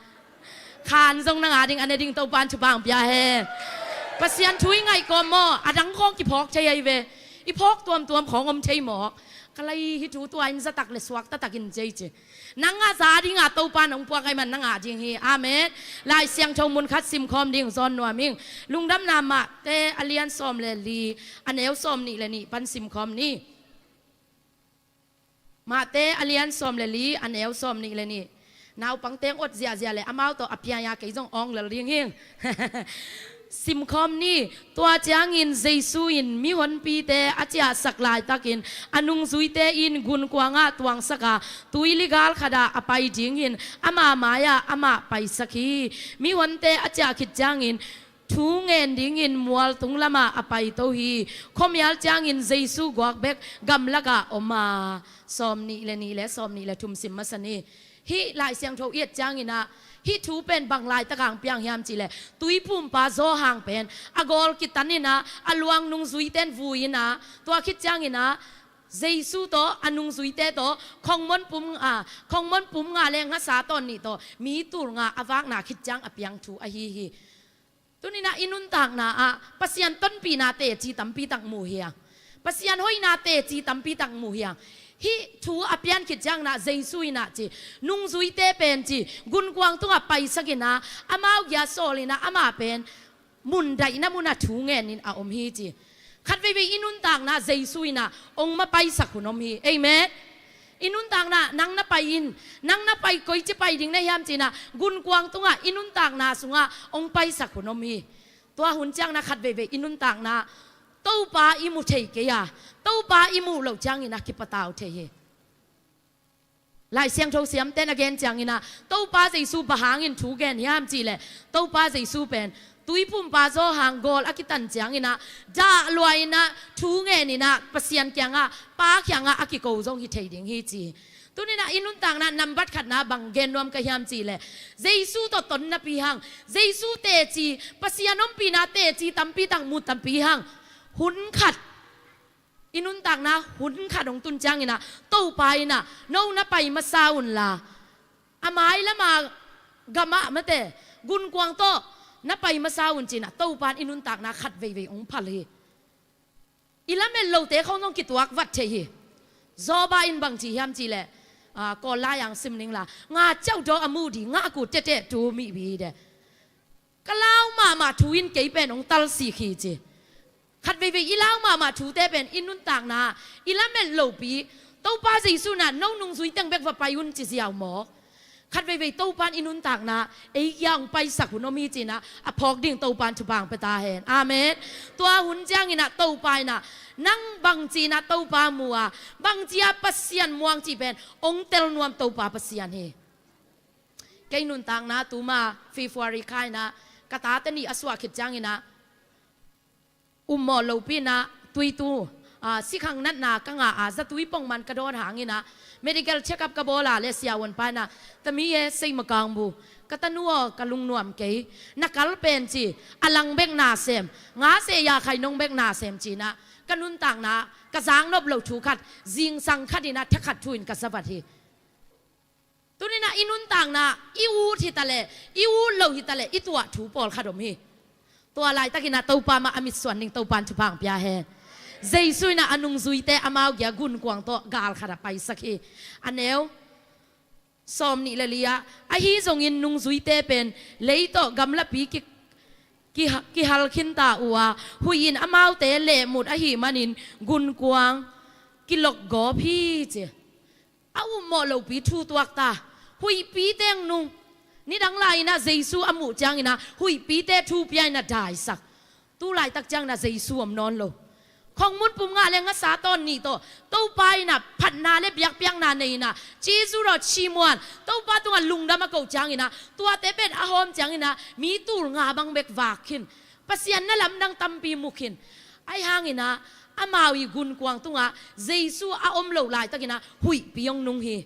Khan zong nang a ding a ne ding Topa in thupha hong pia hen. Pasian thu i ngaih kawm maw, a dang khawng kiphawk thei ahi ve. I phawk tuamtuam khawng om thei mawk. Ka lai hi thu tua in zatak le suak taktak in ci ei ci. Nang a za ding a Topa in hong puak ahih man nang a ding hi. Amen. Lai Siangtho mun khat simkhawm ding zawn nuam ing. Lungdamna Mate a lian sawm le li, a neu sawm nih le nih pan simkhawm ni. Mate a lian sawm le li, a neu sawm nih le nih. Naupang teng ot ziahziah le amau tawh a piang a, kei zong awng lel ding hing. Simkhawm ni. Tua ciangin Jesu in mihonpite a ciahsak laitakin a nungzuite in gunkuangah tuangsak a, tuili gal khatah a pai dingin ama mai-ah amah paisak hi. Mihonte a ciah khit ciangin thu ngen dingin mualtung lamah a paito hi. Khuamial ciangin Jesu guak bek gamlakah om a. Sawm nih le nih le sawm nih le thum sim masa ni. Hih Lai Siangtho i et ciangin ah, hih thu pen bang laitak hong piang hiam cih leh, tuiphumpa Johan pen a gawl kitan in ah, a luang nungzuite in vui in ah, tua khit ciangin ah Jesu tawh a nungzuite tawh khongmon pum, a, khongmon pum nga le ngasa tawn nih tawh mi tul nga a vakna khit ciang a piang thu ahi hi. Tuni in ah i nuntakna ah Pasian tonpihna teci tampi tak mu hi a, Pasian hoihna teci tampi tak mu hi a. Hih thu a pian khit ciangin ah Jesu in ah ci, nungzuite pen ci, gunkuang tungah paisak in ah, amau gia sawl in ah, amah pen mun daihna munah thu ngenin a om hi ci. Khat veivei i nuntakna Jesu in ah hong mapaisak hun om hi. Amen. I nuntakna, nang na pai in, nang na pai, koici pai ding na hiam ci in ah, gunkuang tungah i nuntakna sungah hong paisak hun om hi. Tua hun ciangin ah khat veivei i nuntakna Topa i mu thei kei a, Topa i muh loh ciangin ah kipatau thei hi. Lai Siangtho siamte in a gen ciangin ah, Topa Jesu bang hangin thu gen hiam cih leh, Topa Jesu pen tuiphumpa Johan gawl a kitan ciangin ah, dah lua in ah, thu ngen in ah, Pasian kiangah, Pa kiangah a kiko zong hi thei ding hi ci. Tuni in ah i nuntakna nambat khatna bang gen nuam ka hiam cih leh, Jesu tawh ton napi hang, Jesu teci, Pasian ompihna teci tampi tak mu tampi hang, hun khat, i nuntakna hun khat hong tun ciangin ah, Topa in ah, no na pai masa un la, a mai lama gamah mate, gunkuang tawh na pai masa un ci in ah, Topa in i nuntakna khat veivei hong phal hi. I lamen lote khawng zong kituak vat thei hi. Joba in bang ci hiam cih leh, ah, Kawl lai-ah sim ning la, nga ciauh dawh a muh di, nga ku tete tu mih bi de. Ka lau mahmah thu in kei pen hong talsik hi ci. Khat veivei i lau mahmah thute pen i nuntakna i lamet lopi, Topa Jesu in ah no nungzui teng bek va pai un ci ziau mawk. Khat veivei Topa in i nuntakna ei kia hong paisak hun om hi ci-in ah a phawk ding Topa in thupha hong pia ta hen. Amen. Tua hun ciangin ah Topa in ah nang bangci-in ah Topa mu a, bangci-a Pasian muang cih pen hong tel nuam Topa Pasian hi. Kei nuntakna tuma February kha in ah ka tate nih a suah khit ciangin ah ummawh lopi in ah tuitu, ah, sikhang natna ka ngah a, zatui pongman ka dawn hangin ah medical check-up ka bawl a leh siavuanpa in ah, "Tami e, sei makang bu, ka tanu aw, ka lungnuam kei, na kal pen," ci, "a lang bek na sem, nga se ya khai nong bek na sem," ci-in ah ka nuntakna ka zaknop loh thu khat zingsang khat in ah thakhat thu in ka za vat hi. Tuni-in ah i nuntakna i ut hi taleh, i ut lo hi taleh, i tuah thu pawlkhat om hi. Tua laitakin ah Topa mah a mitsuan ding Topa in thupha hong pia hen. Jesu in ah a nungzuite amau kia gunkuang tawh gal khat ah paisak hi. A neu sawmnih le li ah, ahi zongin nungzuite pen lei tawh gamlapi ki, ki, kihal khinta uh a, huih in amaute lehmut ahih manin gunkuang kilokgawp hi ci. A ummawh lopi thu tuak ta. Huihpi teng nung. Nidang lai-in ah Jesu a muh ciangin ah huihpite thu pia in ah daisak. Tu laitak ciangin ah Jesu om nawn lo. Khongmut pum ngah le ngasa tawn nih tawh Topa in ah phatna le biakpiakna nei in ah Jesu raw cimuan Topa tungah lungdam a koh ciangin ah tuate pen a hawm ciangin ah mi tul nga bang bek vak khin. Pasian na lamdang tampi mu khin. Ahi hangin ah amau i gunkuang tungah Jesu a om loh laitakin ah huihpi hong nung hi.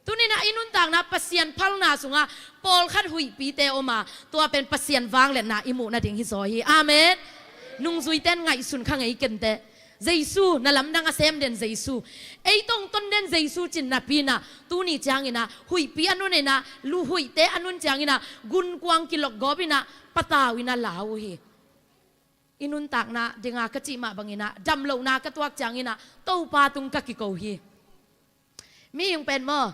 Tuni-in ah i nuntakna Pasian phalna sungah pawlkhat huihpite om a, tua pen Pasian vangliatna i muh nading hi zaw hi. Amen. Nungzuite in ngaihsun kha ngei kei inteh. Jesu, na lamdang a sem den Jesu, ei tawh hong ton den Jesu cih napi-in ah tuni ciangin ah huihpi a nun in ah, huihte a nun ciangin ah gunkuang kilokgawp in ah patau in ah lau uh hi. I nuntakna dinga ka cih mah bangin ah damlohna ka tuak ciangin ah Topa tung ka kiko hi. Mihing pen maw,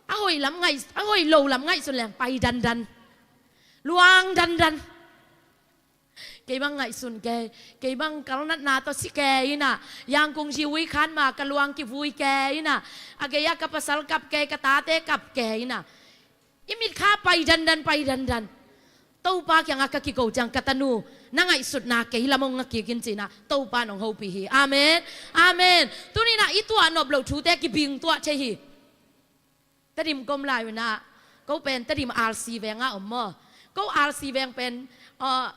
a hoih lam ngaih, a hoih lo lam ngaihsun leng pai dandan, luang dandan. Kei bang ngaihsun kei, kei bang kalnatna tawh si kei in ah, Yangon zi ui khan ma ka luang kivui kei in ah, a gei-ah ka pasal kap kei, ka tate kap kei in ah, i mitkha pai dandan, pai dandan. Topa kiangah ka kiko ciang, ka tanu, na ngaihsutna kei lam hong ngah kik in ci-in ah Topa in hong hopih hi. Amen. Amen. Tuni-in ah i tuah nop loh thute kibing tuah thei hi. Tedim ka om lai-in ah, ko pen Tedim R C veng ah om maw. Ko R C veng pen, aw,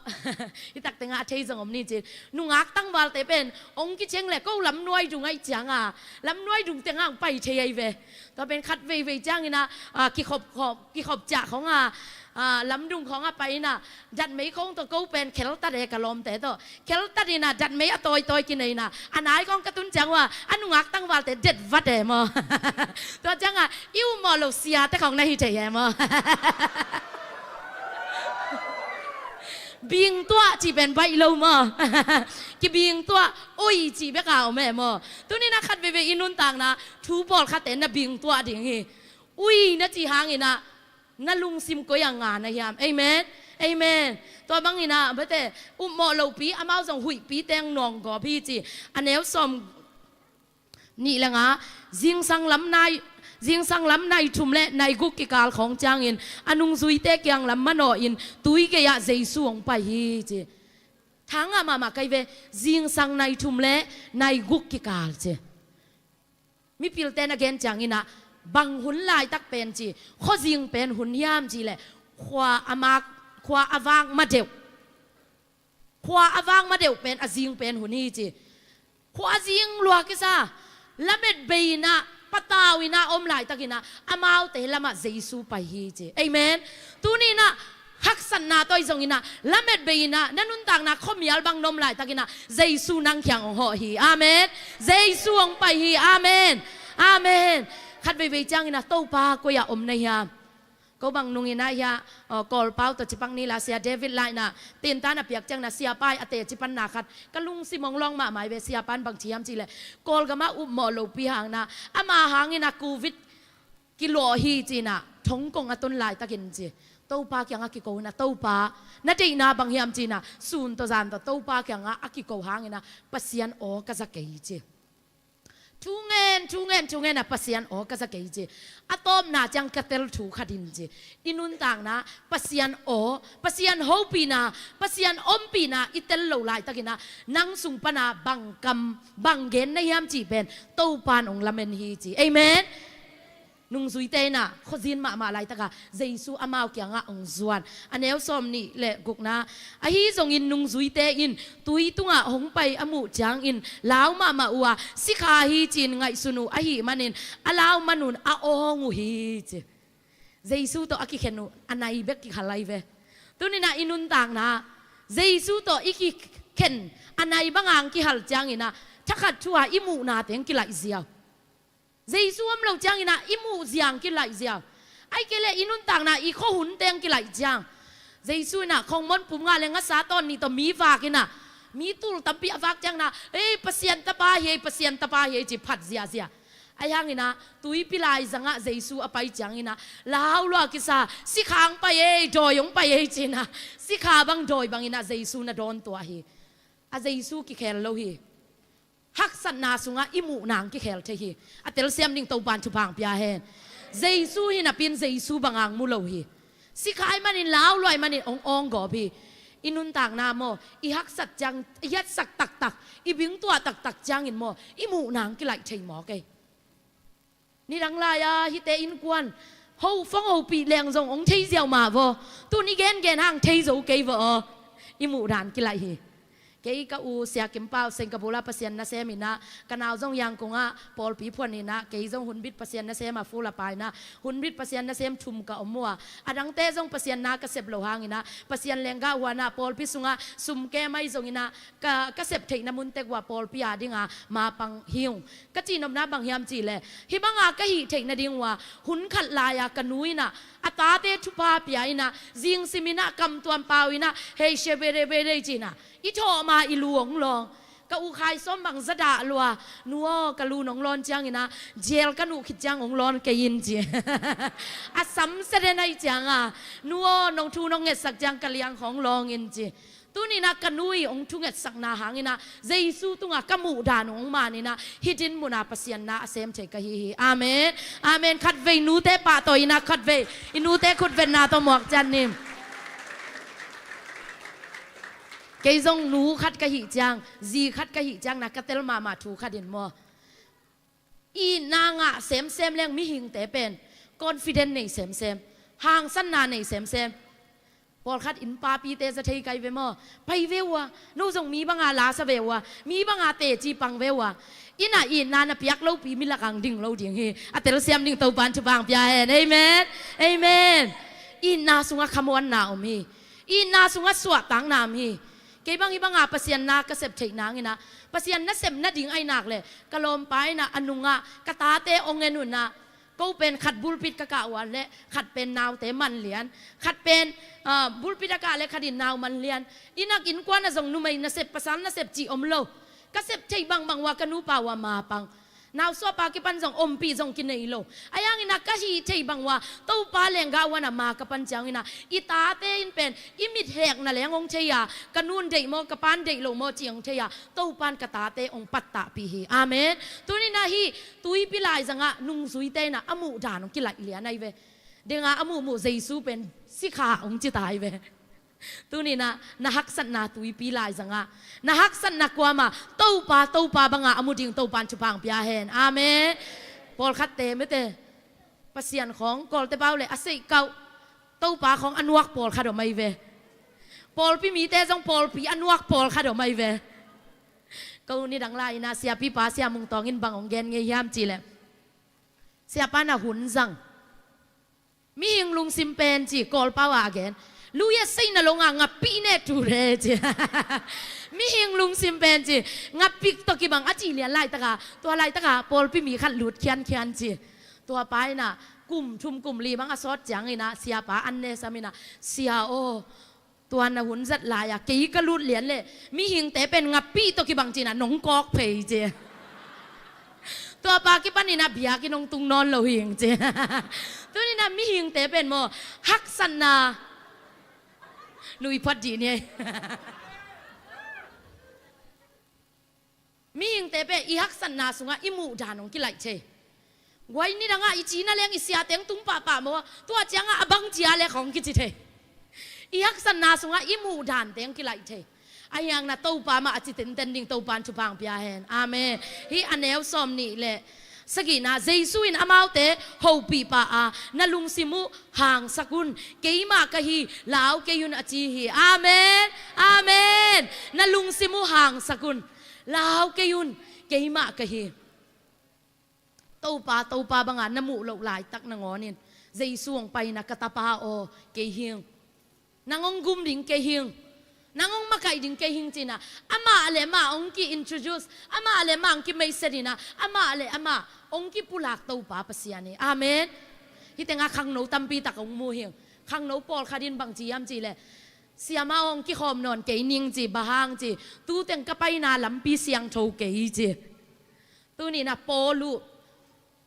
i tak tengah a thei zong om ni ci. Nungak tangvalte pen hong kiciang leh ko lamnuai dung ahih ciangin ah, lamnuai dung tengah hong pai thei ahi ve. Tua pen khat veivei ciangin ah, ah, kikhop, khop, kikhop ciah khawng ah, ah, lamdung khawng ah pai in ah, datmei khawng tawh ko pen kheltat e, ka lawmte tawh kheltat in ah, datmei a tawitawi kinei in ah, a nai khawng ka tun ciang uh ah, a nungak tangvalte det vat e maw. Tua ciangin ah i ummawh loh siate khawng na hi thei e maw. Bing tuah cih pen baih lo maw. Kibing tuah, oi cih bek a om e maw. Tuni-in ah khat veivei i nuntakna thu pawlkhatte na bing tuah ding hi. Ui na cih hangin ah na lungsim koi-ah nga na hiam? Amen. Amen. Tua bangin ah bete, ummawh lopi, amau zong huihpi teng nawng gawp hi ci. A neu sawmnih le nga, zingsang lam nai, zingsang lam nai thum le nai guk kikal khawng ciangin a nungzuite kiang lam manawhin tui gei-ah Jesu hong pai hi ci. Tha ngah mahmah kei ve, zingsang nai thum le nai guk kikal ci. Mipilte na gen ciangin ah bang hun laitak pen ci, khuazing pen hun hiam cih leh, khua a mak, khua a vak ma deuh. Khua a vak ma deuh pen a zing pen hun hi ci. Khua a zing lua kisa, lamet bei in ah, patau in ah om laitakin ah, amaute lamah Jesu pai hi ci. Amen. Tuni-in ah haksatna tawh ahi zongin ah, lamet bei in ah, na nuntakna khuamial bang na om laitakin ah, Jesu nang kiang hong hawh hi. Amen. Jesu hong pai hi. Amen. Amen. Khat veivei ciangin ah, Topa, koi-ah om na hiam? Ko bang nungin ah hiah, aw, Kawlpau tawh cipak ni la, Sia David Lai na, tintan a piak ciangin ah, siapa i a teci panna khat ka lungsim hong lawng mahmah hi ve. Siapa in bang ci hiam cih leh, Kawlgamah upmawh lopi hangin ah, ama hangin ah covid kilawh hi ci-in ah, thongkong a tun laitakin ci, Topa kiangah kiko in ah, Topa, na deihna bang hiam ci-in ah, sun tawh zan tawh Topa kiangah a kiko hangin ah, Pasian aw ka za kei ci. Thu ngen, thu ngen, thu ngen ah Pasian aw ka za kei ci. A tawpna ciang ka tel thu khat in ci, i nuntakna Pasian aw, Pasian hopihna, Pasian ompihna i tel loh laitakin ah, nang sung pan ah bang kam, bang gen na hiam cih pen Topa in hong lamen hi ci. Amen. Nungzuite in ah khuazin mahmah laitak ah Jesu amau kiangah hong zuan. A neu sawmnih le gukna, ahi zongin nungzuite in tui tungah hong pai a muh ciangin lau mahmah uh a, sikha hi ci-in ngaihsun uh ahih manin, a lau man un a awng uh hi ci. Jesu tawh a kikhen uh a nai bek kihal ahi ve. Tuni-in ah i nuntakna Jesu tawh i kikhen a nai bang hong kihal ciangin ah, thakhat thu-a i muhna teng kilaih ziau. Jesu om lo ciangin ah i muh ziau kilaih ziau. Ahih kei leh i nuntakna i khuahun teng kilaih ciang, Jesu in ah khongmon pum ngah le ngasa tawn nih tawh mi vak in ah, mi tul tampi a vak ciangin ah, "Ei, Pasian Tapa hi ei, Pasian Tapa hi ei," ci phat ziahziah. Ahi hangin ah tuipi laizangah Jesu a pai ciangin ah, lau lua kisa, "Sikha hong pai ei, dawi hong pai ei," ci-in ah, sikha bang dawi bangin ah Jesu na dawn tuah hi. A Jesu kikhel lo hi. Haksatna sungah i muhna hong kikhel thei hi. A telsiam ding Topa in thupha hong pia hen. Jesu hi napi-in Jesu bang hong mu lo hi. Sikha ahih manin, lau lua ahih manin hong awng gawp hi. I nuntakna maw, i haksat ciang, i hiatsak taktak, i bingtuah taktak ciangin maw, i muhna hong kilaih thei mawk ei. Nidang lai-a hihte innkuan ho, fong hopih leng zong hong thei ziau mah vaw. Tun i gengen hang thei zo kei vaw aw. I muhdan kilaih hi. Kei ka u Sia Kim Pau Singapore ah Pasian nasem in ah, ka nau zong Yangon ah pawlpi phuan in ah, kei zong hunbit Pasian nasem ah full a pai in ah, hunbit Pasian nasem thum ka om uh a, adangte zong Pasian na ka sep loh hangin ah, Pasian lenggah huan ah pawlpi sungah sum kem ahi zongin ah, ka, ka sep theihna mun tek uh a pawlpi a dinga mapang hi ung. Ka cihnopna bang hiam cih leh, hih banga ka hih theih nading uh a, hun khat lai-a ka nu in ah, a tate thupha pia in ah, zingsim in ah, kamtuam pau in ah, "Hei, she bere bere," ci-in ah, i thawh ma i lu hong lawng. Ka u Khai Sawm bang za dah lua, "Nu aw, ka lu nong lawn ciangin ah, jail ka nuh khit ciang hong lawn kei in," ci. A samsia den ahih ciangin ah, "Nu aw, nong thu nong ngetsak ciang ka liang khawng lawng in," ci. Tuni-in ah ka nu i hong thungetsakna hangin ah, Jesu tungah ka muhdan hong man in ah, hih din munah Pasian na a sem thei ka hi hi. Amen. Amen. Khatvei nute pahtawi in ah, khatvei i nute khutvetna tawh muak ciat ni. Kei zong nu khat ka hih ciang, zi khat ka hih ciang na ka tel mahmah thu khat in maw, itna ngah semsem leng mihingte pen confident nei semsem, hangsanna nei semsem. Pawlkhat in papite za thei kai ve maw? "Pai ve uh a, no zong mi banga lasa ve uh a, mi banga teci pang ve uh a." Inn ah itna na piak lopi mi lakah hong ding lo ding hi. A telsiam ding Topa in thupha hong pia hen. Amen. Amen. Itna sungah khamuanna om hi. Itna sungah suahtakna om hi. Kei bang hih banga Pasian na ka sep theih nangin ah, Pasian nasep nading ahih nak leh, ka lawmpa in ah a nungah, "Ka tate hong en un ah, ko pen khat bulpit ka kah uh a leh, khat pen naute man lian, khat pen, ah, bulpit a kah leh khat in nau man lian. Inn ah innkuan ah zong numei nasep, pasal nasep cih om lo. Ka sep theih bangbang uh a ka nupa uh a mapang. Nau suahpa kipan zong ompih zong kinei lo. Ahi hangin ah ka hih theih bang uh a Topa lenggah huan ah ma ka pan ciangin ah, i tate in pen i mit hekna leng hong thei a, ka nu'n deih maw, ka pa'n deih lo maw cih hong thei a, Topa in ka tate hong pattahpih hi." Amen. Tuni-in ah hih tuipi laizangah nungzuite in ah a muhdan hong kilaih lian ahi ve. Dengah a muhmuh Jesu pen sikha hong ci ta ahi ve. Tuni-in ah na haksatna tuipi laizangah, na haksatna kuamah Topa, Topa banga a mu ding Topa in thupha hong pia hen. Amen. Pawlkhatte mete, Pasian khawng, Kawlte pau leh a seihkauh, Topa khawng a nuak pawlkhat om ahi ve. Pawlpi mite zong pawlpi a nuak pawlkhat om ahi ve. Ko nidang lai-in ah siapipa Sia Mung Tawng in bang hong gen ngei hiam cih leh, siapa in ah hun zang. "Mihing lungsim pen," ci, Kawlpau ah a gen, "lui a seina longa ngapih ne tu re," ci. "Mihing lungsim pen," ci, "ngapih tawh kibang," a cih lian laitak a, tua laitak a pawlpi mi khat lut khiankhian ci. Tua pa in ah, Kum thum kum li bang a sawt ciangin ah siapa an ne sam in ah, "Sia aw, tua na hun zat lai-a kei ka lut lian leh mihingte pen ngapih tawh kibang ci-in ah nong kawk phei," ci. "Tuapa kipanin ah biakinn hong tung nawn lo hing," ci. Tuni-in ah mihingte pen maw, haksatna lui phat dih ni. Mihingte pen i haksatna sungah i muh dan hong kilaih thei. Guai nidangah i cina leng i siate hong tung pahpah maw, tua ciangah a bang cia leh khawng kici thei. I haksatna sungah i muh dante hong kilaih thei. Ahi hangin ah Topa mah a ci tenten ding Topa'n thupha hong pia hen. Amen. Hih a neu sawmnih leh sagihna, Jesu in amaute hopih pah a, "Na lungsim uh hangsak un, keimah ka hi, lau kei un," a ci hi. Amen. Amen. "Na lungsim uh hangsak un, lau kei un, keimah ka hi." Topa, Topa banga na muh loh laitak nangawnin Jesu hong pai-in ah, "Ka tapa aw, kei hing. Nang hong gum ding kei hing. Nang hong makaih ding kei hing," ci-in ah amah le amah hong ki-introduce, amah le amah hong kimeiset in ah, amah le amah hong kipulak Topa Pasian hi. Amen. Hih tengah khangno tampi tak hong mu hing. Khangno pawlkhat in bang ci hiam cih leh, "Siamah aw, hong kikhawm nawn kei ning," ci. "Bang hang?" ci. "Tu teng ka paina lampi siangtho kei," ci. Tuni-in ah Paul uh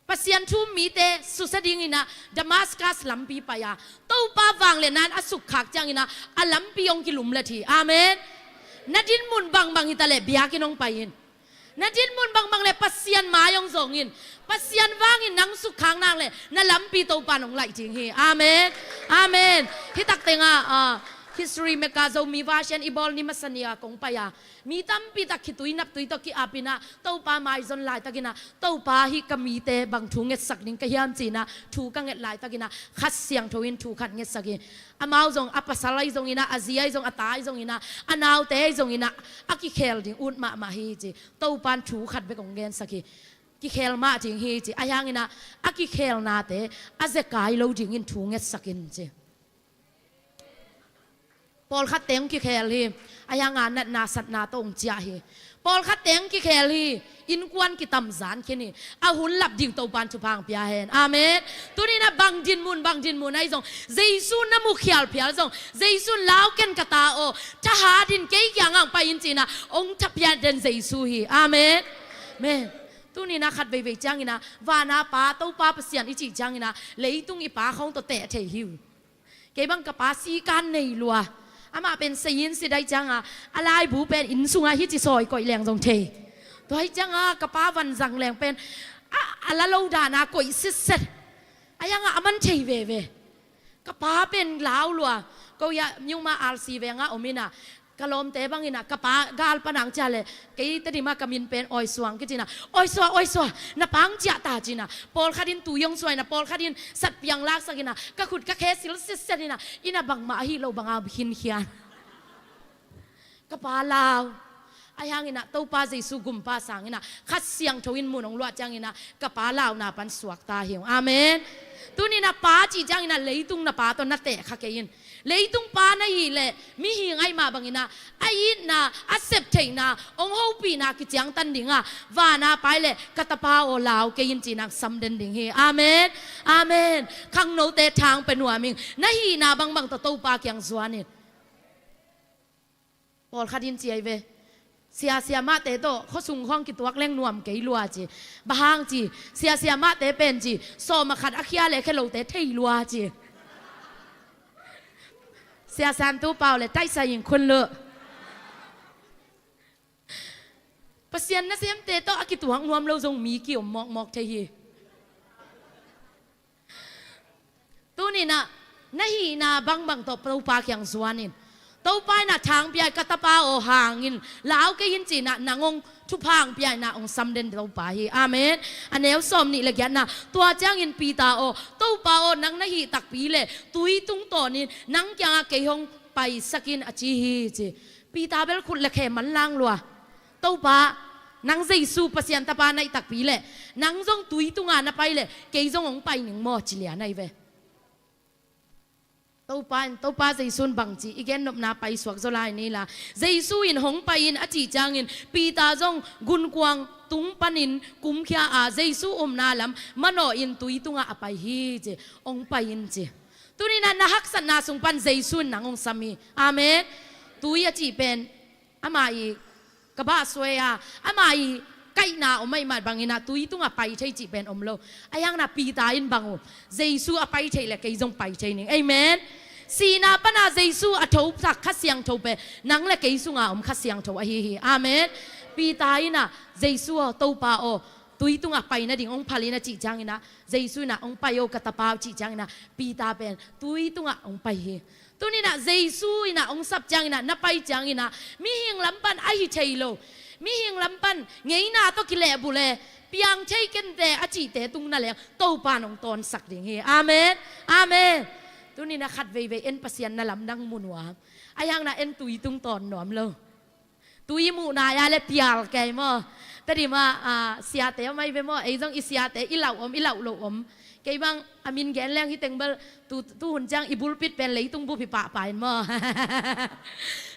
Pasian thu-um mite susia dingin ah Damascus lampi pai a, Topa vangliatna in a sukkhak ciangin ah a lampi hong kilumlet hi. Amen. Na dinmun bangbang hi ta leh biakinn hong pai in. Na dinmun bangbang leh Pasian mai hong zong in. Pasian vangin nang sukkhak nak leh na lampi Topa'n hong laih ding hi. Amen. Amen. Hih tak tengah, ah, History Maker Zomi version i bawl ni masa ni-a kong pai a, mi tampi tak khitui naptui tawh ki-ap in ah Topa maizon laitakin ah, "Topa, hih ka mite bang thu ngetsak ding ka hiam?" ci-in ah thu ka nget laitakin ah Kha Siangtho in thu khat ngetsak hi. Amau zong, a pasal ahi zongin ah, a zi ahi zong, a ta ahi zongin ah, a naute ahi zongin ah, a kikhel ding ut mahmah hi ci. Topa'n thu khat bek hong gensak hi. "Kikhel mah ding hi," ci. Ahi hangin ah a kikhelnate a zekai lo dingin thu ngetsak in ci. Pawlkhatte hong kikhel hi. Ahi hangin ah natna satna tawh hong ciah hi. Pawlkhatte hong kikhel hi. Innkuan kitamzan khin hi. A hun lap ding Topa'n thupha hong pia hen. Amen. Tuni-in ah bang dinmun, bang dinmun ahi zong, Jesu na mukhial phial zong, Jesu in, "Lau ken, ka ta aw, thahat in, kei kiangah hong pai in," ci-in ah hong thapia den Jesu hi. Amen. Amen. Tuni-in ah khat veivei ciangin ah, vana Pa, Topa Pasian i cih ciangin ah, leitung i pa khawng tawh teh thei hi uh. Kei bang ka pa sikan nei lua. Amah pen sayin sidai cianga, a laibu pen inn sunga hici sawi koih leng zong thei. Tua hi cianga ka pa vanzang leng pen a, a la lo dana koih sitset. A yanga a man thei veve. Ka pa pen lau lua. Ko ya Myanmar R C venga om ina, ka lawmte bangin ah, ka pa gal panang cia le, kei Tedim ah ka min pen Awi Suang kici ina, "Awi Suang, Awi Suang, na pa hong ciah ta," ci ina, pawlkhat in tui hong suah ina, pawlkhat in satpiang laksak ina, ka khut ka khe sil sitset ina, ina bangmah ahi lo banga khinkhian. Ka pa lau. Ahi hangin ah Topa Jesu gumpa sangin ah Kha Siangtho in mun hong luah ciangin ah ka pa launa pan suakta hi ung. Amen. Tuni-in ah pa cih ciangin ah leitung na pa tawh na teh kha kei in. Leitung pa na hih leh mihing ahih mah bangin ah a itna, a septheihna, hong hopihna kiciangtan dingah vana Pa leh, "Ka tapa aw, lau kei in," ci-in ah sam den ding hi. Amen. Amen. Khangnote thang pia nuam ing. Na hihna bangbang tawh Topa kiang zuan in. Pawlkhat in ci ahi ve. Sia siamahte tawh khuasung khawng kituak leng nuam kei lua ci. Bang hang ci, sia siamahte pen ci, sawm a khat a khia leh khe lote thei lua ci. Sia Santu Pau leh taisa in khun luh. Pasian nasemte tawh a kituak nuam lo zong mi ki-om mawkmawk thei hi. Tuni-in ah na hihna bangbang tawh Topa kiang zuan in. Topa in ah thang pia-in, "Ka tapa aw, hang in, lau kei in," ci-in ah nang hong thupha hong pia-in ah hong sam den Topa hi. Amen. A neu sawmnih leh giatna, tua ciangin, "Peter aw, Topa aw, nang na hih takpi leh tui tung tawn in nang kiangah kei hong paisak in," a ci hi ci. Peter bel khut leh khe manlang lua. "Topa, nang Jesu Pasian tapa na hih takpi leh, nang zong tui tunga na pai leh kei zong hong pai ning maw?" ci lian ahi ve. Topa in, Topa Jesu in bang ci, i gennopna paisuak zaw lai ni la. Jesu in hong pai in a cih ciangin Peter zong gunkuang tung panin kumkhia a Jesu omna lam manawh in tui tungah a pai hi ci. Hong pai in ci. Tuni-in ah na haksatna sung pan Jesu in nang hong sam hi. Amen. Tui a cih pen ama i ka bah suai a, ama i kaihna om ahih mah bangin ah tui tungah pai thei cih pen om lo. Ahi hangin ah Peter in bang uh, Jesu a pai thei leh kei zong pai thei ning. Amen. Sihna pan a Jesu a thosak Kha Siangtho pen nang leh kei sunga om Kha Siangtho ahi hi. Amen. Peter in ah Jesu aw, Topa aw, tui tungah pai nading hong phal in a cih ciangin ah, Jesu in ah hong pai aw ka tapa aw cih ciangin ah Peter pen tui tungah hong pai hi. Tuni-in ah Jesu in ah hong sap ciangin ah, na pai ciangin ah mihing lam pan a hi thei lo, mihing lam pan ngeina tawh kilehbulh leh piang thei kei inteh a cihte tung na leng Topa in hong tawnsak ding hi. Amen. Amen. Tuni-in ah khat veivei en Pasian na lamdang mu nuam. Ahi hangin ah en tui tung tawn nuam lo. Tui muh nai a leh pial kei maw. Tedim ah, ah, siate om ahi ve maw. Ei zong i siate i lauh om, i lauh loh om. Kei bang a min gen leng hi teng bel tu, tuhun ciang i bulpit pen leitung bup hi pahpah in maw.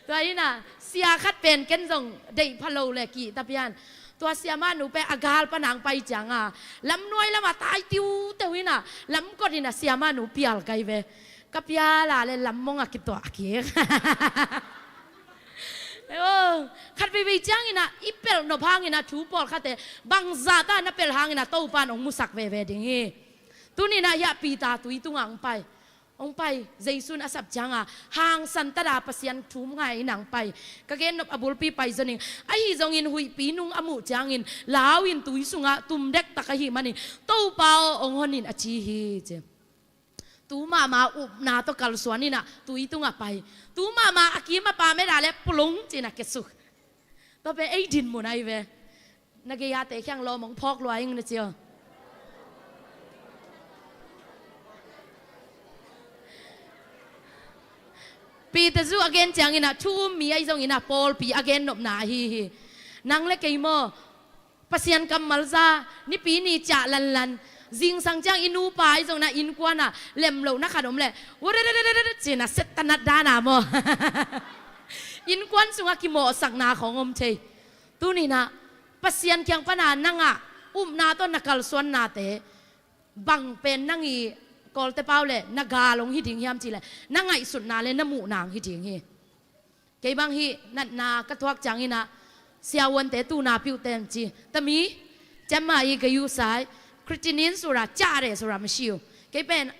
Tua hi-in ah sia khat pen ken zong deih pha lo leh kihta pian. Tua siamahnu pen a gal pan a hong pai ciang a, lamnuai lamah tai tiuteu hi-in ah, lamkot in ah siamahnu pial kei ve. Ka pial a leh lam mong a kituah kik. Aw, khat veivei ciangin ah i pelh nop hangin ah thu pawlkhatte bangzah ta na pelh hangin ah Topa in hong musak veve ding hi. Tuni-in ah hiah Peter tui tungah hong pai. Hong pai, Jesu in a sap ciang a hangsan ta a Pasian thu ngai in ah hong pai. Ka gennop a bulpi pai zaw ning. Ahi zongin huihpi nung a muh ciangin lau in tui sungah tum dektak ahih manin Topa aw hong hon in a ci hi ci. Tu mahmah upna tawh kalsuan in ah tui tungah pai. Tu mahmah a kim a pam et a leh pulung ci-in ah kiasuk. Tua pen ei dinmun ahi ve. Na gei-ate kiang lawm hong phawk lua ing na ci aw. Peter zong a gen ciangin ah thu um mi ahi zongin ah pawlpi a gennopna ahi hi. Nang leh kei maw, Pasian kammal za, Nipi ni ciah lanlan, zingsang ciang i nupa ahi zongin ah innkuan ah lem lohna khat om leh, wadadat ci-in ah set ta nat dan a maw. Innkuan sungah kimawhsakna khawng om thei. Tuni-in ah Pasian kiang pan a na ngah upna tawh na kalsuannate bang pen nang i, Kawlte pau leh, na gal hong hi ding hiam cih leh na ngaihsutna leh na muhna hong hi ding hi. Kei bang hih natna ka thuak ciangin ah siavuante tuunapiute in ci, tami, ciamma i ka yusai, creatinine sura, care sura masiu. Kei pen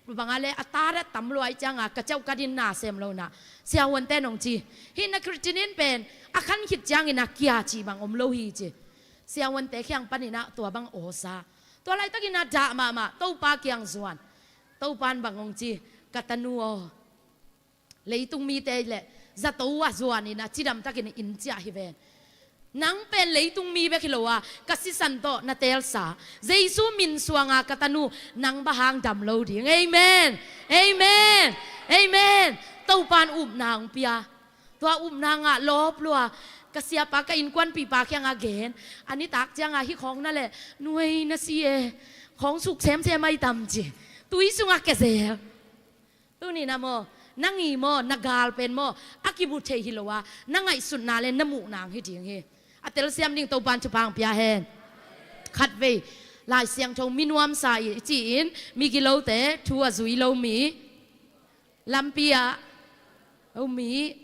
bang a leh a tar a tam lua ahih ciang a ka ceuh ka din na sem lo in ah, siavuante in hong ci, hih na creatinine pen a khan khit ciangin ah kia cih bang om lo hi ci. Siavuante kiang panin ah tua bang awsa. Tua laitakin ah dah mahmah, Topa kiang zuan. Topa in bang hong ci, ka tanu aw, leitung mite leh zato uh a zuan in ah cidamtakin inn ciah hi ven. Nang pen leitung mi bek hi lo a, ka sisan tawh na teelsa Jesu min suang a ka tanu, nang bang hang dam lo ding. Amen. Amen. Amen. Topa in upna hong pia. Tua upna ngah lawp lua, ka siapa, ka innkuanpihpa kiangah gen. A nitak ciangah hih khawng na leh nuai na si e, khawng suk semsem ahi tam ci. Tui sungah kia zel. Tuni-in ah maw, nang i maw, na gal pen maw, a kimu thei hi lo a, na ngaihsutna leh na muhna hong hi ding hi. A telsiam ding Topa in thupha hong pia hen. Khatvei, Lai Siangtho mi nuamsa i ci-in, migilote thu a zui lo mi, lampi ah a om mi,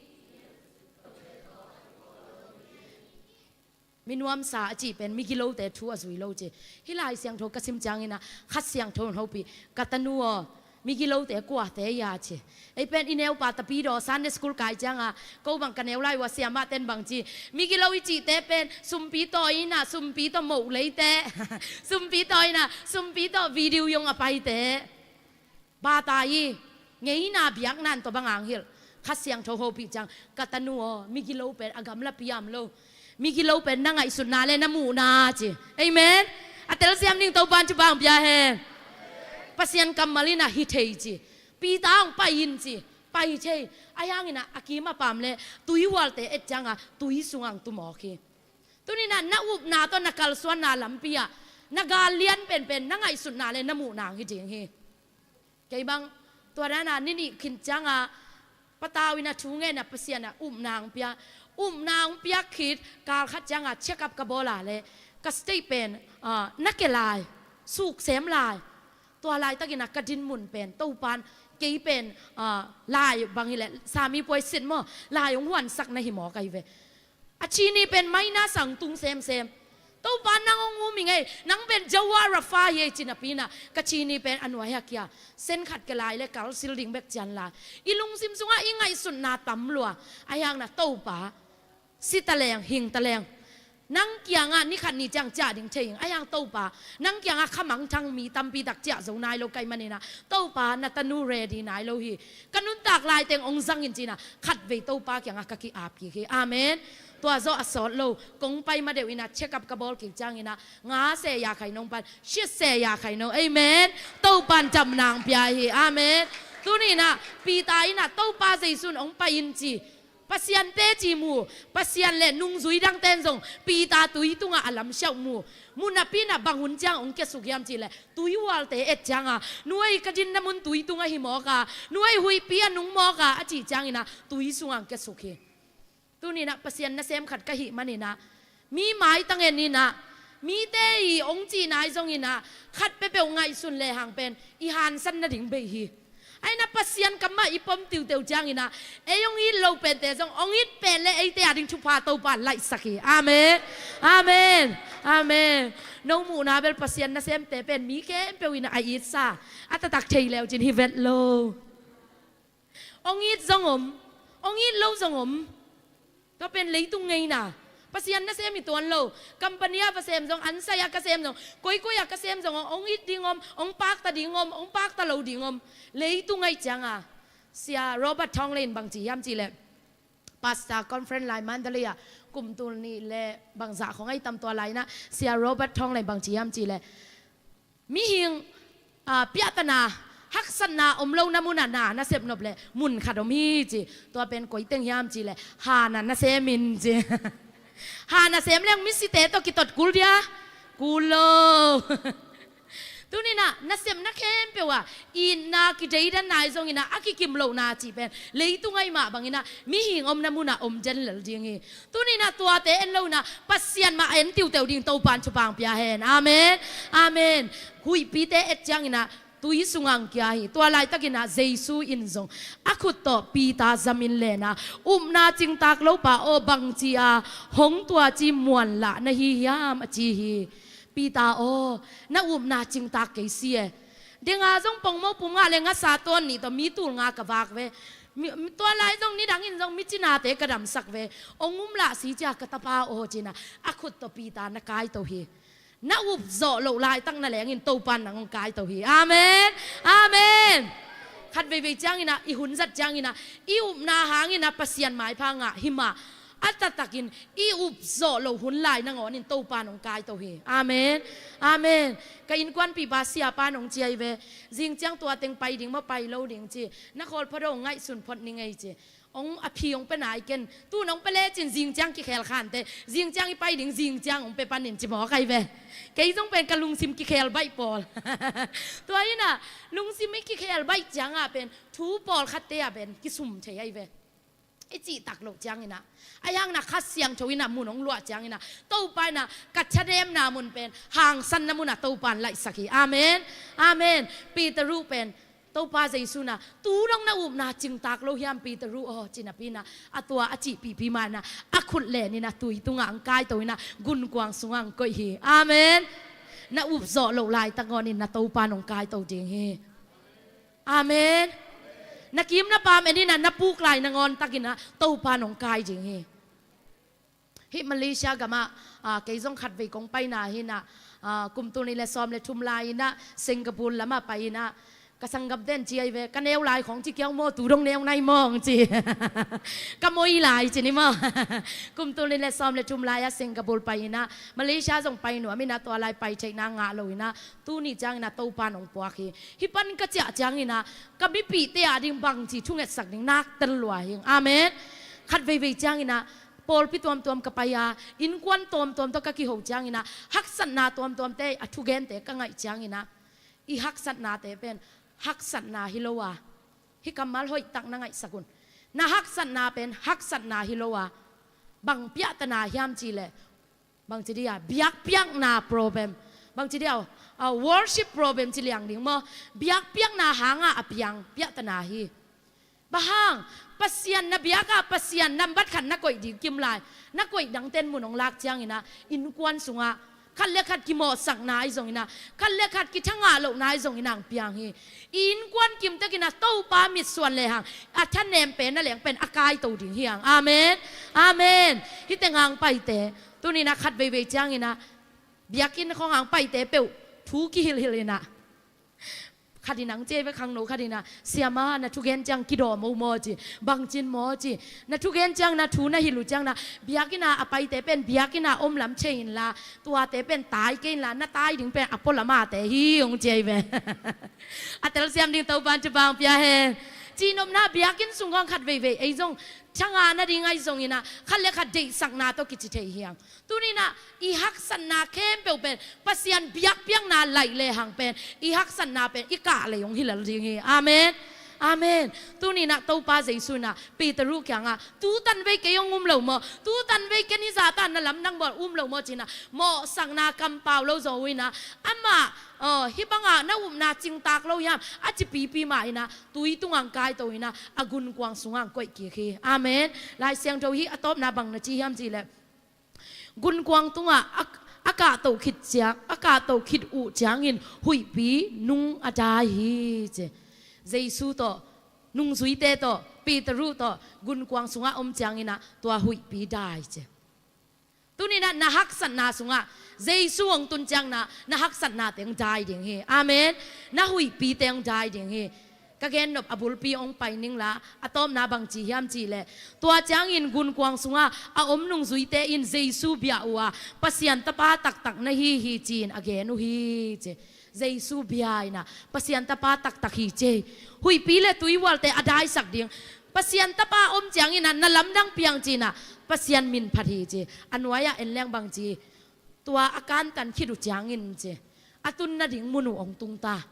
mi nuamsa a cih pen migilote thu a zui lo ci. Hih Lai Siangtho ka sim ciangin ah Kha Siangtho in hopih, ka tanu aw, migilote kuate hia ci. Ei pen i neupa Tapidaw Sunday School kai ciangah, ko bang ka neu lai uh a, siamahte in bang ci, migilo i cihte pen sumpi tawh in ah, sumpi tawh moh leite, sumpi tawh in ah, sumpi tawh video zong a paite, bata i ngeina biakna in tua bang hong hilh. Kha Siangtho hopih ciang, ka tanu aw, migilo pen a gamlapi a om lo. Migilo pen na ngaihsutna leh na muhna ci. Amen. A telsiam ding Topa in thupha hong pia hen. Pasian kammal in ah hi thei ci. Peter hong pai in ci. Pai thei. Ahi hangin ah a kim a pam leh tuihualte et ciangah tui sungah hong tumawk hi. Tuni-in ah na upna tawh na kalsuanna lampi ah na gal lian penpen na ngaihsutna leh na muhna hong hi ding hi. Kei bang Tua dana ni nih khin cianga patau ina thu ngen a Pasian a upna hong pia. Upna hong piak khit kal khat cianga check up ka bawl a le ka state pen ah, na ke lai, suk sem lai. Tua laitak ina ka din mun pen Topan kei pen ah, lai bang hileh sami puai sin maw, lai hong huansak na hi maw kai ve. A chini pen maina sang tung semsem. Topa nang hong um hi ngei, nang pen Jehovah Rapha hi ei ci napi ina ka chini pen a nuai hakia sen khat ke lai le kal sil ding bek cian lai. I lungsim sungah i ngaihsutna tam lua. A hiangna Topa si taleng hing taleng nang kiangah ni khat ni ciang ciah ding thei hing. A hiang Topa nang kiangah khamangthang mi tampi tak ciah zo nai lo kai manina Topa na tanu ready nai lo hi. Ka nuntak laiteng hong zangin cina khatvei Topa kiangah ka ki-ap kik hi. Amen. Tua zawh a sawt lo kong pai ma deuh ina check up ka bawl kik ciangina nga se ya khai nong pan shit se ya khai nong. Amen. Topan damna hong pia hi. Amen. Tuni ina Peter ina Topa Jesu in hong pai in ci. Pasian teci mu, Pasian le nungzui dangten zong Peter tui tungah a lamsiauh mu. Mu napi ina bang hun ciang hong kiasuk hiam cihleh tui hualte et cianga nuai ka dinna mun tui tungah hi mawka, nuai huihpi a nung mawka a cih ciangina tui sungah hong kiasuk hi. Tuni ina Pasian nasem khat ka hih manina mi maitang en ina mite i hong cihna i zong ina khat peuhpeuh ngaihsun lehang pen i hansan nading bei hi. A ina Pasian kamah i pom tiuteu ciangina ei hong it lo pente zong hong it pen le eite a ding thupha Topa laihsak hi. Amen. Amen. Amen. No muhna bel Pasian nasemte pen mi khempeuh ina a itsa a taktak thei leu cin hi vet lo. Hong it zong om, hong it lo zong om. Tua pen leitung ngeina. Pasian nasem hi tuan lo. Company ah va sem zong, ansai ah ka sem zong, koikoi ah ka sem zong, hong it ding om, hong pakta ding om, hong pakta lo ding om. Leitung ngai cianga Sia Robert Thawng le in bangci hiam cihleh Pastor Conference lai Mandalay ah kum tul nih le bangzah khong ai tam tua lai ina Sia Robert Thawng le in bangci hiam cihleh mihing ah, piahtana haksatna om lo na munah na nasep nop le mun khat om hi ci. Tua pen koi teng hiam cihleh hana nasem in ci. Hana sem leng misite tawh kitot kul dia? Kul lo. Tunina nasepna khempeuh ah itna kideidanna i zongina a kikim lohna cih pen leitung ai mah bangina mihing omna munah om den lel ding hi. Tunina tuate en lo ina Pasian mah a en tiuteu ding Topan thupha hong pia hen. Amen. Amen. Huihpite et ciangina tui sungah hong kia hi. Tua laitakina Jesu in zong a khut tawh Peter zamin lena upna cingtak lopa aw bangci a hong tuaci muanlah na hi hiam a ci hi. Peter aw na upna cingtak kei si e. Denga zong pongmo pum ngah le ngasa tuan nih tawh mi tul nga ka vak ve. Mi, tua lai zong nidangin zong micinate ka damsak ve. Ong umlah si cia ka tapa aw cina a khut tawh Peter na kaito hi. Na up zawh loh laitak na lengin Topan nang hong kaito hi. Amen. Amen. Khat veivei ciangina i hun zat ciangina i upna hangina Pasian maipha ngah himah a taktakin i up zawh loh hun lai nangawnin Topan hong kaito hi. Amen. Amen. Ka innkuanpipa siapa nong ciai ve. Zing ciang tua teng pai ding maw pai lo ding ci. Na khawl phot aw ngaihsun phot ni ngei ci. Ong a phi ong pe nai ken tu nong pe lecin zing ciang kikhel khante zing ciang i pai ding zing ciang ong pe panin ci maw kai ve. Kei zong pen ka lungsim kikhel baih pawl. Tua ina lungsim i kikhel baih cianga pen thu pawlkhatte a pen kisum thei ai ve. I cihtak loh ciangina a hiangna Kha Siangtho ina mun ong luah ciangina Topa ina ka thanemna mun pen hangsanna muna Topan laihsak hi. Amen. Amen. Peter uh pen Topa Jesu na tu dong na upna cingtak lo hiam Peter uh aw cinapina a tua a cihpihpi mana a khut lenina tui tunga ang kaito ina gunkuang sunga ang koih hi. Amen. Na up zawh loh laitak ngawnin na Topa nong kaito ding hi. Amen. Na kim na pam enina na puk lai nangawn takina Topa nong kai ding hi. Hih Malaysia gamah ah, kei zong khatvei kong paina hina ah, kum tul nih le sawm le thum lai ina Singapore lamah pai ina ka sanggamten ci ai ve ka neu lai khong ci kiau maw tu dong neu nai mawng ci. Ka moi lai ci ni maw. Kum tul nih le sawm le thum lai a Singapore pai ina Malaysia zong pai nuam ina tua lai pai theihna ngah lo ina tuni ciangina Topa nong puak hi. Hih pan ka ciah ciangina ka mipihte a ding bangci thungetsak ding nak tel lua hing. Amen. Khat veivei ciangina pawlpi tuamtuam ka pai a innkuan tuamtuam tawh ka kiho ciangina haksatna tuamtuamte a thugente ka ngaih ciangina i haksatnate pen haksatna hi lo a Hih kammal hoihtak na ngaihsak un. Na haksatna pen haksatna hi lo a, bang piahtana hiam cihleh, bangci dia, biakpiakna problem. Bangci dia, uh, worship problem ci liang ding maw. Biakpiakna hanga a piang piahtana hi. Bang hang, Pasian na biaka Pasian nambat khat na koih ding kim lai, na koih dangten mun hong lak ciangin ah, innkuan sungah khat le khat kimawhsakna ahi zongin ah, khat le khat kithangah lohna ahi zongin ah hong piang hi. I innkuan kimtakin ah Topa mitsuan lehang a thanem pen, a leng pen a kaito ding hi hang. Amen. Amen. Hih teng hang paite, tuni-in ah khat veivei ciangin ah biakinn khawng hang paite peuh thu kihilhhilh in ah, khat in ah, hong ci ei ve, khangno khat in ah, "Siama, na thugen ciang kidawm o maw?" ci. "Bangcin maw?" ci. "Na thugen ciang, na thu na hilh uh ciang ah, biakinn ah a paite pen biakinn ah om lam thei inla, tuate pen tai kei inla, na tai ding pen a pualamte hi," hong ci ei ve. A telsiam ding Topa'n thupha hong pia hen. Cihnopna, biakinn sung khawng khat veivei ei zong thangah nading ahi zongin ah, khat le khat deihsakna tawh kici thei hi hang. Tuni-in ah i haksatna khempeuh pen Pasian biakpiakna laih lehang pen i haksatna pen i kah lei hong hi lel ding hi. Amen. Amen. Tuni-in ah Topa Jesu in ah Peter kiangah, "Tu tanvei kei hong um lo maw? Tu tanvei ken hih zahta na lamdang bawl um lo maw?" ci-in ah mawhsakna kampau lo zaw uh in ah, amah, "Aw, hih bangah na upna cingtak lo hiam?" a ci pipi mah in ah tui tungah hong kaito in ah a gunkuang sungah hong koih kik hi. Amen. Lai Siangtho hih a tawpna bang na ci hiam cihleh, gunkuang tungah a, a kahtoh khit ciang, a kahtoh khit uh ciangin huihpi nung a dai hi, ci. Jesu tawh, nungzuite tawh, Peter tawh gunkuang sungah om ciangin ah tua huihpi dai, ci. Tuni-in ah na haksatna sungah Jesu hong tun ciang ah, na haksatnate hong dai ding hi. Amen. Na huihpite hong dai ding hi. Ka gennop a bulpi hong pai ning la, a tawpna bang ci hiam cihleh, tua ciangin gunkuang sungah a om nungzuite in Jesu bia uh a, "Pasian Tapa taktak na hi hi," ci-in a gen uh hi, ci. Jesu bia in ah Pasian Tapa taktak hi, ci. Huihpi le tuihualte a daisak ding. Pasian Tapa om ciangin ah na lamdang piang ci-in ah Pasian min phat hi, ci. A nuai-ah en leng bang ci, tua a kantan khit uh ciangin, ci, a tun nading mun uh hong tungta.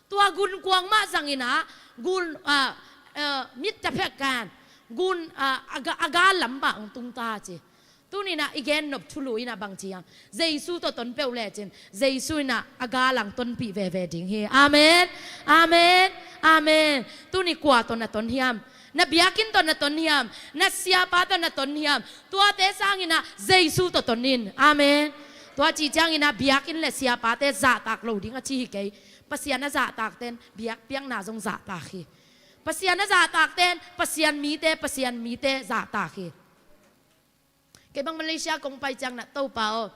Tua gunkuang mah zangin ah, gun, ah, ah, mittaphek kan, gun, ah, a ga, a gal lam mah hong tungta, ci. Tuni-in ah i gennop thulu in ah bang ci hiam? Jesu tawh ton peuh lecin Jesu in ah a gal ah hong tonpih veve ding hi. Amen. Amen. Amen. Tuni kua tawh na ton hiam? Na biakinn tawh na ton hiam? Na siapa tawh na ton hiam? Tuate sangin ah Jesu tawh ton in. Amen. Tua cih ciangin ah biakinn le siapate zahtak lo ding a ci hi kei. Pasian a zahtakte'n biakpiakna zong zahtak hi. Pasian a zahtakte'n Pasian mite, Pasian mite zahtak hi. Kei bang Malaysia kong pai ciang ah, Topa aw,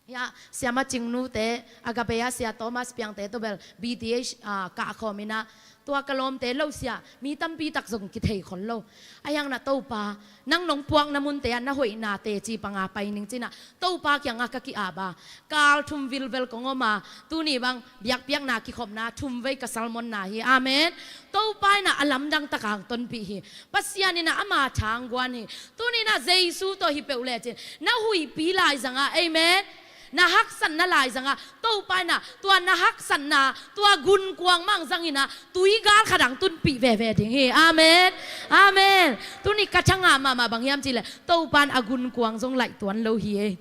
hia, Siama Cingnu te, Agape ah Sia Thomas Piang te tawh bel B T H, ah, kah khawm in ah, tua ka lawmte lo sia, mi tampi tak zong kithei khol lo. Ahih hangin ah Topa, nang nong puakna munte ah na hoihna teci panga pai ning ci-in ah Topa kiangah ka ki-ap a, kal thum vilvel kong om a, tuni bang biakpiakna kikhopna thumvei ka sermon-na hi. Amen. Topa in ah a lamdang takin hong tonpih hi. Pasian in ah ama tha hong guan hi. Tuni-in ah Jesu tawh hi peuh lecin na huihpi laizangah, amen, na haksatna laizangah Topa in ah tua na haksatna, tua gunkuang mah zangin ah tui gal khat ah hong tunpih veve ding hi. Amen. Amen. Tuni ka thangah mahmah bang hiam cihleh, Topa in a gunkuang zong laih tuan lo hi ei.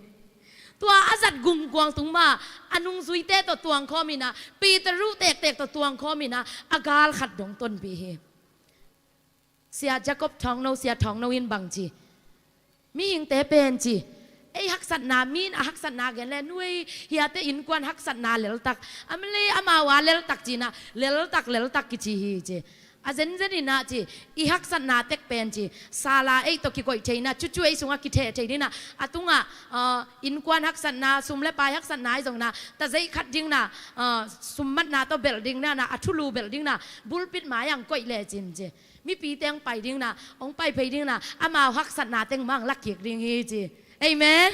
Tua a zat gunkuang tung mah a nungzuite tawh tuang khawm in ah, Peter tektek tawh tuang khawm in ah, a gal khat dong tonpih hi. Sia Jacob Thawngno, Sia Thawngno in bang ci, mihingte pen ci, ei haksatna, mi in a haksatna gen le, "Nuai, hiate innkuan haksatna leltak, a male amau a leltak," ci-in ah leltak leltak kici hi, ci. A zenzen in ah ci, i haksatna tek pen ci, sala ei tawh kikoih thei in ah, cucu ei sungah kitheh thei ding in ah, a tungah, ah, innkuan haksatna, sum le pai haksatna ahi zongin ah, tazei khat ding in ah, ah, summatna tawh belh ding in ah, a thulu belh ding in ah, bulpit mai-ah hong koih lecin ci, mipite hong pai ding in ah, hong pai phei ding in ah, amau haksatna teng mah hong la kik ding hi, ci. Amen.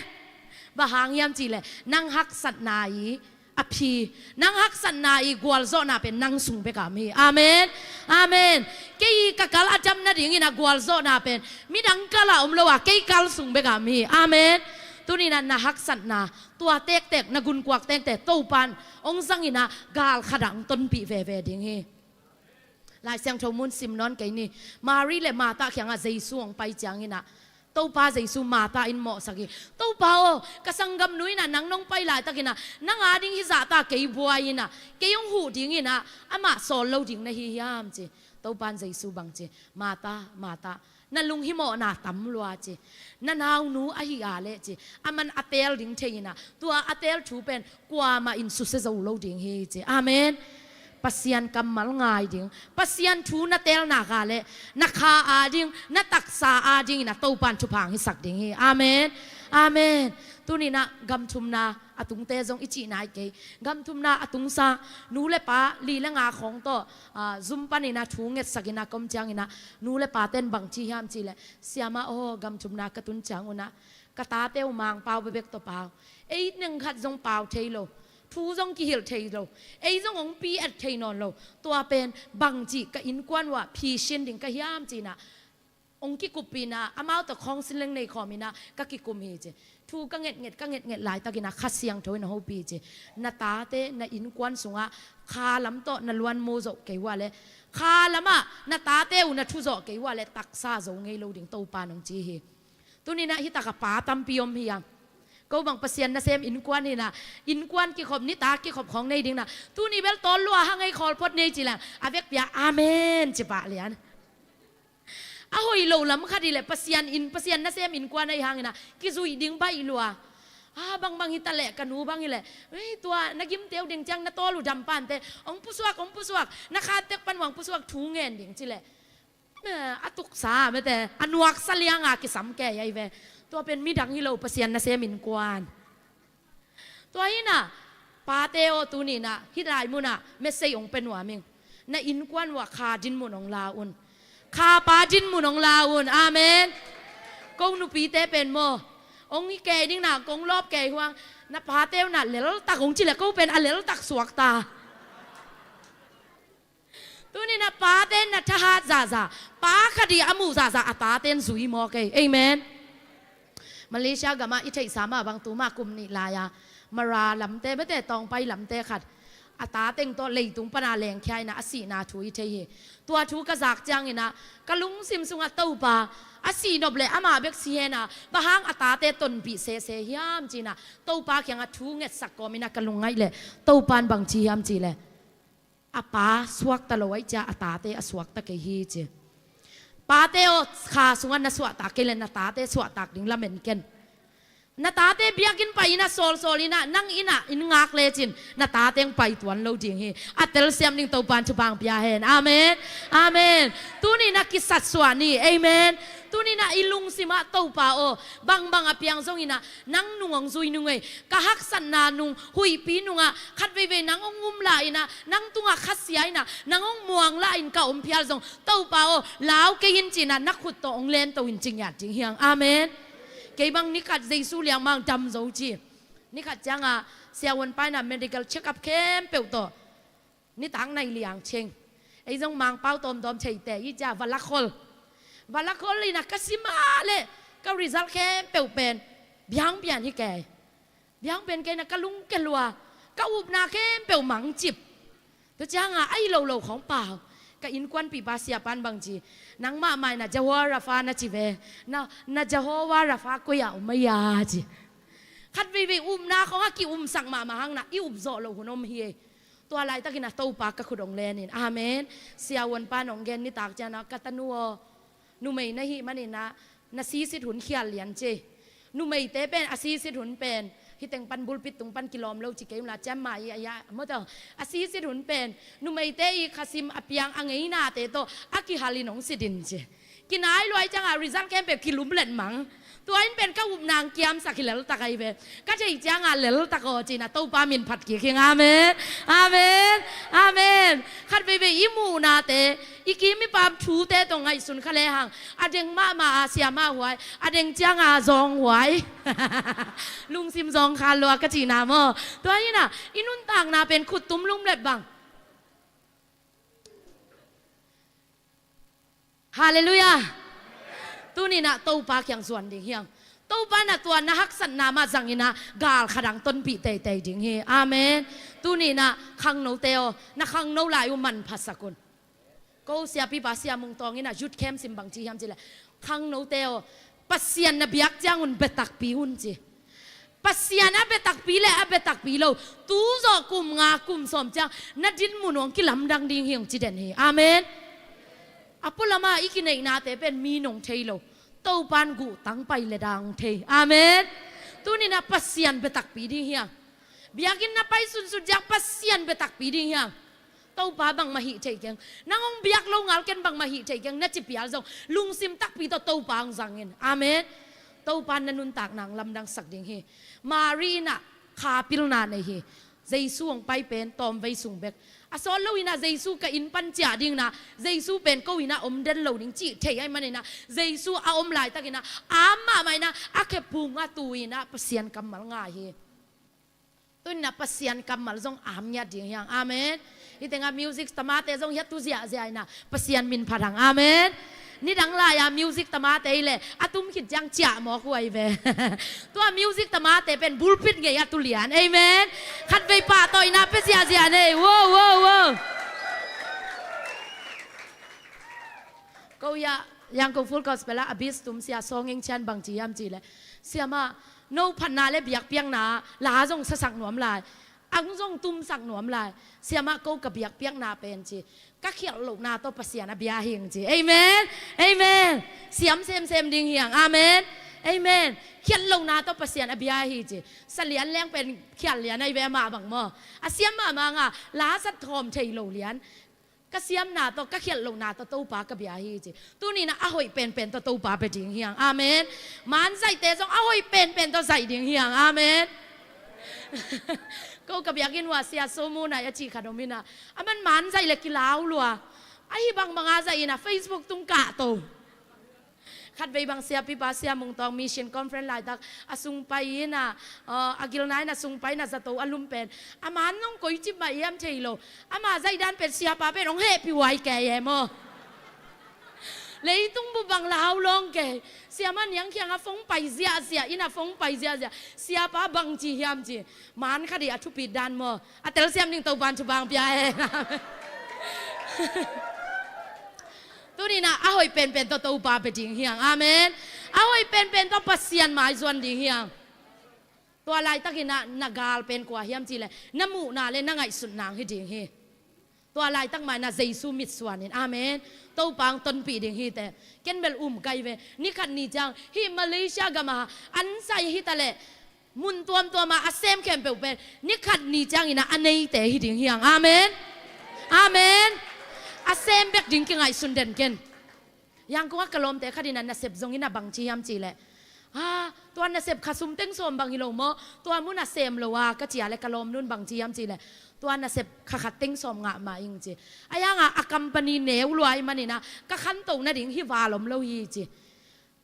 Bang hang hiam cihleh, nang haksatna i a phi, nang haksatna i gualzawhna pen nang sung bekah om hi. Amen. Amen. Kei ka kal a dam nadingin a gualzawhna pen midang kal ah om lo a, kei kal sung bekah om hi. Amen. Tuni-in ah na haksatna, tua tektek, na gunkuang tektek Topa in hong zangin ah gal khat ah hong tonpih veve ding hi. Lai Siangtho mun sim nawn kei ni. Mari le Martha kiangah Jesu hong pai cianginah Topa Jesu Martha in mawhsak hi. "Topa aw, ka sanggamnu inah nang nong pai laitakinah nang ading hih zahta kei buai inah kei hong huh dinginah amah sawl lo ding na hi hiam?" ci. Topa in Jesu bang ci, "Martha, Martha, na lunghimawhna tam lua," ci. "Na naunu ahi a leh," ci, "aman a teel ding thei inah tua a teel thu pen kuamah in susia zo lo ding hi," ci. Amen. Pasian kammal ngai ding, Pasian thu na teel nak a leh na kha ading, na taksa ading inah Topa in thupha hong hisak ding hi. Amen. Amen. Tuninah gam thumna a tungte zong i cih nai kei. Gam thumna a tungsa nu le pa li le nga khawng tawh, ah, zum paninah thu ngetsak inah ka om cianginah nu le pate'n bang ci hiam cih leh, "Siamah aw, gam thumna ka tun ciangunah ka tate uh Mangpau bekbek tawh pau. Ei neng khat zong pau thei lo. Thu zong kihilh thei lo. Ei zong hong pi-et thei nawn lo. Tua pen bangci ka innkuan uhah phisin ding ka hiam?" ci inah hong kikuppih inah amau tawh counselling nei khawm inah ka kikum hi ci. Thu ka ngetnget, ka ngetnget laitakinah Kha Siangtho in a hopih ci. "Na tate na innkuan sungah kha lam tawh na luanmu zawh kei uh a leh, kha lamah na tate uh na thu zawh kei uh a leh taksa zo ngei lo ding," Topa in hong ci hi. Tuninah hih takah pa tampi om hi hang. Ko bang Pasian nasem innkuan hinah, innkuan kikhop, nitak kikhop khawng nei dingnah, "Tuni bel tawl lua hang ei, khawl phot ni ei," ci leng a vekpi-a "Amen" ci pah lian. A hoih lo lam khat hileh Pasian inn, Pasian nasem innkuan ahi hanginah kizuih ding baih lua. "A, bangbang hita leh, ka nu bang hileh, ei, tua na gimte uh ding ciang na tawl uh dampante hong pusuak, hong pusuak, na khantek pan uh hong pusuak thu ngen ding," ci leh, eh, a tuksa mete, a nuaksa lianga kisam kei ahi ve. Tua pen midang hi lo, Pasian nasem innkuan. Tua hinah pate aw, tuninah hih lai munah message hong pia nuam ing. Na innkuan uhah kha dinmun hong la un. Kha pa dinmun hong la un. Amen. Ko nupite pen maw, hong hi kei dingnah, kong lawp kei huang, na pate uh nah leltak hong ci leh ko pen a leltak suakta. Tuninah pate na thahat zahzah, pa khat ih a muh zahzah a tate in zui mawk ei. Amen. Malaysia gamah i theihsa mah bang tuma kum nih lai-a Mara lamte, bete Tawngpai lamte khat a ta teng tawh leitung pana lengkhia inah a sihna thu i thei hi. Tua thu ka zak cianginah ka lungsim sungah Topa, a sih nop leh amah bek si hena, bang hang a tate tonpih sese hiam ci inah Topa kiangah thu ngetsak kawm inah ka lungngaih leh Topa in bang ci hiam cih leh, a pa suakta lo ahih ciang a tate a suakta kei hi ci. Pate aw, kha sungah na suahtak kei leh na tate suahtak ding lamen ken. Na tate biakinn pai inah sawlsawl inah nang innah inn ngak lecin na tate hong pai tuan lo ding hi. A telsiam ding Topa in thupha hong pia hen. Amen. Amen. Tuninah kisatsuah ni. Amen. Tuninah i lungsimah Topa aw, bangbang a piang zonginah nang nung hong zui nung ei, ka haksatna nung, huihpi nungah khat veivei nang hong um lai inah, nang tungah khasia inah, nang hong muang lai in ka om phial zong Topa aw, lau kei in ci inah na khut tawh hong lento in ci ngiat ding hi hang. Amen. Kei bang nikhat Jesu liangmang dam zo ci. Nikhat cianga siavuanpa inah medical check up khempeuh tawh nitak nai liang cing. Ei zong Mangpau tawmtawm theite i cia va lakhol. Va lakhol inah ka sim a leh ka result khempeuh pen biang pian hi kei. Biang pian kei inah ka lungke lua. Ka upna khempeuh mangcip. Tua cianga ahi lolo khawng pau. Ka innkuanpihpa siapa in bang ci, nangmah mah inah Jehovah Rapha na ci ve. Na, na Jehovah Rapha koi-ah om ahi a ci. Khat veivei upna khawng a ki-umsak mahmah hangnah i upzawh loh hun om hi ei. Tua laitakinah Topa ka khut hong lenin. Amen. Siavuanpa in hong gen nitak cianah, ka tanu aw, numei na hih maninah na sisit hun khial lian ci. Numeite pen a sisit hun pen hih teng pan bulpit tung pan kilawm lo ci kei unla, ciamma i a ia motor. A sisit hun pen numeite i khasim a piang a ngeinate tawh a kihal in hong sit in ci. Kinai luai ciangah result khempeuh kilumlet mang. Tua in pen ka upna hong kiamsak hi leltak ahi ve. Ka theih ciangah leltak aw ci inah Topa min phat kik hing. Amen. Amen. Amen. Khat veivei i muhnate, i kim i pam thute tawh ngaihsun kha lehang, a deng mahmah a siamah huai, a deng cianga zawng huai. Lungsim zawng kha lua ka cihna maw. Tua hinah i nuntakna pen khut tum lumlet bang. Halleluiah. Tuninah Topa kiang zuan ding hi hang. Topa inah tua na haksatna mah zanginah gal khat hong tonpih teitei ding hi. Amen. Tuninah khangnote aw, na khangno lai uh manphasak un. Ko siapipa Sia Mung Tawng in ah youth camp sim bang ci hiam cih leh, khangnote aw, Pasian na biak ciangun bia takpi un ci. Pasian a bia takpi le a bia takpi lo, tu zawh kum nga kum sawm ciang na dinmun uh hong kilamdang ding hi hong ci den hi. Amen. A pualama i kineihnate pen mi nong thei lo, Topan guhtang pai le dang hong thei. Amen. Tuni-in ah Pasian bia takpi ding hi hang. Biakinn na pai sunsun ciang Pasian bia takpi ding hi hang. Topa bangmah hih thei keng. Nang hong biak lo ngal ken, bangmah hih thei keng na ci pial zong, lungsim takpi tawh Topa hong zang in. Amen. Topa na nuntakna hong lamdangsak ding hi. Mari in ah kha pilna nei hi. Jesu hong pai pen tawmvei sung bek. A sawt lo in ah Jesu ka inn pan ciah ding in ah, Jesu pen ko inn ah om den lo ding cih thei ahih manin ah, Jesu a om laitakin ah am mahmah in ah, a khe phung a tu in ah Pasian kammal ngai hi. Tuni-in ah Pasian kammal zong am ngiat ding hi hang. Amen. Hih tengah music tamate zong hiah tu ziahziah in ah Pasian min phat hang. Amen. Nidang lai-a music tamate hi leh a tum khit ciang ciah mawk huai ve. Tua music tamate pen pulpit ngei a tu lian. Amen. Khatvei pahtawi in ah pia ziahziah nei. Wow, wow, wow. Ko hiah Yangon Full Gospel ah a bass tum sia Saw Ngeng Chian bang ci hiam cih leh, Siamah, no phatna le biakpiakna la zong sasak nuam lai, ang zong tumsak nuam lai. Siamah, ko ka biakpiakna pen ci, ka khialh lohna tawh Pasian a bia hi hong ci. Amen. Amen. Siam semsem ding hi hang. Amen. Amen. Khialh lohna tawh Pasian a bia hi ci. Sa lian leng pen khialh lian ahi ve, amah bang maw. A siam mahmah nga, la sat thawm thei lo lian. Ka siamna tawh, ka khialh lohna tawh Topa ka bia hi ci. Tuni-in ah a hoih penpen tawh Topa bia ding hi hang. Amen. Manzaihte zong a hoih penpen tawh zaih ding hi hang. Amen. Ko ka biakinn uah Sia Somu Nai a cih khat om in ah, aman manzaih le kilau lua. Ahi bangbang a zaih in ah Facebook tung kahto. Khatvei bang siapipa Sia Mung Tawng Mission Conference laitak a sung pai in ah, uh, a gilna in a sung pai in ah zato a lum pen, a man nong koi cip mah hiam thei lo. Ama zaihdan pen siapa pen hong hehpih huai kei e maw. Leitung bup bang lau lawng kei. Siamah, niang kiangah phone pai ziahziah, inn ah phone pai ziahziah. Siapa bang ci hiam ci. Man khat hi a thupit dan maw. A telsiam ding Topan thupha hong pia e. Tuni-in ah a hoih penpen tawh Topa bia ding hi hang. Amen. A hoih penpen tawh Pasian maizuan ding hi hang. Tua laitakin ah na gal pen kua hiam cih leh, na muhna le na ngaihsutna hong hi ding hi. Tua laitak mah in ah Jesu mitsuan in. Amen. Topa hong tonpih ding hi teh. Ken bel um kai ve. Ni khat ni ciang hih Malaysia gam ah an sai hi ta leh, mun tuamtuam ah a sem khempeuh pen ni khat ni ciangin ah a neite hi ding hi hang. Amen. Amen. A sem bek ding kingaihsun den ken. Yangon ah ka lawmte khat in ah nasep zong in ah bang ci hiam cih leh, ah, tua nasep kha sum teng sawm bang hi lo maw, tua mun ah sem lo a, ka ci a leh ka lawmnu'n bang ci hiam cih leh, tua nasep kha khat teng sawm ngah mah ing ci. Ahi hangah a company neu lua ahih manin ah ka khantoh nading hih val om lo hi ci.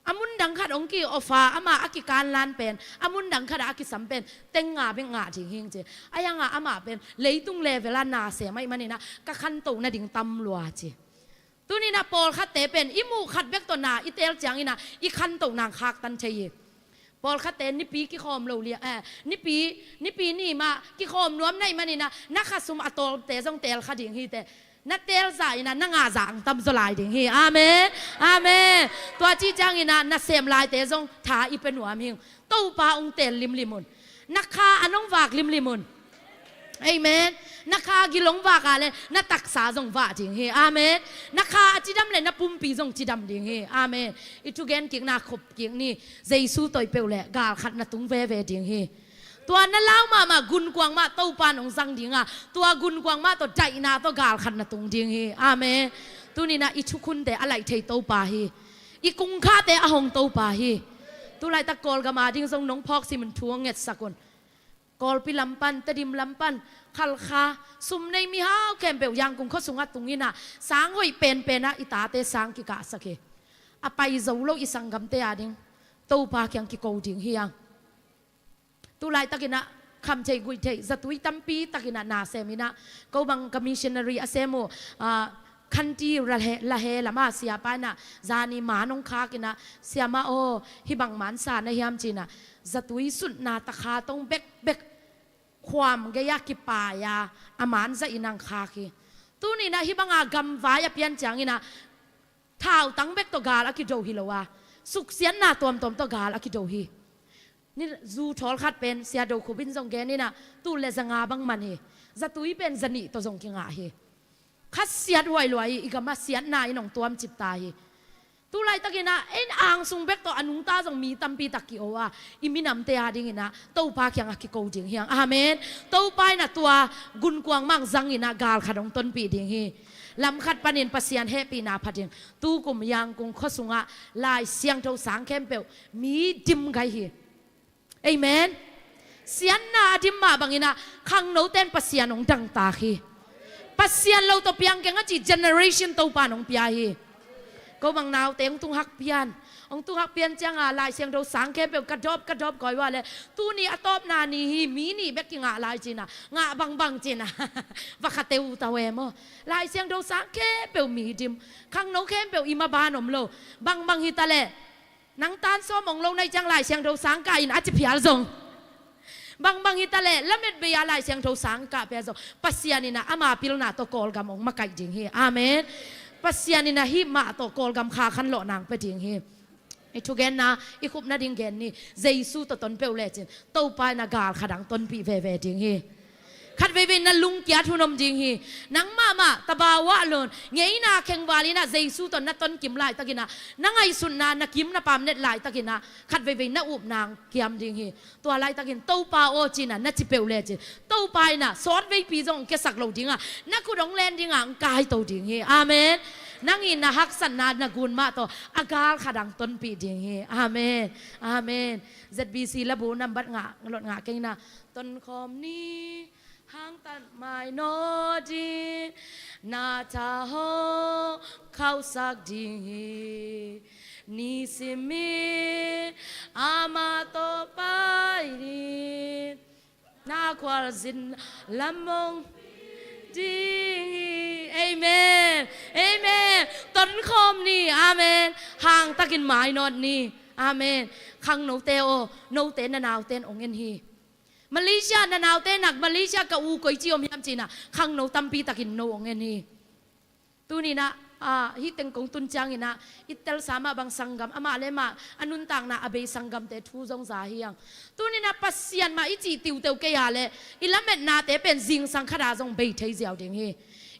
A mun dang khat hong ki-offer, amah a kikanlan pen, a mun dang khat ah a kisam pen teng nga bek ngah ding hi ing ci. Ahi hangah amah pen leitung level ah na sem ahih manin ah ka khantoh nading tam lua ci. Tuni-in ah pawlkhatte pen i muh khat bek tawh na i teel ciangin ah i khantohna hong khaktan thei hi. Pawlkhatte Nipi kikhawm lo liang, eh, Nipi, Nipi ni mah kikhawm nuam na hih manin ah na kha sum a tawlte zong teel kha ding hi teh. Na teel zah in ah na ngah zah hong tam zaw lai ding hi. Amen. Amen. Tua cih ciangin ah na sem laite zong tha i pia nuam hi ing. Topa hong teel limlim un. Na kha an hong vak limlim un. Amen. Na kha gil hong vak a leh na taksa zong vak ding hi. Amen. Na kha a cidam leh na pumpi zong cidam ding hi. Amen. I thugen kikna khop kik ni. Jesu tawh i peuh leh gal khat na tung veve ding hi. Tua na lau mahmah gunkuang mah Topa'n hong zang ding a, tua gunkuang mah tawh daihna tawh gal khat na tung ding hi. Amen. Tuni-in ah i thukhunte a laih thei Topa hi. I kungkhate a hong Topa hi. Tu laitak Kawlgam a ding zong nong phawk simin thu hong ngetsak un. Kawlpi lam pan, Tedim lam pan, Khalkha, sum nei mihau khempeuh Yangon khua sungah tung in ah, sang hoih penpen ah i tate sang kikahsak hi. A pai zo lo i sanggamte a ding Topa kiang kiko ding hi hang. Tu laitakin ah khamtheih guihtheih zatui tampi takin ah na sem in ah, ko bang ka missionary a sem uh, ah, Khanti Lahe, Lahe lam ah siapa in ah zani man hong khak in ah, Siamah aw, hih bang man sa na hiam ci in ah, zatui sutna takha tong bekbek khuam gei ah kipai a, a man zah in ah hong khak hi. Tuni-in ah hih banga gamvai a pian ciangin ah thautang bek tawh gal a kido hi lo a, suksiatna tuamtuam tawh gal a kido hi. Ni zu thawl khat pen Sia Do Khup in zong gen in ah, tul le za nga bang man hi. Zatui pen za nih tawh zong kingah hi. Khasiat huai lua hi, i gam ah siatna in hong tuamcip ta hi. Tu laitakin ah, ei ang sung bek tawh a nungta zong mi tampi tak ki-o a, i minamte adingin ah Topa kiangah kiko ding hi hang. Amen. Topa in ah tua gunkuang mah zangin ah gal khat hong tonpih ding hi. Lam khat panin Pasian hehpihna pha ding. Tukum Yangon khua sungah Lai Siangtho sang khempeuh mi dim gai hi. Amen. Siatna a dim mah bangin ah khangnote in Pasian hong dangtak hi. Pasian lo tawh piang keng a ci generation Topa in hong pia hi. Ko bang naute hong tung hak pian. Hong tung hak pian ciangin ah Lai Siangtho sang khempeuh ka dawp, ka dawp koi ua leh, tuni a tawpna ni hi, mi nih bek kingah lai ci-in ah, ngah bangbang ci-in ah, va kha teuh ta ve maw. Lai Siangtho sang khempeuh mi dim. Khangno khempeuh i maban om lo. Bangbang hi ta leh, nang tan sawm hong lo na hih ciang Lai Siangtho sang kah in a ci phial zong, bangbang hi ta leh lamet bei-a Lai Siangtho sang kah pia zong, Pasian in ah ama pilna tawh Kawlgam hong makaih ding hi. Amen. Pasian in ah hih mah tawh Kawlgam kha khanlawh nang pia ding hi. I thugenna, i khupna ding gen ni. Jesu tawh ton peuh lecin Topa in ah gal khat hong tonpih veve ding hi. Khat veivei na lungkiat hun om ding hi. Nang mahmah tabau ah lon, ngeina khengval in ah Jesu tawh na tonkim laitakin ah, na ngaihsutna na kim na pam net laitakin ah, khat veivei na upna hong kiam ding hi. Tua laitakin Topa aw ci-in ah na ci peuh lecin, Topa in ah sawtveipi zong hong kiasak lo ding a, na khut hong len ding a, hong kaito ding hi. Amen. Nang in na haksatna na gun mah tawh a gal khat hong tonpih ding hi. Amen. Amen. Z B C labu nambat ngah, lot ngah keng in ah, tonkhawm ni, hangtan mainawt in, na tha hong khauhsak ding hi. Nisimin amah tawh pai in, na khualzin lam hong ding hi. Amen. Amen. Tonkhawm ni. Amen. Hangtakin mainawt ni. Amen. Khangnote aw, note na naute in hong en hi. Malaysia na naute nak, Malaysia ka u koi ci om hiam ci-in ah, khangno tampi takin no hong en hi. Tuni-in ah, ah, hih teng kong tun ciangin ah, i telsa mah bang sanggam, amah le amah a nuntakna a bei sanggamte thu zong za hi hang. Tuni-in ah Pasian mah i cih tiuteu kei a leh, i lametnate pen zingsang khat a zong bei thei ziau ding hi.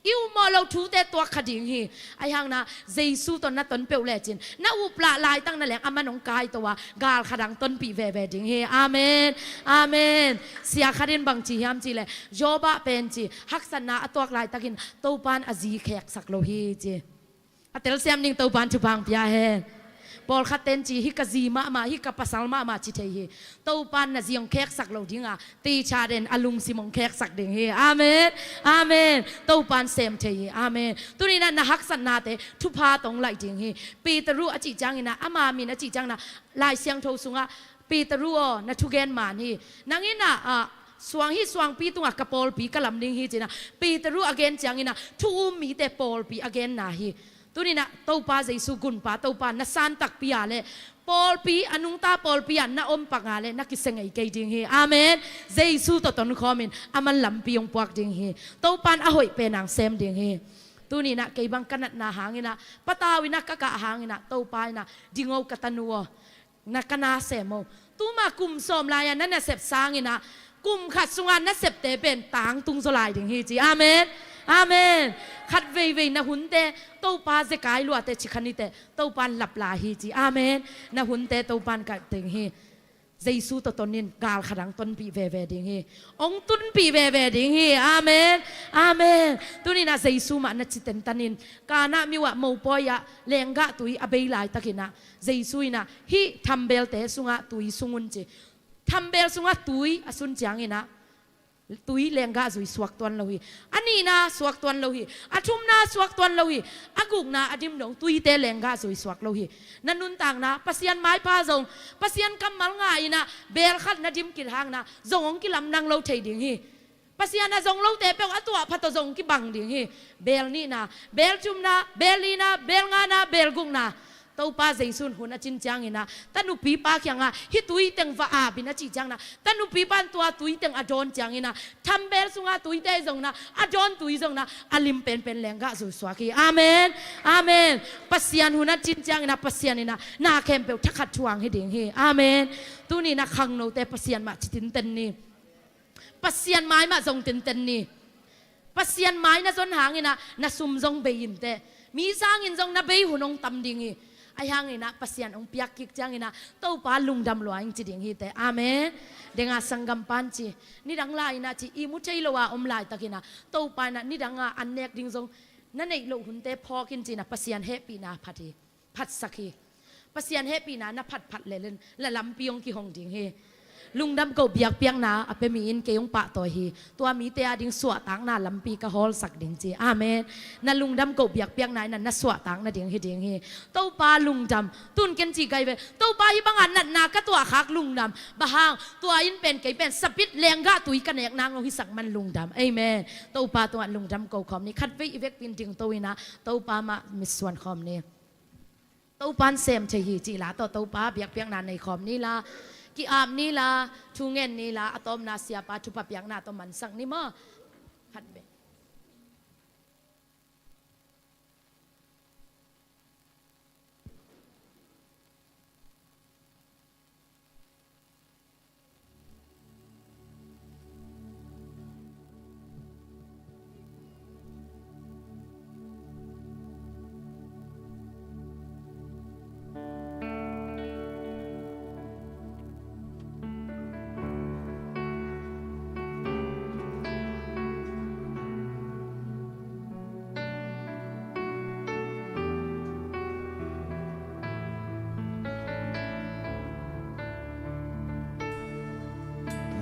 I upmawh loh thute tuak kha ding hi. Ahi hangin ah Jesu tawh na ton peuh lecin, na uplah laitak na leng aman hong kaito a, gal khat hong tonpih veve ding hi. Amen. Amen. Sia khat in bang ci hiam cih leh, Job pen ci, haksatna a tuak laitakin Topa in a zi kheksak lo hi ci. A telsiam ding Topa in thupha hong pia hen. Pawlkhat ten ci, hih ka zi mahmah, hih ka pasal mahmah ci thei hi. Topa in na zi hong kheksak lo ding a, teacher den a lungsim hong kheksak ding hi. Amen. Amen. Topa in sem thei hi. Amen. Tuni-in ah na haksatnate thupha tawh hong laih ding hi. Peter a cih ciangin ah, ama min a cih ciangin ah, Lai Siangtho sungah, Peter aw, na thugen man hi. Nang in ah, ah, suang, hih suangpi tungah ka pawlpi ka lam ding hi ci-in ah, Peter a gen ciangin ah, thu um mite pawlpi a genna hi. Tuni-in ah Topa Jesu gunpa Topa na san takpi a leh, pawlpi, a nungta pawlpi ah na om pak a leh, na kisia ngei kei ding hi. Amen. Jesu tawh tonkhawm in, aman lampi hong puak ding hi. Topa in a hoih pen hong sem ding hi. Tuni-in ah kei bang ka natna hangin ah, patau in ah ka kah hangin ah, Topa in ah, ding o ka tanu aw, na ka na sem o. Tuma kum sawm lai-a na nasep sangin ah, kum khat sungah nasepte pen tangtung zaw lai ding hi ci. Amen. Amen. Khat veivei na hunte Topa zekai luate ci kha ni teh, Topa in lap lai hi ci. Amen. Na hunte Topa in kaih ding hi. Jesu tawh ton in, gal khat hong tonpih veve ding hi. Hong tunpih veve ding hi. Amen. Amen. Tuni-in ah Jesu mah na ci tentan in. Kana myo ah mopawi ah lenggah tui a bei laitakin ah, Jesu in ah, hih thambelte sungah tui sung un ci. Thambel sungah tui a sun ciangin ah, tui lenggah zui suak tuan lo hi. A nihna suak tuan lo hi. A thumna suak tuan lo hi. A gukna a dim dong tuite lenggah zui suak lo hi. Na nuntakna, Pasian maipha zong, Pasian kammal ngai-in ah, beel khat na dim kik hangin ah, zong hong kilamdang lo thei ding hi. Pasian a zong lote peuh a tuahpha tawh zong kibang ding hi. Beel nihna, beel thumna, beel lina, beel ngana, beel gukna. Topa Jesu in hun a cin ciangin ah, tanupi pa kiangah hih tui teng va aap in a cih ciangin ah, tanupi pa in tua tui teng a dawn ciangin ah, thambel sungah tuite zong in ah, a dawn tui zong in ah, a lim penpen lenggah zuisuak hi. Amen. Amen. Pasian hun a cin ciangin ah, Pasian in ah na khempeuh thakhat thuang hi ding hi. Amen. Tuni in ah khangnote Pasian mah ci tinten ni. Pasian mai mah zong tinten ni. Pasian mai na zon hangin ah na sum zong bei inteh. Mi sangin zong na bei hun hong tam ding hi. Ahi hangin ah Pasian hong piak kik ciangin ah Topa lungdam lua ing ci ding hiteh. Amen. Denga sanggam pan ci, nidang lai in ah ci, ihmu thei lo a om laitakin ah Topa in ah nidang a an nek ding zong na neih loh hunte phawk in ci in ah Pasian hehpihna phat hi. Phatsak hi. Pasian hehpihna na phatphat lel in la lampi hong kihong ding hi. Lungdam koh biakpiakna a pia mi in kei hong pahtawi hi. Tua mite ading suahtakna lampi ka hawlsak ding ci. Amen. Na lungdam koh biakpiakna in ah na suahtak nading hi ding hi. Topa lungdam. Tun ken ci kai ve. Topa hih banga natna ka tuahkhak lungdam. Bang hang, tua in pen kei pen sapit lenggah tui ka nek nang lo hisak man lungdam. Amen. Topa tungah lungdam ko khawm ni. Khatvei i vekpi in dingto in ah Topa mah mitsuan khawm ni. Topa in sem thei hi cih la tawh Topa biakpiakna nei khawm ni la, ki-ap ni la, thu ngen ni la, a tawpna siapa thupha piakna tawh mansak ni maw. Khat bek.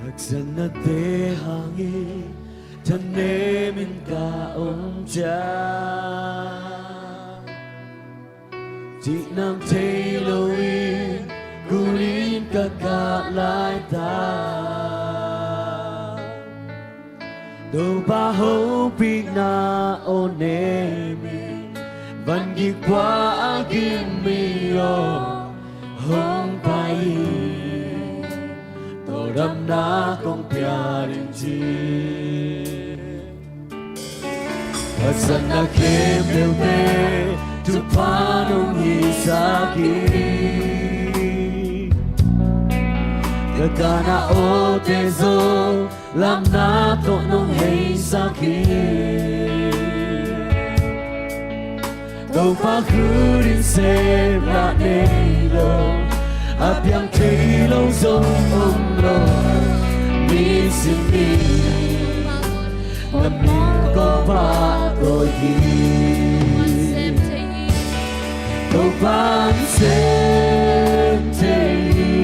Haksatnate hangin thanemin ka om ciang, cihnam thei loin kunin ka kah laitak, Topa hopihna aw nem in, vangik pua a gim mi aw hong pai in, tawldamna kong pia ding ci. Haksatna khempeuhte thupha nong hisak hi. Ka kahna awte zong lamna tawh nong heisak hi. Topa khut in sem lah nei lo, a piang thei lo zong om lo. Nisim ni na min kong pahtawi hi. Topa in sem thei hi.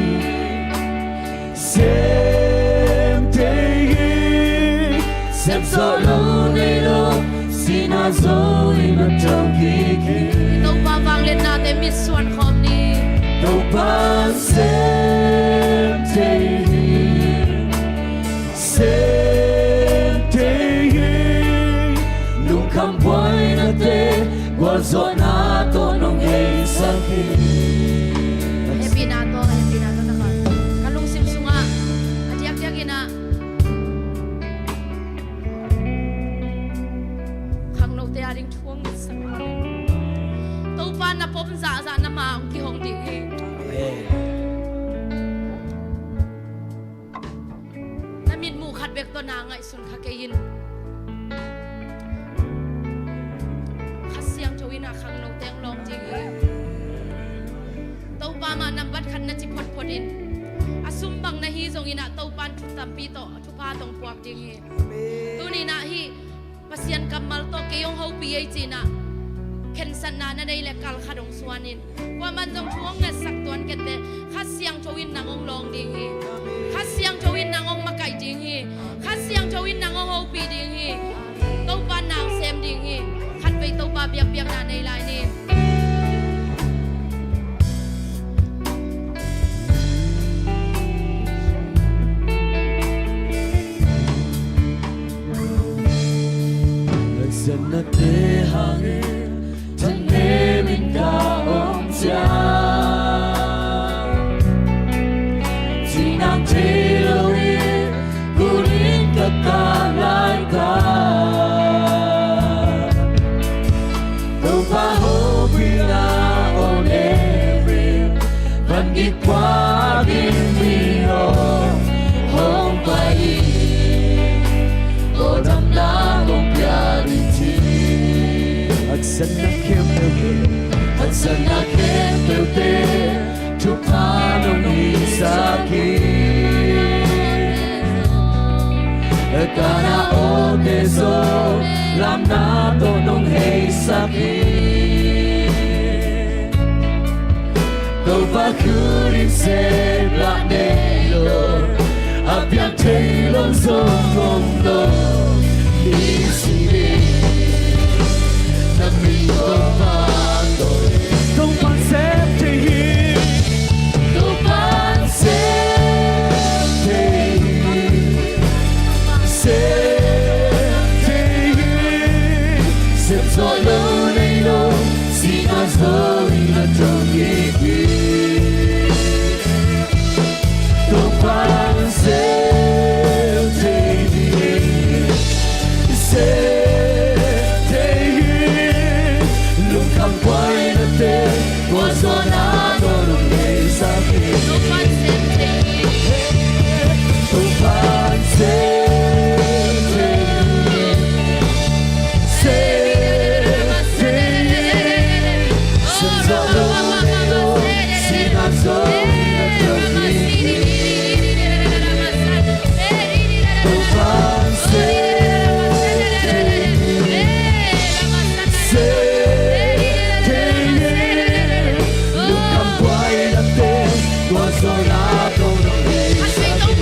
Sem thei hi. Sem zawh lo nei lo, sihna zawh in a tawh kik hi. Topa vangliatnate mitsuan khawm ni. Topa in sem thei hi. Sem thei hi. Lungkham buainate gualzawhna tawh nong heisak hi. Hehpihna tawh, hehpihna tawh na ka, ka lungsim sungah a diakdiak in ah khangnote ading thu hong ngetsak. Topa na pom zahzah na ma hong kihong ding hi. Amen. Na mitmuh khat bek tawh na ngaihsun kha kei in. Kha Siangtho in ah khangno teng lawng ding hi. Topa mah nambat khat na ci photphot in. A sum bang na hi zongin ah Topa in thu tampi tawh thupha tawh puak ding hi. Tuni in ah hih Pasian kammal tawh kei hong hopih ei ci-in ah khensatna na nei leh kal khat hong suan in. Kuaman zong thu hong ngetsak tuan kei teh, Kha Siangtho in nang hong lawng ding hi. Kha Siangtho in nang hong makaih ding hi. Kha Siangtho in nang hong hopih ding hi. Topa nang sem ding hi. Khatvei Topa biakpiakna nei lai ni. Haksatnate hangin thanem in ka om Cinang thei lo hi, kunin ka kap laitak. Topa hopihna on every, van gik pua ding mi aw hong pai hi. Aw damna kong pia ding hi. Haksatna khempeuh te, haksatna khempeuh te, thupha nong hisak hi. Kana awte zong lamna tawh nong heisak hi. Topa khut in sep lah nei lo, a piang thei lo zong om lo. Ni si ni na min Topa tawh, Topa sep thei hi. Topa sep thei hi. Sep thei hi. Sep zawh lo nei lo, sihna zaw in a tawh kik hi. Topa'n sep thei hi, sep thei hi. Lungkham buaina te, tua zawhna tawh nong heisak hi. Topa'n sep thei hi. Topa'n sep thei hi. Sep thei hi. Sep zawh lo nei lo, sihna zaw in a tawh kik hi. Topa'n sep thei hi. Sep thei hi. Lungkham buaina te, tua zawhna tawh nong heisak hi.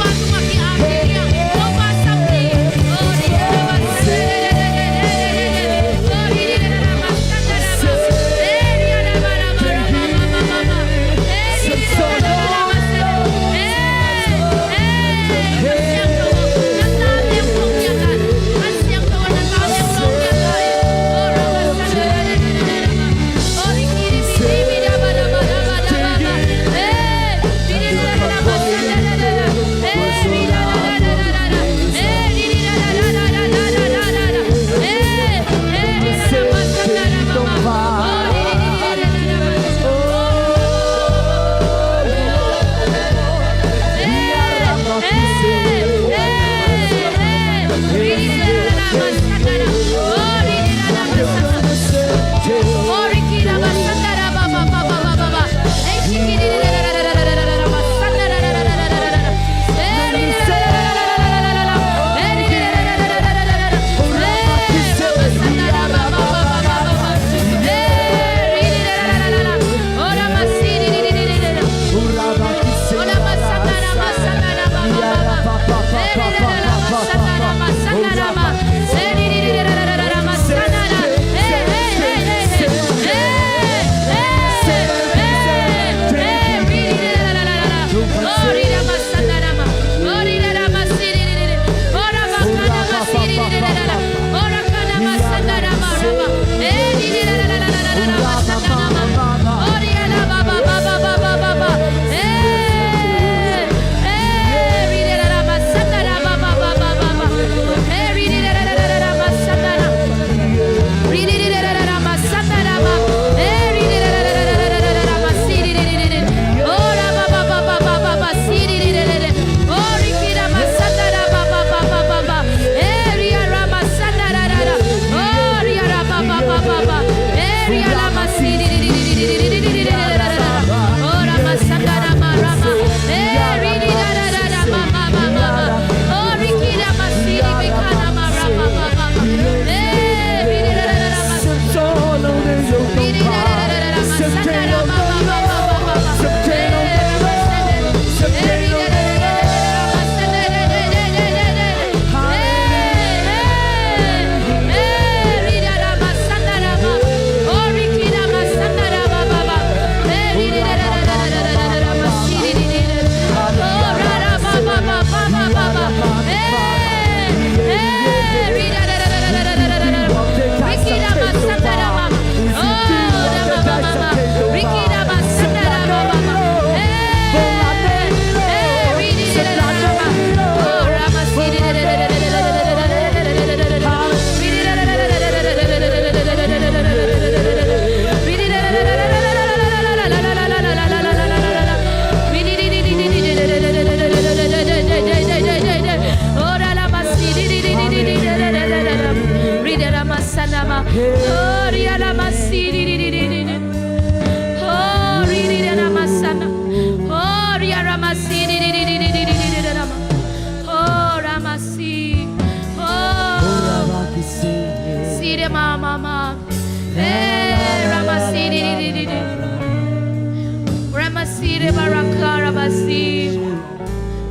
Karabasi.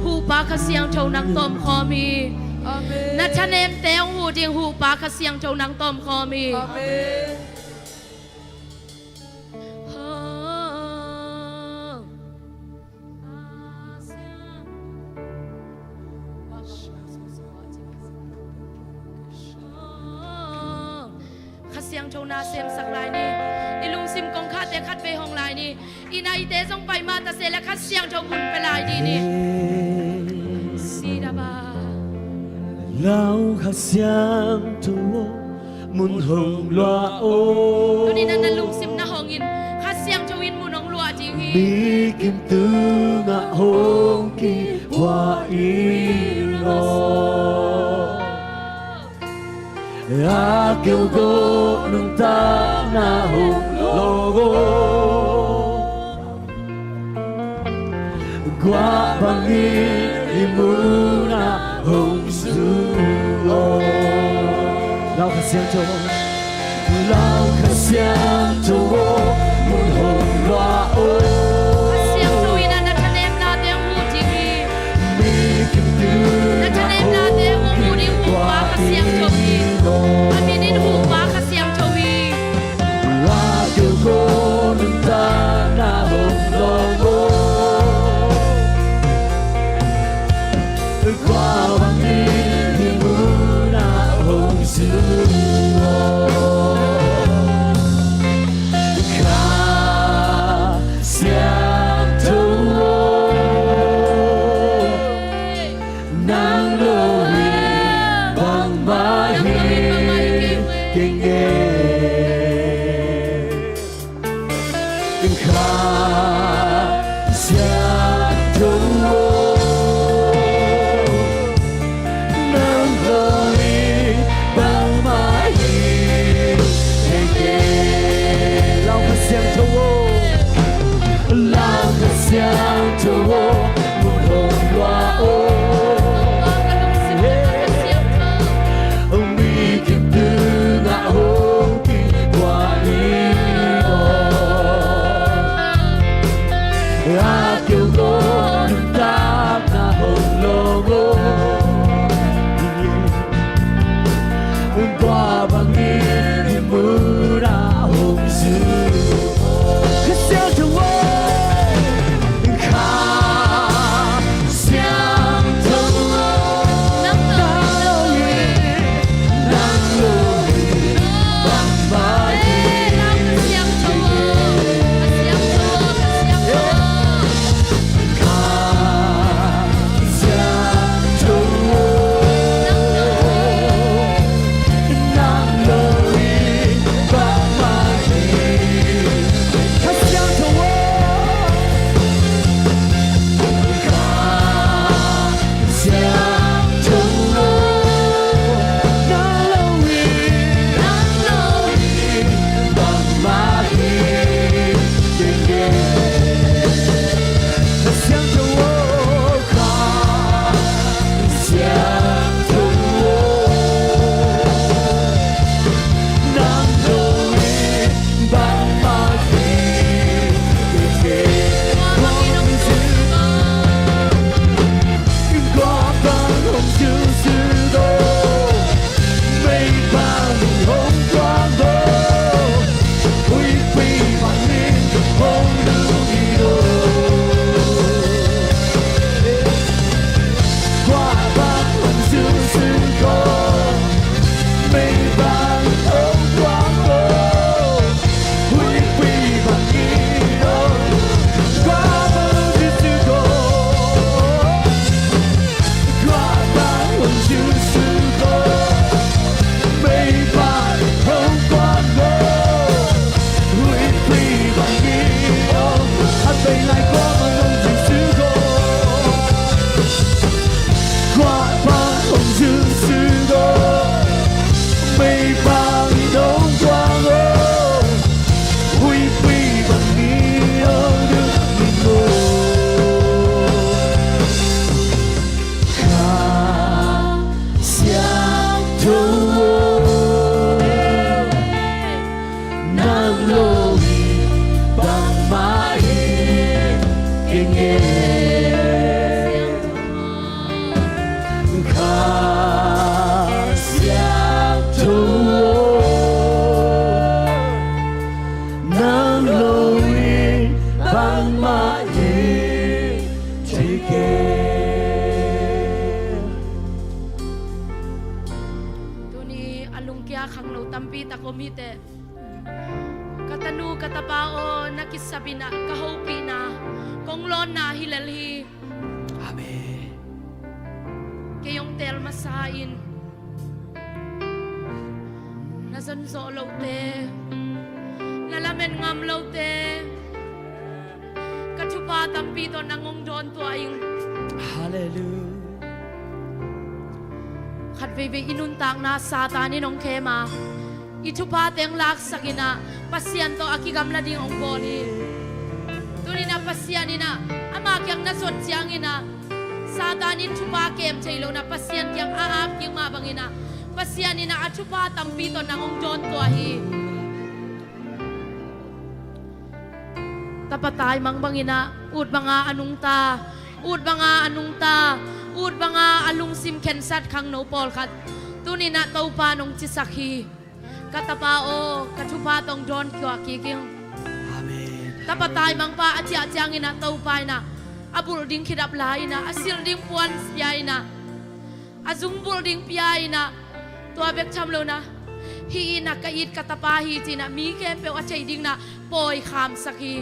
Hupa Kha Siangtho nang tawm khawm hi. Amen. Na thanemte hong huh ding Hupa Kha Siangtho nang tawm khawm hi. Amen. Kha Siangtho na semsak lai ni. I lungsim kongkhakte khatvei hong lai ni. I naite zong pai mah ta se leh Kha Siangtho mun pia lai dih ni. Sidaba. Lau Kha Siangtho aw, mun hong luah aw. Tuni-in na lungsim na hong in Kha Siangtho in mun hong luah ding hi. Mi kim tungah hong kikuah in aw. A keu gawh nuntakna hong lawng aw. Guah bangin i munah hong zu aw. Lau Kha Siangtho, Lau Kha Siangtho aw, mun hong luah aw. Kha Siangtho in na thanemnate hong huh ding hi. Mi kim tungah na thanemnate hong huh ding Hupa Kha Siangtho hi. A min in Hupa Kha Siangtho hi. A keu gawh nuntakna hong lawng aw. Guah bangin i munah hong zu aw. Kha Siangtho aw, nang lo in bangmah hi kei nge. Kha Siangtho aw, nang lo in bangmah hi kei nge. Lau Kha Siangtho aw, Lau Kha Siangtho aw, mun hong luah aw. Mi kim tungah hong kikuah in aw. A keu gawh nuntakna hong lawng aw. Guah bangin i munah hong zu aw. Kha Siangtho aw, Kha Siangtho aw, nang lo in, nang lo in bangmah hi. Kha Siangtho aw, Kha Siangtho aw, Kha Siangtho aw. Kha Siangtho aw, nang lo in bangmah hi thei kei. Tuni a lungkia khanglo tampi tak om hi teh. Ka tanu ka tapa aw, na kisapihna, ka hopihna, kong lawnna hi lel hi. Amen. Kei hong teel masa in na zon zawh lote, na lamen ngam lote, ka thupha tampi tawh nang hong dawn tuah ing. Halleluiah. Khat veivei i nuntakna Satan in hong khem a, i thupha teng laksak in ah Pasian tawh a kigamla ding hong bawl hi. Tuni in ah Pasian in ah ama kiang na zot ciangin ah Satan in thupha kem thei lo in ah Pasian kiang a ap kik mah bangin ah Pasian in ah a thupha tampi tawh nang hong dawn tuah hi. Tapa taimang bangin ah ut banga a nungta, ut banga a nungta, ut banga a lungsim khensat khangno pawlkhat tuni in ah Topa in hong cisak hi. Ka tapa aw, ka thupha tawh hong dawn tuah kik ing. Amen. Tapa taimangpa a ciah ciangin ah Topa in ah a bulh ding khedap la in ah a silh ding puan pia in ah a zungbulh ding pia in ah, tua bek tham lo in ah, hih in ah ka it ka tapa hi ci in ah mi khempeuh a thei ding in ah pawi khamsak hi.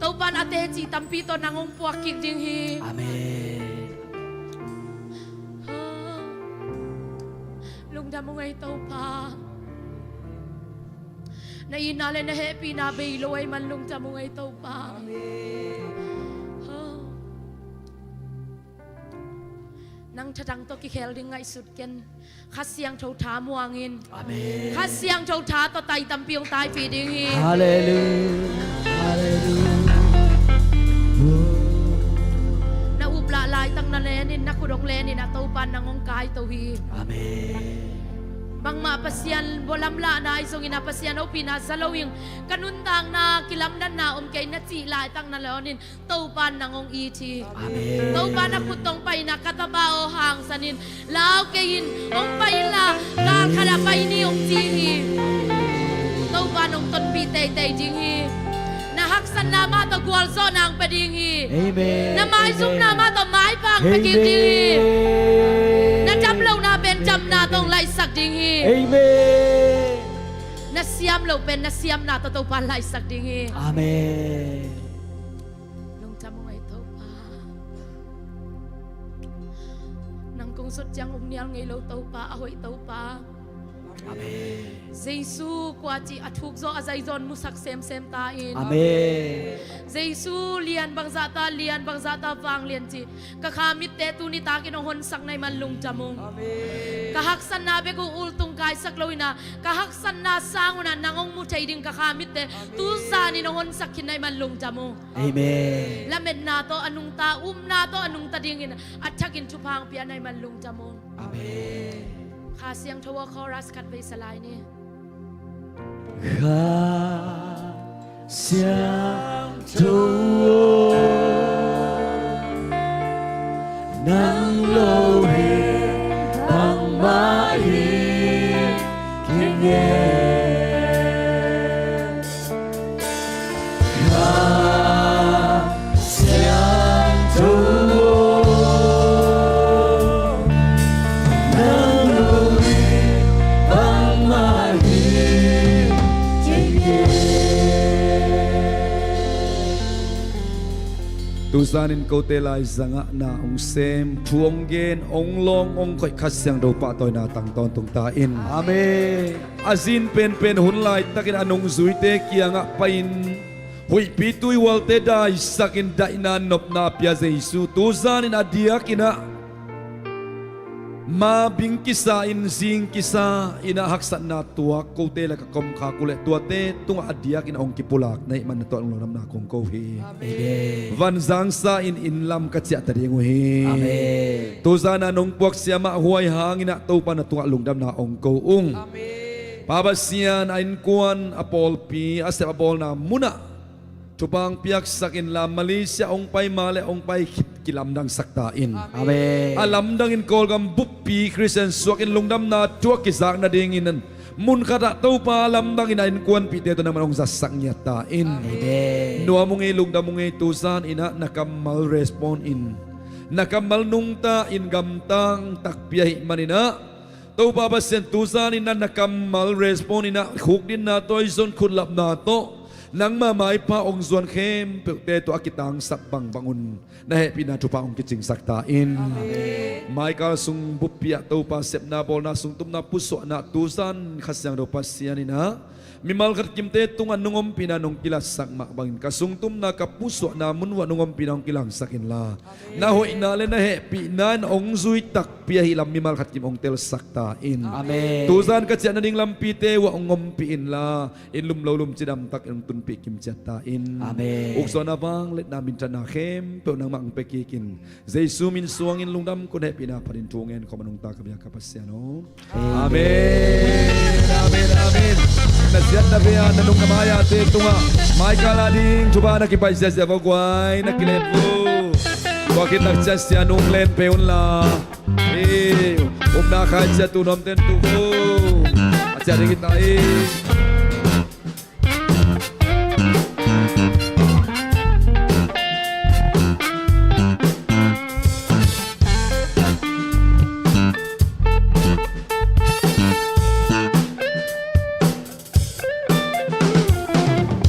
Topa in a teci tampi tawh nang hong puak kik ding hi. Amen. Lungdam ung ei Topa. Na itna le na hehpihna bei lo ahih man lungdam ung ei Topa. Amen. Nang thatang tawh kikhel ding ngaihsut ken. Kha Siangtho tha muang in. Amen. Kha Siangtho tha tawh tai tampi hong taipih ding hi. Halleluiah. Halleluiah. Na uplah laitak na len in, na khut hong len in ah Topa in nang hong kaito hi. Amen. Bangmah Pasian bawlamlahna ahi zongin ah Pasian hopihna za lo ing, ka nuntakna kilamdanna om kei na cih laitak na len in Topa in nang hong it hi. Amen. Topa in a khut tawh hong pai in ah ka tapa aw hangsan in, lau kei in, hong pai inla galkhat ah pai ni hong ci hi. Topa in hong tonpih teitei ding hi. Na haksatna mah tawh gualzawhna hong pia ding hi. Amen. Na maizumna mah tawh maipha hong pia kik ding hi. Amen. Na dam lohna pen damna tawh hong laihsak ding hi. Amen. Na siam loh pen na siamna tawh Topa in laihsak ding hi. Amen. Lungdam ung ei Topa. Nang kong zot ciang uk nial ngei lo Topa, a hoih Topa. Amen. Jesu kua cih a thuk zaw a zai zaw in musak semsem ta in. Amen. Jesu lian bangzah ta, lian bangzah ta, vanglian cih ka kha mitte tuni takin hong honsak na hih man lungdam ung. Amen. Ka haksatna bek uh ultung kaisak lo in ah, ka haksatna sang un ah nang hong mu thei ding ka kha mitte, amen, tu zan in hong honsak khin na hih man lungdam ung. Amen. Lametna tawh a nungta, upna tawh a nungta dingin a thakin thupha hong pia na hih man lungdam ung. Amen. Kha Siangtho aw, chorus khat vei sa lai ni. Kha Siangtho aw, nang lo in bangmah hi kei nge. Kha Siangtho aw, nang lo in bangmah hi kei nge. Tu zanin kote lai zangah na hong sem, thu hong gen, hong lawng, hong khoih Kha Siangtho pahtawina tang tawntung ta in. Amen. A zin penpen hun laitakin a nungzuite kiangah pai-in huihpi tuihualte daisakin daihna nopna pia Jesu, tu zanin a diakin ah ma bing kisa in, zing kisa in ah haksatna tuak kote le ka komkhak uh leh tuate tungah a diakin hong kipulak na hih man na tungah lungdamna kong ko hi. Amen. Vanzangsa in inn lam ka ciah ta ding uh hi. Amen. Tu zan a nong puak siamah huai hangin ah Topa na tungah lungdamna hong ko ung. Amen. Pa Pasian, a innkuan, a pawlpi, a sep a bawlna munah Thupha hong piaksak inla, Malaysia hong pai mah le hong pai khit kilamdangsak ta in. Amen. A lamdangin Kawlgam buppi Khristian suakin lungdamna thu a kizak nadingin mun khatah Topa lamdangin a innkuanpihte tawh nangman hong zatsak ngiat ta in. Amen. Nuam ung ei, lungdam ung ei, tuzan inah na kammal respond in, na kammal nungta in gamtang takpi ahih maninah Topa Pasian, tuzan inah na kammal respond inah khukdinna tawh i zon khutlapna tawh nangma maipha hong zuan khempeuhte tawh a kitangsak bangbang un na hehpihna thupha hong kicingsak ta in. Amen. Maikal sung buppi ah Topa sepna bawlna sungtumna pusuahna tuzan Kha Siangtho Pasian inah mimal khat kimte tungah nong ompihna nong kilatsak mah bangin ka sungtumna ka pusuahna mun uh ah nong ompihna hong kilangsak inla, na hoihna le na hehpihna in hong zui takpi ahi lam mimal khat kim hong telsak ta in. Amen. Tuzan ka ciah nading lampite uh ah hong ompih inla, inn lum lo lum cidamtak in hong tunpih kim ciat ta in. Amen. Ukzawhna, vangliatna, minthanna khempeuh nangmah hong pia kik in. Jesu min suangin lungdam, khut hehpihna phatin thu ngen khawm a nungta ka biak ka Pasian aw. Amen. Amen. Amen. Amen. Na siatna vei-a na nung na mai-ate tungah Maikal ading thupha na kipai ziahziah vua guai, na kilet vua. Tua khit nak ciah Sia Nung Len pe unla, ei, upna khai ciah tu nuamten tu vua. A ciah ding hi ta ei.